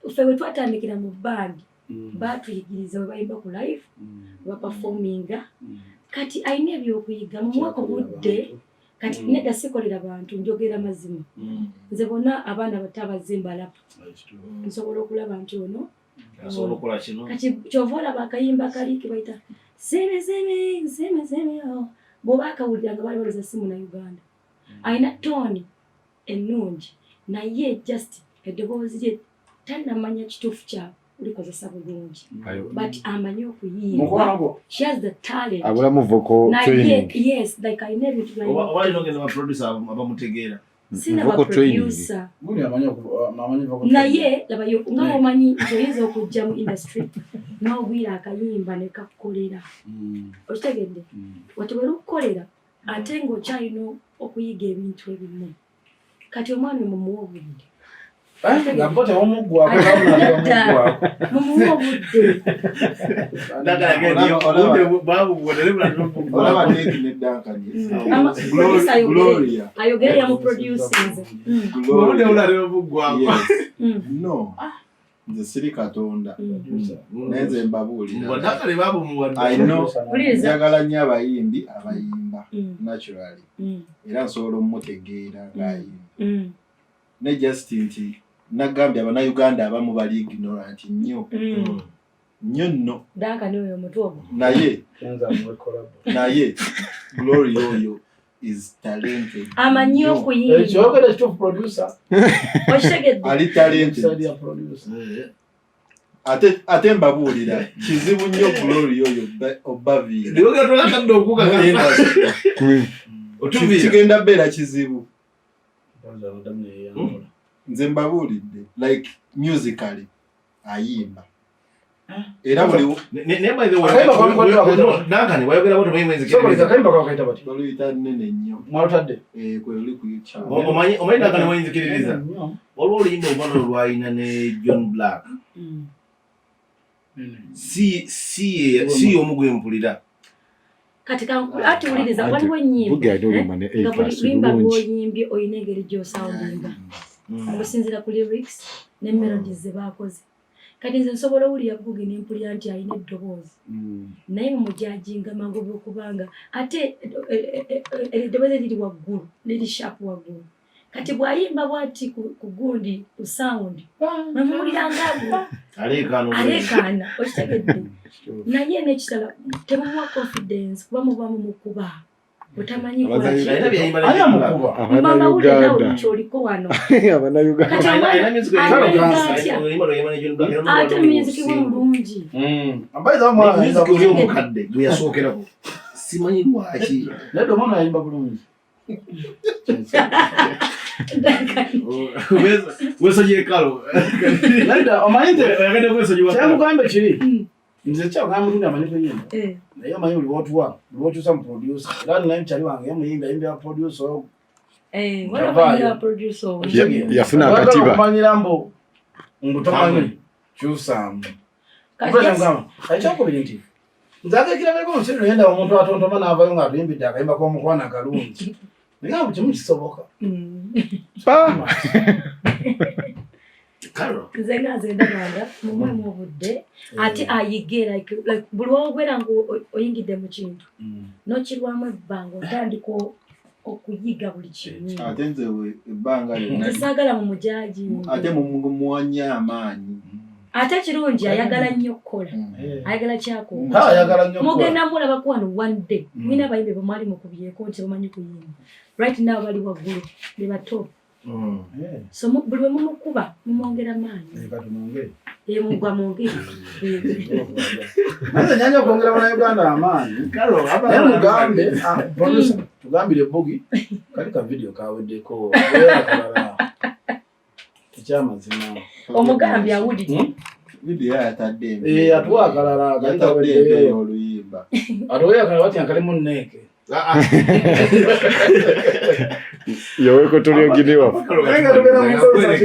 S3: ffe bwe twatandikira mu band baatuyigiriza bwe bayimba ku live, baperforminga. Kati alina ebyokuyiga mu mwaka obudde. Kati nedda sikolera bantu njogera mazima. Nze bonna abaana bato abazze mbalaba. Nsobola okulaba nti ono
S1: asobola okukola kino.
S3: Kati kyova olaba akayimba kali ke bayita seme seme seme seme bw'oba akawulira nga baali balowooza si Munnayuganda. Alina tone ennungi naye just eddoboozi lye tannamanya kituufu kya likozesa bulungi. But amanyi okuyimba. She has the talent.
S4: Abulamu vocal training.
S3: Yes, like alina ebintu by'alina.
S1: Oba alina ogenda ba producer abamutegeera.
S3: Sina ba producer. Naye laba nga omanyi nti oyinza okujja mu industry n'ogwira akayimba ne kakukolera. Okitegedde? Wati bwe lukukolera ate ng'okyalina okuyiga ebintu ebimu. Kati omwana mumuwe obudde. Mumuwe obudde.
S5: Olaba Nick ne Duncan. Gloria.
S3: Ayogere yamuproducinze.
S5: No. Nze siri Katonda. Naye nze mbabuulira. Njagala nnyo abayimbi abayimba naturally. Era nsobola omutegeera ng'ayimba. Ne just nti nagambye Abannayuganda abamu bali ignorant nnyo. Nnyo nno.
S3: Duncan oyo omutwe ogwo.
S5: Naye naye Gloria oyo is talented.
S3: Amanyi okuyimba.
S2: Ekyogera ekituufu producer.
S3: Okitegedde?
S5: Ali talented. Ate mbabuulira kizibu nnyo Gloria oyo obaviira. Kigenda beera kizibu. Nze mbabuulidde like musically ayimba. Era buli
S1: Duncan wayogera bw'otyo omanyi mwenzikiriza.
S2: Akayimba kakweta bati.
S5: Baluyita nnene nnyo.
S2: Mwalutadde?
S5: Kwe luli ku YouTube.
S1: Omanyi Duncan mwenzikiririza. Waliwo oluyimba omwana olwo lw'alina ne John Black. Si y'omu gwe mpulira.
S3: Kati ati wuliriza waliwo ennyimba nga buli luyimba lw'oyimbye olina engeri gy'osoundinga okusinziira ku lyrics ne melodies ze baakoze. Kati nze nsobola owulira Bugi ne mpulira nti alina eddoboozi naye mumujajinga mangu olw'okubanga ate eddoboozi liri waggulu, liri sharp waggulu. Kati bw'ayimba bw'ati ku gundi ku sound, mwemuwulira nga aleekaana, okitegedde? Naye n'ekirala, temumuwa confidence kuba muba mumukuba otamanyi. Mama wulira nawe kyoliko wano. Kati ate music we mulungi.
S1: Oli omukadde gwe yasookerako, simanyi lwaki.
S2: Nedda, omwana yayimba bulungi.
S1: Wesonyekalo.
S2: Nedda, omanyi nti
S1: oyagadde kwesonyiwa.
S2: Kyemugambe kiri, nze kyagamba mulungi amanyi kuyimba, naye omanyi buli wotuwa, buli wokyusa mu producer, era ninaye mukyali wange ye muyimbi, ayimbira producer.
S4: Yafuna akatiba.
S2: Okumanyira mbu mbu tomanyi kyusaamu. Ekyokubiri nti nze akekirabeko omusiri nayenda omuntu atontoma n'avayo ng'atuyimbidde akayimba k'omukwano akalungi, naye mbu kimu kisoboka.
S3: Nze nga nze ndabanga mumwemu obudde ate ayige, like buli wogwera nga oyingidde mu kintu nokirwamu ebbanga, otandika okuyiga buli kimu.
S5: Ate nze ebbanga lyonna
S3: Nze saagala mu mujaji.
S5: Ate mumuwanya amaanyi.
S3: Ate kirungi ayagala nnyo okukola, ayagala kyakola.
S2: Ayagala nnyo okukola.
S3: Mugenda mulabako wano one day. Mulina abayimbi bemwali mukubyeko nti bamanyi kuyimba, right now bali waggulu, be bato. So buli we mumukuba mumwongera maanyi.
S2: Katumwongere.
S3: Mugwa mwongere.
S2: Nze nyanya okwongera bannayuganda amaanyi, naye mugambe, ah, producer, tugambire Bugi kali ka video kaweddeko akalala ekyamazima.
S3: Omugambi awulire.
S5: Video yatadde.
S2: Eh, atuwa akalala kali
S5: yatadde
S2: kaweddeyo.
S5: Oluyimba.
S2: Atuwa akalala bati akalimu neeke.
S4: Yowekotorio Guinea.
S2: Naye nga tugenda mu mukolo saa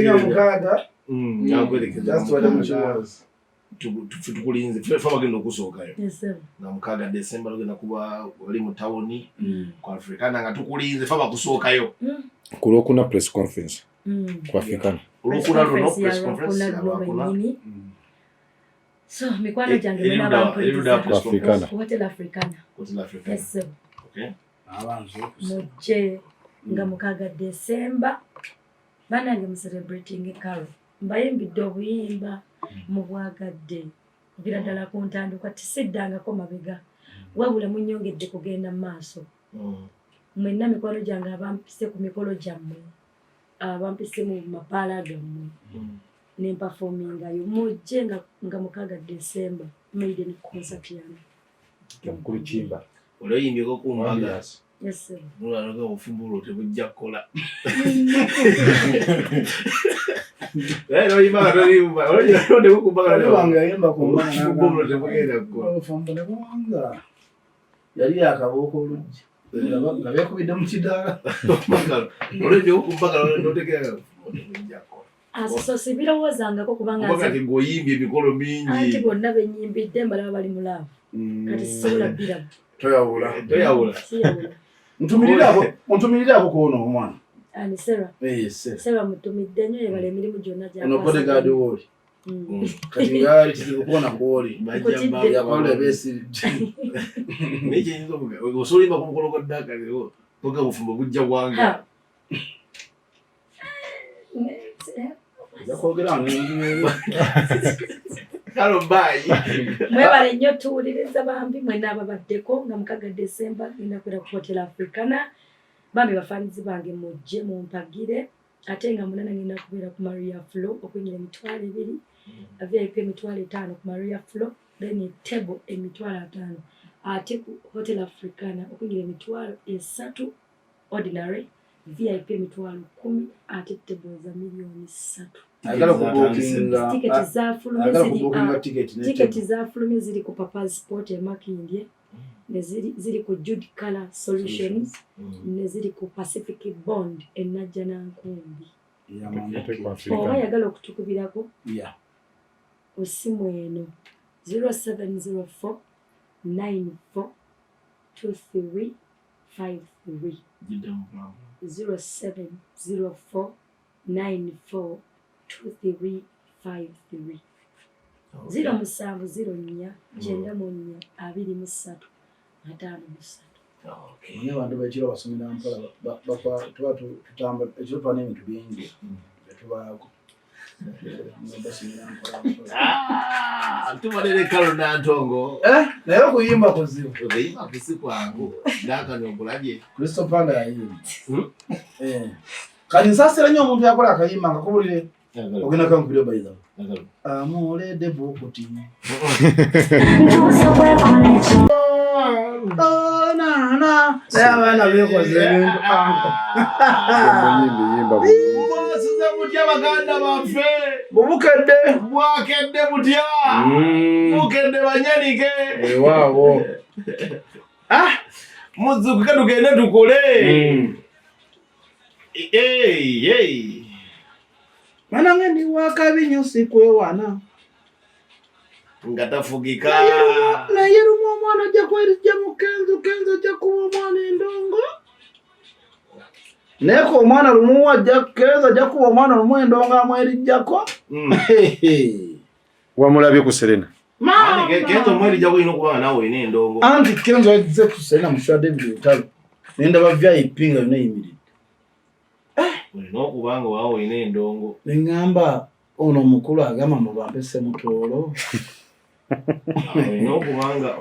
S2: 46. Just wade mu kiwazi.
S1: Tukulinze fe bagenda okusookayo.
S3: Yes, sir.
S1: Nga 6 Desemba lugenda kuba oli mu tawuni ku Africana, nga tukulinze fe bakusookayo.
S4: Ku Lwokuna press conference ku Africana.
S1: Olwokuna luno press
S3: Conference
S1: conference
S3: ya Lwokuna
S1: ya Lwokuna.
S3: lwennyini. So mikwano gyange
S1: Eri
S3: bonna
S1: erudda
S4: Ku Africana.
S3: Ku Hotel Africana.
S1: Hotel Africana.
S3: Yes, sir.
S1: Okay.
S2: Abanze.
S3: Mujje nga 6 Desemba, banange, mu celebrating Carol. Mbayimbidde obuyimba mubwagadde kugira ddala ku ntandikwa, tisiddangako mabega, wabula munyongedde kugenda mu maaso. Mwenna mikwano gyange abampise ku mikolo gyammwe, abampise mu mapaala gammwe nemperformingayo, mujje nga 6 Desemba, maiden concert yange.
S4: Mukulu Kimba.
S1: Oli oyimbyeko ku mbaga?
S3: Yes, sir.
S1: Nolalaga obufumbo olwo tebujja kukola. Naye noyimba nga tolimba, olondeko ku mbaga.
S2: Oli wange yayimba ku
S1: Obufumbo olwo tebugenda kukola.
S2: Obufumbo ne buwanga yali yakabuuka oluggi nga beekubidde mu kidaala.
S1: Olwembyeko ku mbaga notegeera obufumbo tebujja kukola.
S3: Aso sibirowoozangako kubanga
S1: Kuba kati ng'oyimbye emikolo mingi.
S3: Anti bonna benyimbidde mbalaba bali mu love, kati sisobola bbiraba.
S2: Toyawula.
S1: Toyawula.
S3: Siyawula.
S2: Ntumirire ako kwono omwana.
S3: Ani, Sera?
S2: Eh, Sera.
S3: Sera mutumidde nnyo, yebala emirimu gyonna.
S2: Ono bodyguard wooli. Kati ngaali kizibu kuwona kwoli.
S3: Nkutidde.
S2: Yakola ebeesiridde.
S1: Naye kyenyinza okuga, osobola oyimba ku mukolo gwa ddaka leero toga bufumbo bujja bwanga.
S2: Ojja kwogera ngendiweero.
S1: Kalo, bye.
S3: Mwebale nnyo tuwuliriza bambi mwenna ababaddeko nga 6 Desemba ngenda kwera ku Hotel Africana. Bambi bafaanizi bange mujje mumpagire. Ate nga 8 ngenda kubeera ku Maria Flo, okuyingira 20,000, VIP 50,000 ku Maria Flo, then table 50,000. Ate ku Hotel Africana okuyingira 30,000 ordinary, VIP 10,000, ate table za 3 million.
S2: Ayagala okubookinga.
S3: Tiketi zafulumye.
S2: Ayagala
S3: Ziri
S2: okubookinga tiketi ne
S3: tiketi
S2: table.
S3: zafulumye ziri ku Papa's Sport e Makindye, ne ziri ku Jude Color Solutions, ne ziri ku Pacific Bond e Najjanankumbi. Oba ayagala okutukubirako ku ssimu eno, 0704 94 2353, 0704 94 2353, 0704 94 23 53.
S2: Naye abantu b'ekiro basomera mpola, tuba tutambula ekiro, tuba n'ebintu bingi byetubaako, basomera mpola mpola.
S1: Ah, tubalere kalo nantongo.
S2: Eh, naye okuyimba kuzibu.
S1: Okuyimba kusi kwangu nakano okulabye.
S2: Kristo Panda yayimba.
S1: Hmm?
S2: Eh. Kati nsaasira nnyo omuntu yakola akayimba nga kubulire ogenda kankubire, by the way. Amuledde bukuti. Oh, na, na. Naye abaana beekoze ebintu.
S4: Muyimbi yimba bulungi.
S1: Mwasuze mutya baganda baffe?
S2: Bubukedde.
S1: Bwakedde mutya? Bukedde banyanike.
S2: Weewaawo.
S1: Muzukuke tugende tukole. Hey, hey.
S2: Mwanange ndi wakabi nnyo, sikwewana.
S1: Nga tafugika.
S2: Naye lumu omwana ajja kwerijja mu Kenzo, Kenzo ajja kuba omwana endongo. Naye ko omwana lumu ajja, Kenzo ajja kuba omwana lumu endongo amwerijjako.
S4: Wamulabye ku Serena?
S2: Maama!
S1: Kenzo mwerijja kulina okuba nga naawe olina endongo.
S2: Anti Kenzo yazze ku Serena mu show ya David Lutalo. Ne ndaba VIP nga yonna eyimiridde.
S1: Olina okuba nga waawe olina endongo.
S2: Ne ŋŋamba ono omukulu agamba mbu bampe Ssemutoolo.
S1: Olina okuba nga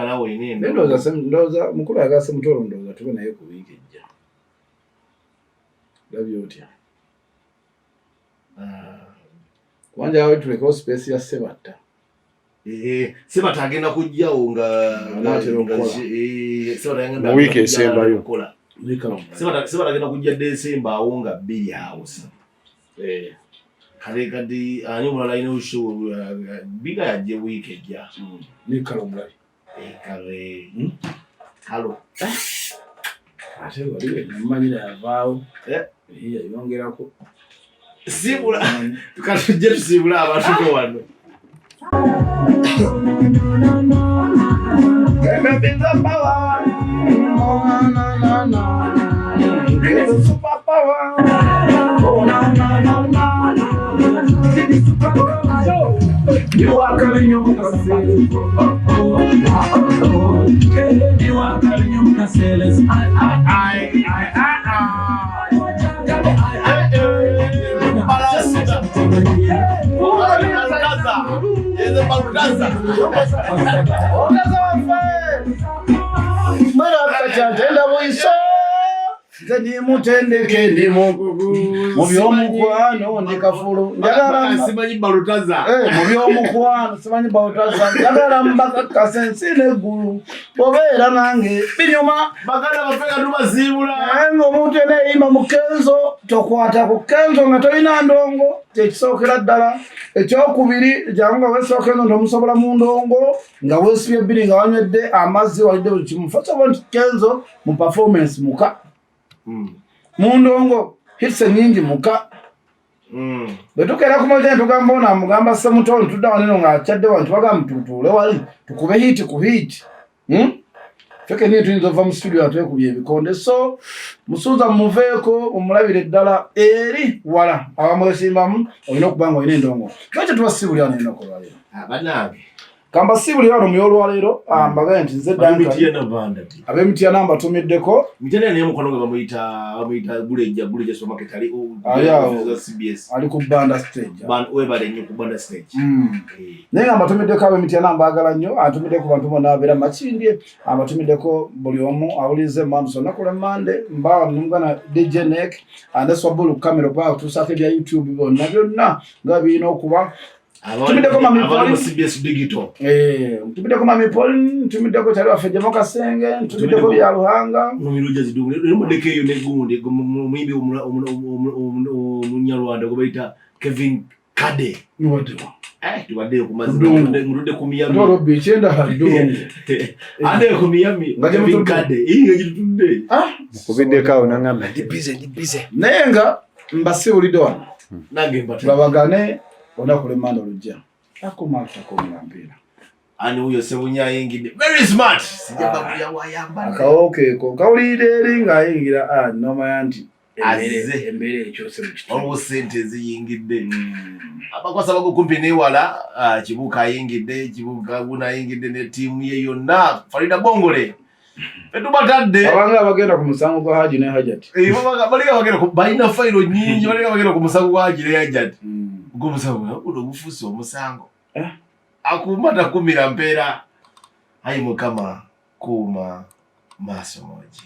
S1: naawe olina
S2: Naye
S1: endongo.
S2: ndowooza mukulu ayagala Ssemutoolo, ndowooza tube naye ku wiiki ejja. Labye otya? Kubanja awe tulekewo space ya Sebatta.
S1: Eh, Sebatta agenda kujjawo nga
S2: Anaatera okukola.
S1: Sebatta yagenda
S4: Mu wiiki
S1: kujja
S4: esembayo.
S1: okukola. Sebatta agenda kujja Desemba awo nga 2 awo. Kale kati ani omulala alina show biga yajje wiiki ejja.
S2: Nikala omulabi.
S1: Eh, kale.
S2: Hmm?
S1: Halo.
S2: Ate wali namumanyira yavaawo.
S1: Eh.
S2: Yayongerako.
S1: Siibula katujje tusiibule abantu bo wano.
S2: Power. Oh, na, na, na, na. Super power. Oh, na, na, na, na.
S6: Ndiwakalinyo mukasele, ndiwakalinyo mukasele.
S1: Ai, ai, ai, ai. Balasuta. Balutaza. Eze balutaza.
S2: Ongeza waffe. Mwera kakyatenda bwiso. Nze ndi mutendeke, ndi mukugu mu by'omukwano, ndi kafulu, njagala
S1: Simanyi balutaza.
S2: Eh, mu by'omukwano simanyi balutaza, njagala mbakakasa ensi n'eggulu, bw'obeera nange binyuma.
S1: Baganda baffe nga tubasiibula.
S2: Naye ng'omuntu eneeyimba mu Kenzo, tokwata ku Kenzo nga tolina ndongo, kyekisookera ddala. Ekyokubiri, jangu nga weesiba Kenzo nti omusobola mu ndongo, nga weesibye ebbiri, nga wanywedde amazzi, walidde buli kimu. First of all, nti Kenzo mu performance muka, mu ndongo hits ennyingi muka. Bwe tukeera ku makya ne tugamba ono amugamba Ssemutono, tudda waneno ng'akyadde wano, tubagamba tutuule wali tukube hit ku hit. Hmm? Ffe kennyini tuyinza ova mu studio nga twekubye ebikonde. So Musuuza mumuveeko, mumulabire ddala eri wala abamwesimbamu, olina okuba nga olina endongo. Lwaki tubasiibulira wano ennaku olwaleero?
S1: Bannange.
S2: Kambasiibulira wano mu y'olwaleero, mbagaye nti nze Duncan.
S1: Mityana banda.
S2: Ab'Emityana mbatumiddeko.
S1: Mityana naye mukwano gwe bamuyita Guleja, Guleja supermarket ali
S2: Ali awo.
S1: za CBS.
S2: Ali ku Banda stage.
S1: Webale nnyo ku Banda stage.
S2: Naye nga mbatumiddeko ab'Emityana, mbaagala nnyo. Atumiddeko ku bantu bonna abeera Makindye, abatumiddeko buli omu awuliriza Emmanduso olunaku lw'Emmande. Mbawa nemugana DJ Nek ande Swabulu kamera okuba okutuusaako ebya YouTube byonna byonna nga birina okuba. Tumiddeko Mami
S1: Abali mu
S2: Pauline.
S1: CBS Digital.
S2: Eh, ntumiddeko Mami Pauline, ntumiddeko kyali waffe Jemo Kasenge, ntumiddeko bya Luhanga.
S1: Mumiruja zidungu era muddeko eyo negundi omuyimbi omunyarwanda gwe bayita Kevin Kade.
S2: Niwaddewa.
S1: Eh, tubaddeyo ku mazzi.
S2: Ddungu.
S1: Mutudde ku Miami.
S2: Ate olwo ekyenda ddungu.
S1: Ate ku Miami.
S2: Nga gye
S1: Kevin
S2: mutudde.
S1: Kade iyo gitutudde.
S2: Ah,
S4: Mukubiddeko awo nangamba ndi busy, ndi busy.
S2: Naye nga mbasiibulidde wano.
S1: Nange mbata.
S2: Tulabagane olunaku lw'Emmande olujja. Akomaatakomula mpiira.
S1: Ani huyo Sebunya ayingidde, very smart, sijja bakulya wayambadde.
S2: Akawo keeko kawulirira eri ng'ayingira, ah, nomanya nti
S1: Azze.
S2: embeera ekyuse mu kitundu.
S1: Waliwo sente eziyingidde. Abakwasa bagukumpi newala, ah, Kibuuka ayingidde, Kibuuka guna ayingidde ne ttiimu ye yonna, Farida Bongole. Fetubatadde.
S2: Abanga abagenda ku musango gwa Haji ne Hajat.
S1: Eh, balinga bagenda ku balina fayiro nnyingi, balinga bagenda ku musango gwa Haji ne Hajat. Ogwo omusango guno gufuuse omusango.
S2: Eh?
S1: Akuuma takumira mpeera. Ayi Mukama kuuma maaso moogi.